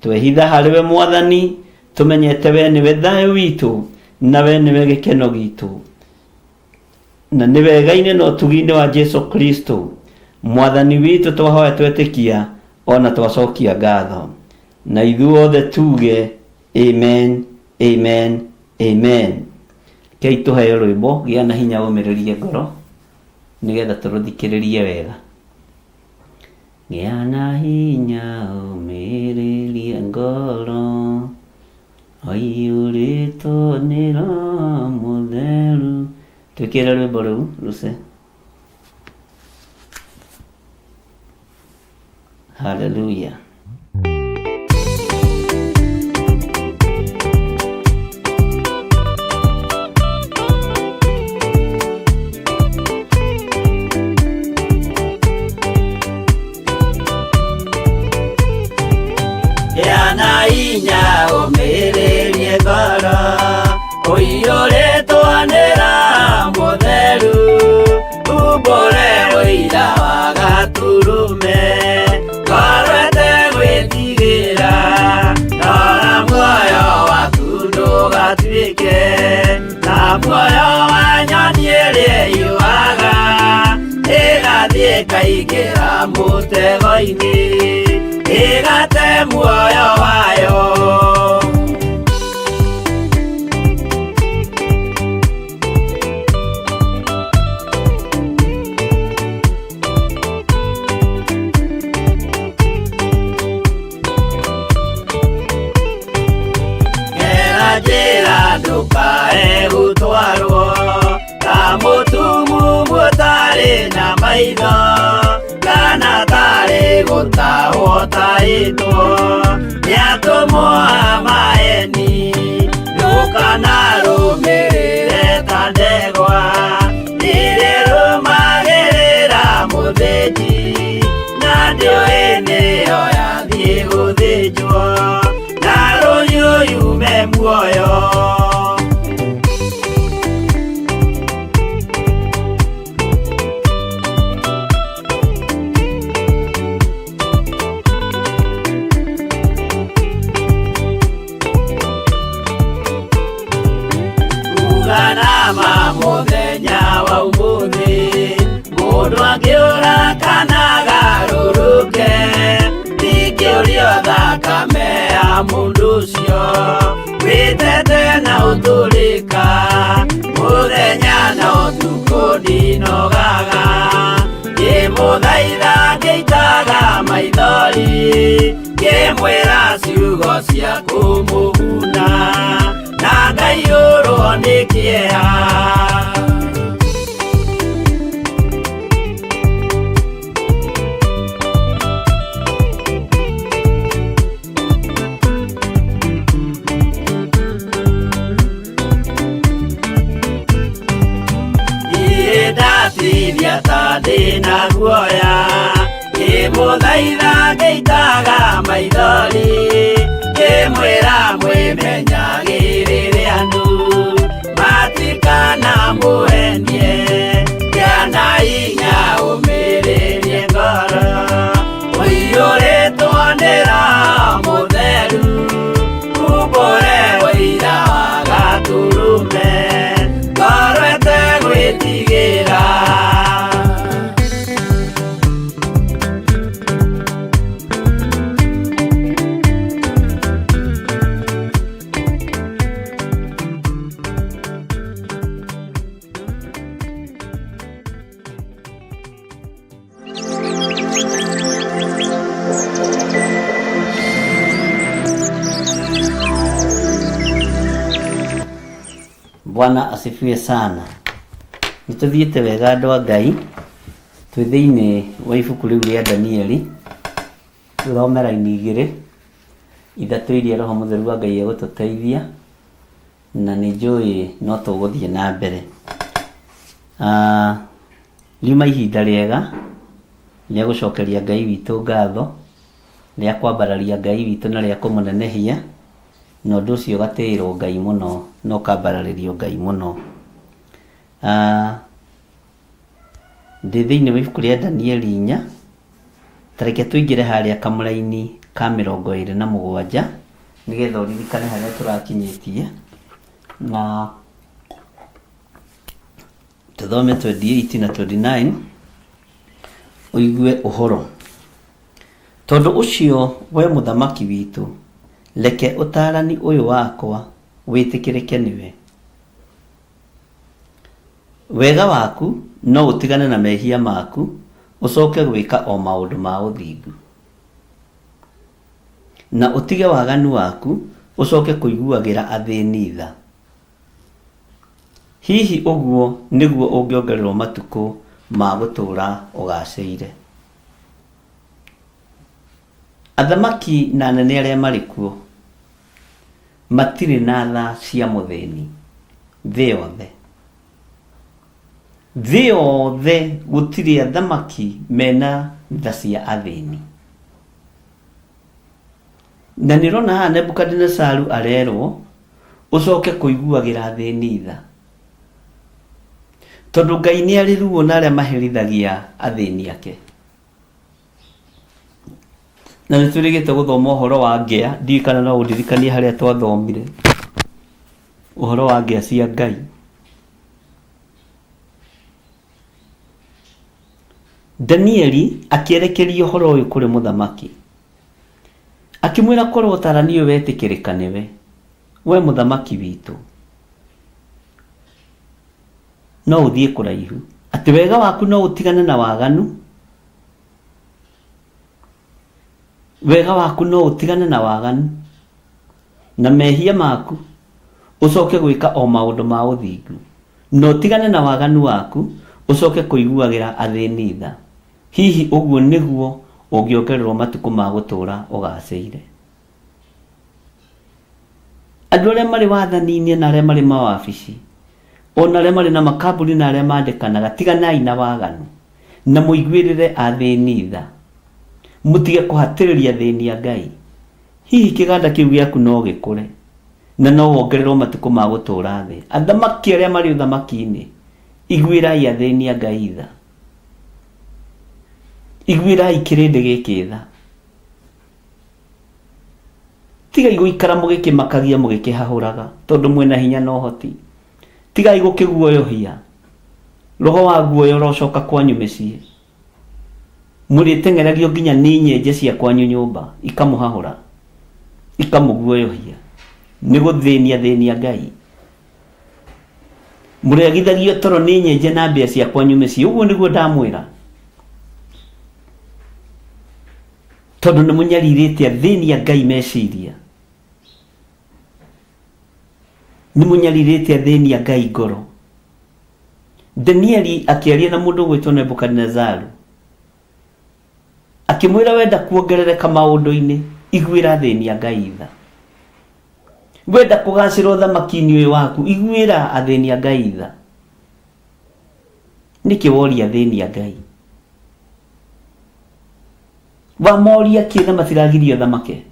Twehitha harĩ we Mwathani, tũmenyete we nĩwe thayũ witũ, na we nĩwe gĩkeno gitũ. Na nĩ wega-inĩ na ũtugi-inĩ wa Jesu Kristo Mwathani witũ twahoya twetĩkia ona twacokia ngatho. Na ithuothe tuge amen, amen, amen. Kei tũheo rwĩmbo gĩa na hinya ũmĩrĩrie ngoro nĩgetha tũrũthikĩrĩrie wega. Gĩa na hinya ũmĩrĩrie ngoro Waiyũrĩtwo nĩ Roho Mũtheru. Twĩkĩre rwĩmbo rũu Lucy. Hallelujah. Gĩa hinya ũmĩrĩrie ngoro ũiyũrĩtwo nĩ Roho Mũtheru umbũre ũira wa Gatũrũme ngoro ĩtegwĩtigĩra rora muoyo waku ndũgatuĩke ta muoyo wa nyoni ĩrĩa ĩyũaga ĩgathiĩ ĩkaingĩra mũtego-inĩ ĩgate muoyo wayo. Gera njĩra ndũkae gũtwarwo ta mũtumumu ũtarĩ na maitho kana tarĩ gũtahwo tahĩtwo nĩ atũmwo a maeni ndũkanarũmĩrĩre ta ndegwa ĩrĩa ĩrũmagĩrĩra mũthĩnji na ndĩũĩ nĩyo yathiĩ gũthĩnjwo na rũhiũ yume muoyo. ma mũthenya wa ũmũthĩ mũndũ angĩũra kana agarũrũke ndingĩũrio thakame ya mũndũ ũcio wĩtete na ũtũrĩka mũthenya na ũtukũ ndinogaga ngĩmũthaitha ngĩitaga maithori ngĩmwĩra ciugo cia kũmũguna na ngaiyũrwo nĩ kĩeha. Niĩ ndatithia ta ndĩna guoya ngĩmũthaitha ngĩitaga maithori ngĩmwĩra mwĩmenyagĩrĩre andũ matikana mũhenie kĩana hinya ũmĩrĩrie ngoro ũiyũrĩtwo nĩ Roho Mũtheru umbũre ũira wa Gatũrũme ngoro ĩtegwĩtigĩra. Bwana asifiwe sana. Nĩ tũthiĩte wega andũ a Ngai, twĩ thĩinĩ wa ibuku rĩu rĩa Danieli, tũthome raini igĩrĩ, ithatũ iria Roho Mũtheru wa Ngai egũtũteithia, na nĩ njũĩ no tũgũthiĩ na mbere. Riuma ihinda rĩega rĩa gũcokeria Ngai witũ ngatho, rĩa kwambararia Ngai witũ na rĩa kũmũnenehia, na ũndũ ũcio ũgatĩĩrwo Ngai mũno na ũkambararĩrio Ngai mũno. Ndĩ thĩinĩ wa ibuku rĩa Danieli 4, ta reke tũingĩre harĩa kamũraini ka 27 nĩgetha ũririkane harĩa tũrakinyĩtie, na tũthome 28 na 29 ũigue ũhoro. Tondũ ũcio we mũthamaki witũ, reke ũtaarani ũyũ wakwa wĩtĩkĩrĩke nĩwe. Wega waku no ũtigane na mehia maku, ũcoke gwĩka o maũndũ ma ũthingu. Na ũtige waganu waku, ũcoke kũiguagĩra athĩni tha. Hihi ũguo nĩguo ũngĩongererwo matukũ ma gũtũũra ũgaacĩire. Athamaki na anene arĩa marĩ kuo matirĩ na tha cia mũthĩni thĩ yothe. Thĩ yothe gũtirĩ athamaki mena tha cia athĩni. Na nĩ ũrona haha Nebukadinesaru arerwo ũcoke kũiguagĩra athĩni tha. Tondũ Ngai nĩ arĩ ruo na arĩa maherithagia athĩni ake. Na nĩ twĩrĩgĩte gũthoma ũhoro wa ngĩa, ndiũĩ kana no ũndirikanie harĩa twathomire ũhoro wa ngĩa cia Ngai. Danieli akĩerekeria ũhoro ũyũ kũrĩ mũthamaki, akĩmwĩra korwo ũtarani ũyũ wetĩkĩrĩka nĩwe, we mũthamaki witũ, no ũthiĩ kũraihu, atĩ wega waku no ũtigane na waganu, wega waku no ũtigane na waganu, na mehia maku ũcoke gwĩka o maũndũ ma ũthingu, na ũtigane na waganu waku ũcoke kũiguagĩra athĩni tha. Hihi ũguo nĩguo ũngĩongererwo matukũ ma gũtũũra ũgaacĩire. Andũ arĩa marĩ wathani-inĩ na arĩa marĩ mawabici, ona arĩa marĩ na makambuni na arĩa mandĩkanaga, tiganai na waganu na mũiguĩrĩre athĩni tha. Mũtige kũhatĩrĩria athĩni a Ngai. Hihi kĩganda kĩu gĩaku no gĩkũre na no wongererwo matukũ ma gũtũũra thĩ. Athamaki arĩa marĩ ũthamaki-inĩ, iguĩrai athĩni a Ngai tha. Iguĩrai kĩrĩndĩ gĩkĩ tha. Tigai gũikara mũgĩkĩmakagia mũgĩkĩhahũraga tondũ mwĩna hinya na ũhoti. Tigai gũkĩguoyohia. Roho wa guoya ũrocoka kwanyu mĩciĩ. Mũrĩteng'eragio nginya nĩ nyenje cia kwanyu nyũmba, ikamũhahũra, ikamũguoyohia. Nĩ gũthĩnia thĩnia Ngai. Mũrĩagithagio toro nĩ nyenje na mbĩa cia kwanyu mĩciĩ. Ũguo nĩguo ndamwĩra. Tondũ nĩ mũnyarirĩte athĩni a Ngai meciria. Nĩ mũnyarirĩte athĩni a Ngai ngoro. Danieli akĩaria na mũndũ ũgwĩtwo Nebukadinezaru. Akĩmwĩra wenda kuongerereka maũndũ-inĩ, iguĩra athĩni a Ngai tha. Wenda kũgacĩra ũthamaki-inĩ ũyũ waku, iguĩra athĩni a Ngai tha. Nĩkĩ woria athĩni a Ngai? Wamoria kĩ na matiragirio thamake?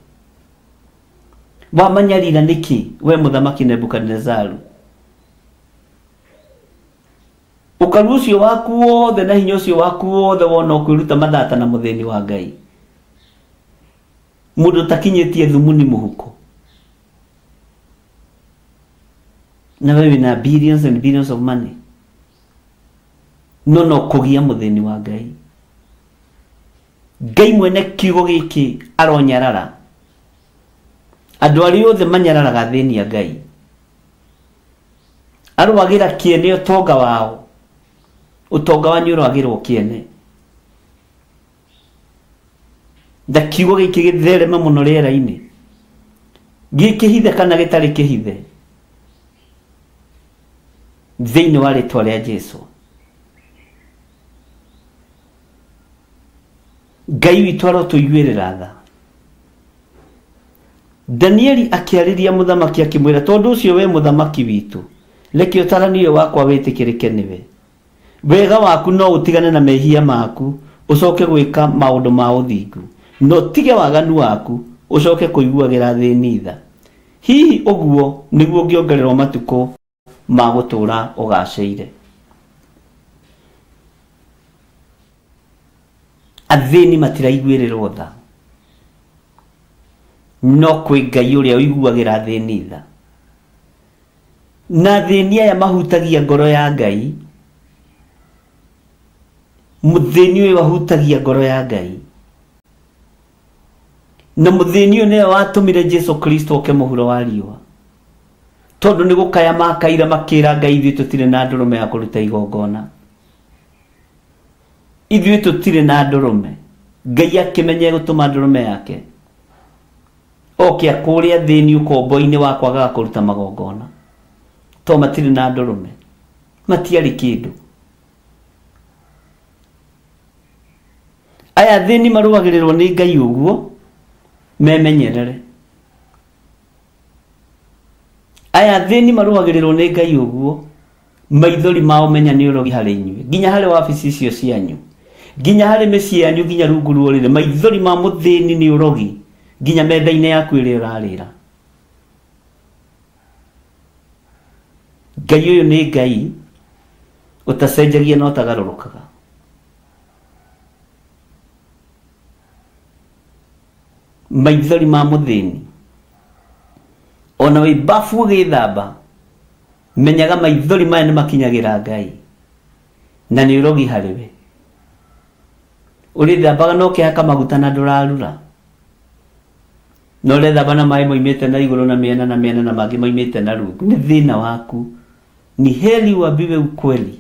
Wamanyarira nĩkĩ we mũthamaki Nebukadinezaru? Ũkaru ũcio waku wothe na hinya ũcio waku wothe wona ũkwĩruta mathata na mũthĩni wa Ngai. Mũndũ ũtakinyĩtie thumuni mũhuko. Na we wĩna billions and billions of money. No no kũgia mũthĩni wa Ngai. Ngai mwene kiugo gĩkĩ aronyarara. Andũ arĩa othe manyararaga athĩni a Ngai. Arwagĩra kĩene ũtonga wao. Ũtonga wanyu ũrwagĩrwo kĩene. Na kiugo gĩkĩ gĩthereme mũno rĩera-inĩ. Gĩkĩhithe kana gĩtarĩ kĩhithe. Thĩinĩ wa rĩtwa rĩa Jesu. Ngai witũ arotũiguĩrĩra tha. Danieli akĩarĩria mũthamaki akĩmwĩra, tondũ ũcio we mũthamaki witũ, reke ũtarani ũyũ wakwa wĩtĩkĩrĩke nĩwe. Wega waku no ũtigane na mehia maku, ũcoke gwĩka maũndũ ma ũthingu, na ũtige waganu waku, ũcoke kũiguagĩra athĩni tha. Hihi ũguo nĩguo ũngĩongererwo matukũ ma gũtũũra ũgacĩire. Athĩni matiraiguĩrĩrwo tha, no kwĩ Ngai ũrĩa ũiguagĩra athĩni tha. Na athĩni aya mahutagia ngoro ya Ngai. Mũthĩni ũyũ ahutagia ngoro ya Ngai. Na mũthĩni ũyũ nĩwe watũmire Jesu Kristo oke mũhuro wa riũa. Tondũ nĩ gũkaya makaire makĩra Ngai ithuĩ tũtirĩ na ndũrũme ya kũruta igongona. Ithuĩ tũtirĩ na ndũrũme. Ngai akĩmenya egũtũma ndũrũme yake. Oke akũũre athĩni ũkombo-inĩ wa kwagaga kũruta magongona. To matirĩ na ndũrũme. Matiarĩ kĩndũ. Aya athĩni marũagĩrĩrwo nĩ Ngai ũguo, memenyerere. Aya athĩni marũagĩrĩrwo nĩ Ngai ũguo, maithori mao menya nĩ ũrogi harĩ inyuĩ, nginya harĩ wabici icio cianyu, nginya harĩ mĩciĩ yanyu, nginya rungu rwa ũrĩrĩ. Maithori ma mũthĩni nĩ ũrogi, nginya metha-inĩ yaku ĩrĩa ũrarĩra. Ngai ũyũ nĩ Ngai ũtacenjagia na ũtagarũrũkaga. Maithori ma mũthĩni, ona wĩ bafu ũgĩthamba, menyaga maithori maya nĩ makinyagĩra Ngai na nĩ ũrogi harĩ we. Ũrĩthambaga na ũkĩhaka maguta na ndũrarura, na ũrethamba na maĩ moimĩte na igũrũ na mĩena na mĩena na mangĩ moimĩte na rungu, nĩ thĩna waku. Ni heri uambiwe ukweli.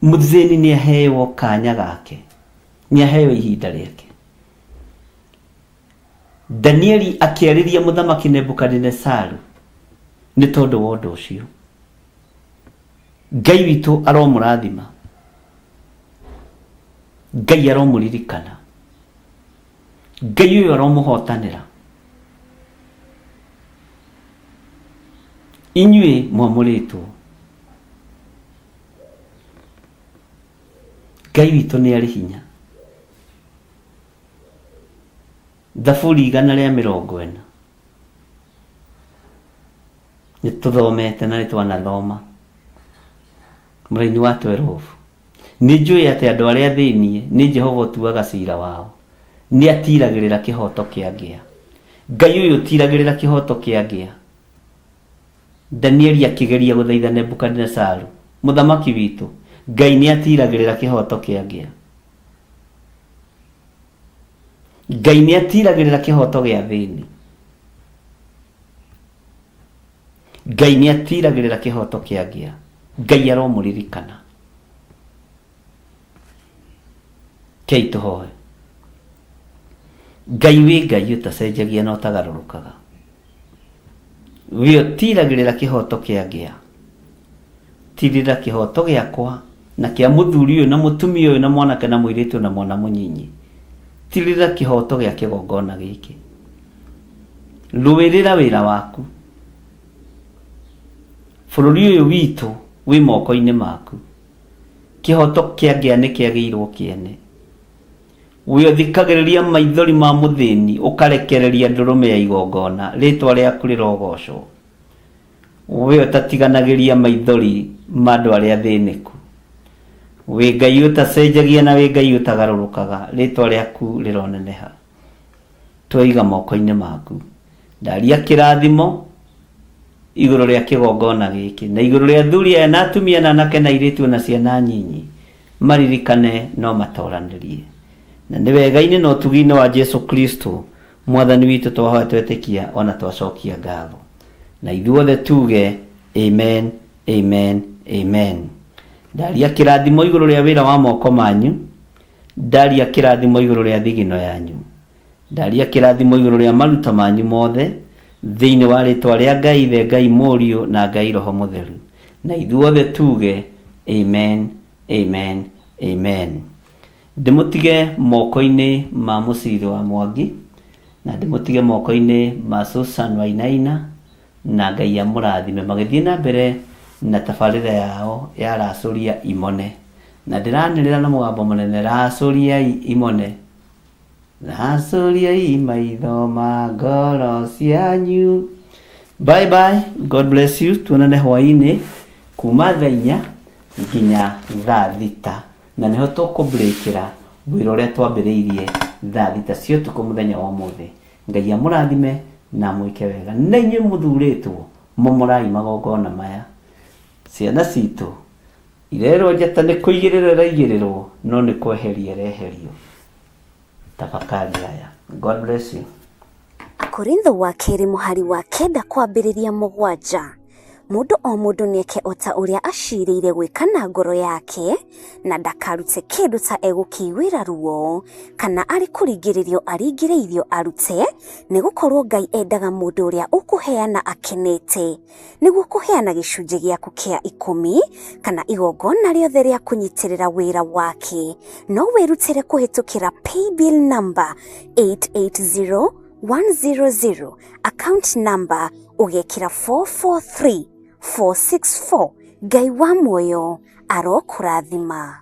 Mũthĩni nĩ aheo kanya gake, nĩ aheo ihinda rĩake. Danieli akĩarĩria mũthamaki Nebukadinesaru nĩ tondũ wa ũndũ ũcio. Ngai witũ aromũrathima, Ngai aromũririkana, Ngai ũyũ aromũhotanĩra. Inyuĩ mwamũrĩtwo, Ngai witũ nĩ arĩ hinya. Thaburi 140 nĩ tũthomete na nĩ twanathoma mũraini wa 12. Nĩ njũĩ atĩ andũ arĩa athĩnie nĩ Jehova ũtuaga cira wao, nĩ atiragĩrĩra kĩhoto kĩa ngĩa. Ngai ũyũ ũtiragĩrĩra kĩhoto kĩa ngĩa. Danieli akĩgeria gũthaitha Nebukadinezaru mũthamaki witũ, Ngai nĩ atiragĩrĩra kĩhoto kĩa ngĩa. Ngai nĩ atiragĩrĩra kĩhoto gĩa thĩni. Ngai nĩ atiragĩrĩra kĩhoto kĩa ngĩa. Ngai aromũririkana. Kei tũhoe. Ngai wĩ Ngai ũtacenjagia na ũtagarũrũkaga. We ũtiragĩrĩra kĩhoto kĩa ngĩa. Tirĩra kĩhoto gĩakwa na kĩa mũthuri ũyũ na mũtumia ũyũ na mwanake na mũirĩtu na mwana mũnyinyi. Tirĩra kĩhoto gĩa kĩgongona gĩkĩ. Rũĩrĩra wĩra waku. Bũrũri ũyũ witũ wĩ moko-inĩ maku. Kĩhoto kĩa ngĩa nĩ kĩagĩirwo kĩene. We ũthikagĩrĩria maithori ma mũthĩni, ũkarekereria ndũrũme ya igongona, rĩĩtwa rĩaku rĩrogocwo. We ũtatiganagĩria maithori ma andũ arĩa athĩnĩku. Wĩ Ngai ũtacenjagia na wĩ Ngai ũtagarũrũkaga, rĩĩtwa rĩaku rĩroneneha. Tweiga moko-inĩ maku. Ndaria kĩrathimo igũrũ rĩa kĩgongona gĩkĩ na igũrũ rĩa athuri aya na atumia na anake na airĩtu na ciana nyinyi maririkane no matoranĩrie. Na nĩ wega-inĩ na ũtugi-inĩ wa Jesu Kristo mwathani witũ twahoya twetĩkia ona twacokia ngatho. Na ithuothe tuge amen, amen, amen. Ndaria kĩrathimo igũrũ rĩa wĩra wa moko manyu. Ndaria kĩrathimo igũrũ rĩa thigino yanyu. Ndaria kĩrathimo igũrũ rĩa maruta manyu mothe, thĩinĩ wa rĩtwa rĩa Ngai Ithe, Ngai Mũriũ, na Ngai Roho Mũtheru. Na ithuothe tuge, Amen, amen, amen. Ndĩmũtige moko-inĩ ma Mũciri wa Mwangi, na ndĩmũtige moko-inĩ ma Susan Wainaina, na Ngai amũrathime magĩthiĩ na mbere na tabarĩra yao ya Racũria Imone. Na ndĩranĩrĩra na mũgambo mũnene, Racũriai Imone! Racũriai maitho ma ngoro cianyu. Bye bye, God bless you. Tuonane hwaĩ-inĩ kuma thaa inya nginya thaa thita, na nĩho tũkũbreakĩra wĩra ũrĩa twambĩrĩirie thaa thita cia ũtukũ mũthenya wa ũmũthĩ. Ngai amũrathime na amwĩke wega. Na inyuĩ mũthurĩtwo, momorai magongona maya. Ciana citũ irerwo njata nĩ kũigĩrĩrwo ĩraigĩrĩrwo, no nĩ kweherio ĩreherio. Tafakari haya. God bless you. Akorintho wa kerĩ mũhari wa kenda kwambĩrĩria mũgwanja. Mũndũ o mũndũ nĩeke o ta ũrĩa aciirĩire gwĩka na ngoro yake, na ndakarute kĩndũ ta egũkĩiguĩra ruo, kana arĩ kũringĩrĩrio aringĩrĩirio arute, nĩ gũkorũo Ngai endaga mũndũ ũrĩa ũkũheana akenete. Nĩguo kũheana gĩcunjĩ gĩaku kĩa ikũmi kana igongona rĩothe rĩa kũnyitĩrĩra wĩra wake, no wĩrutĩre kũhĩtũkĩra paybill number 880100, account number ũgekĩra 443464. Ngai wa muoyo arokũrathima.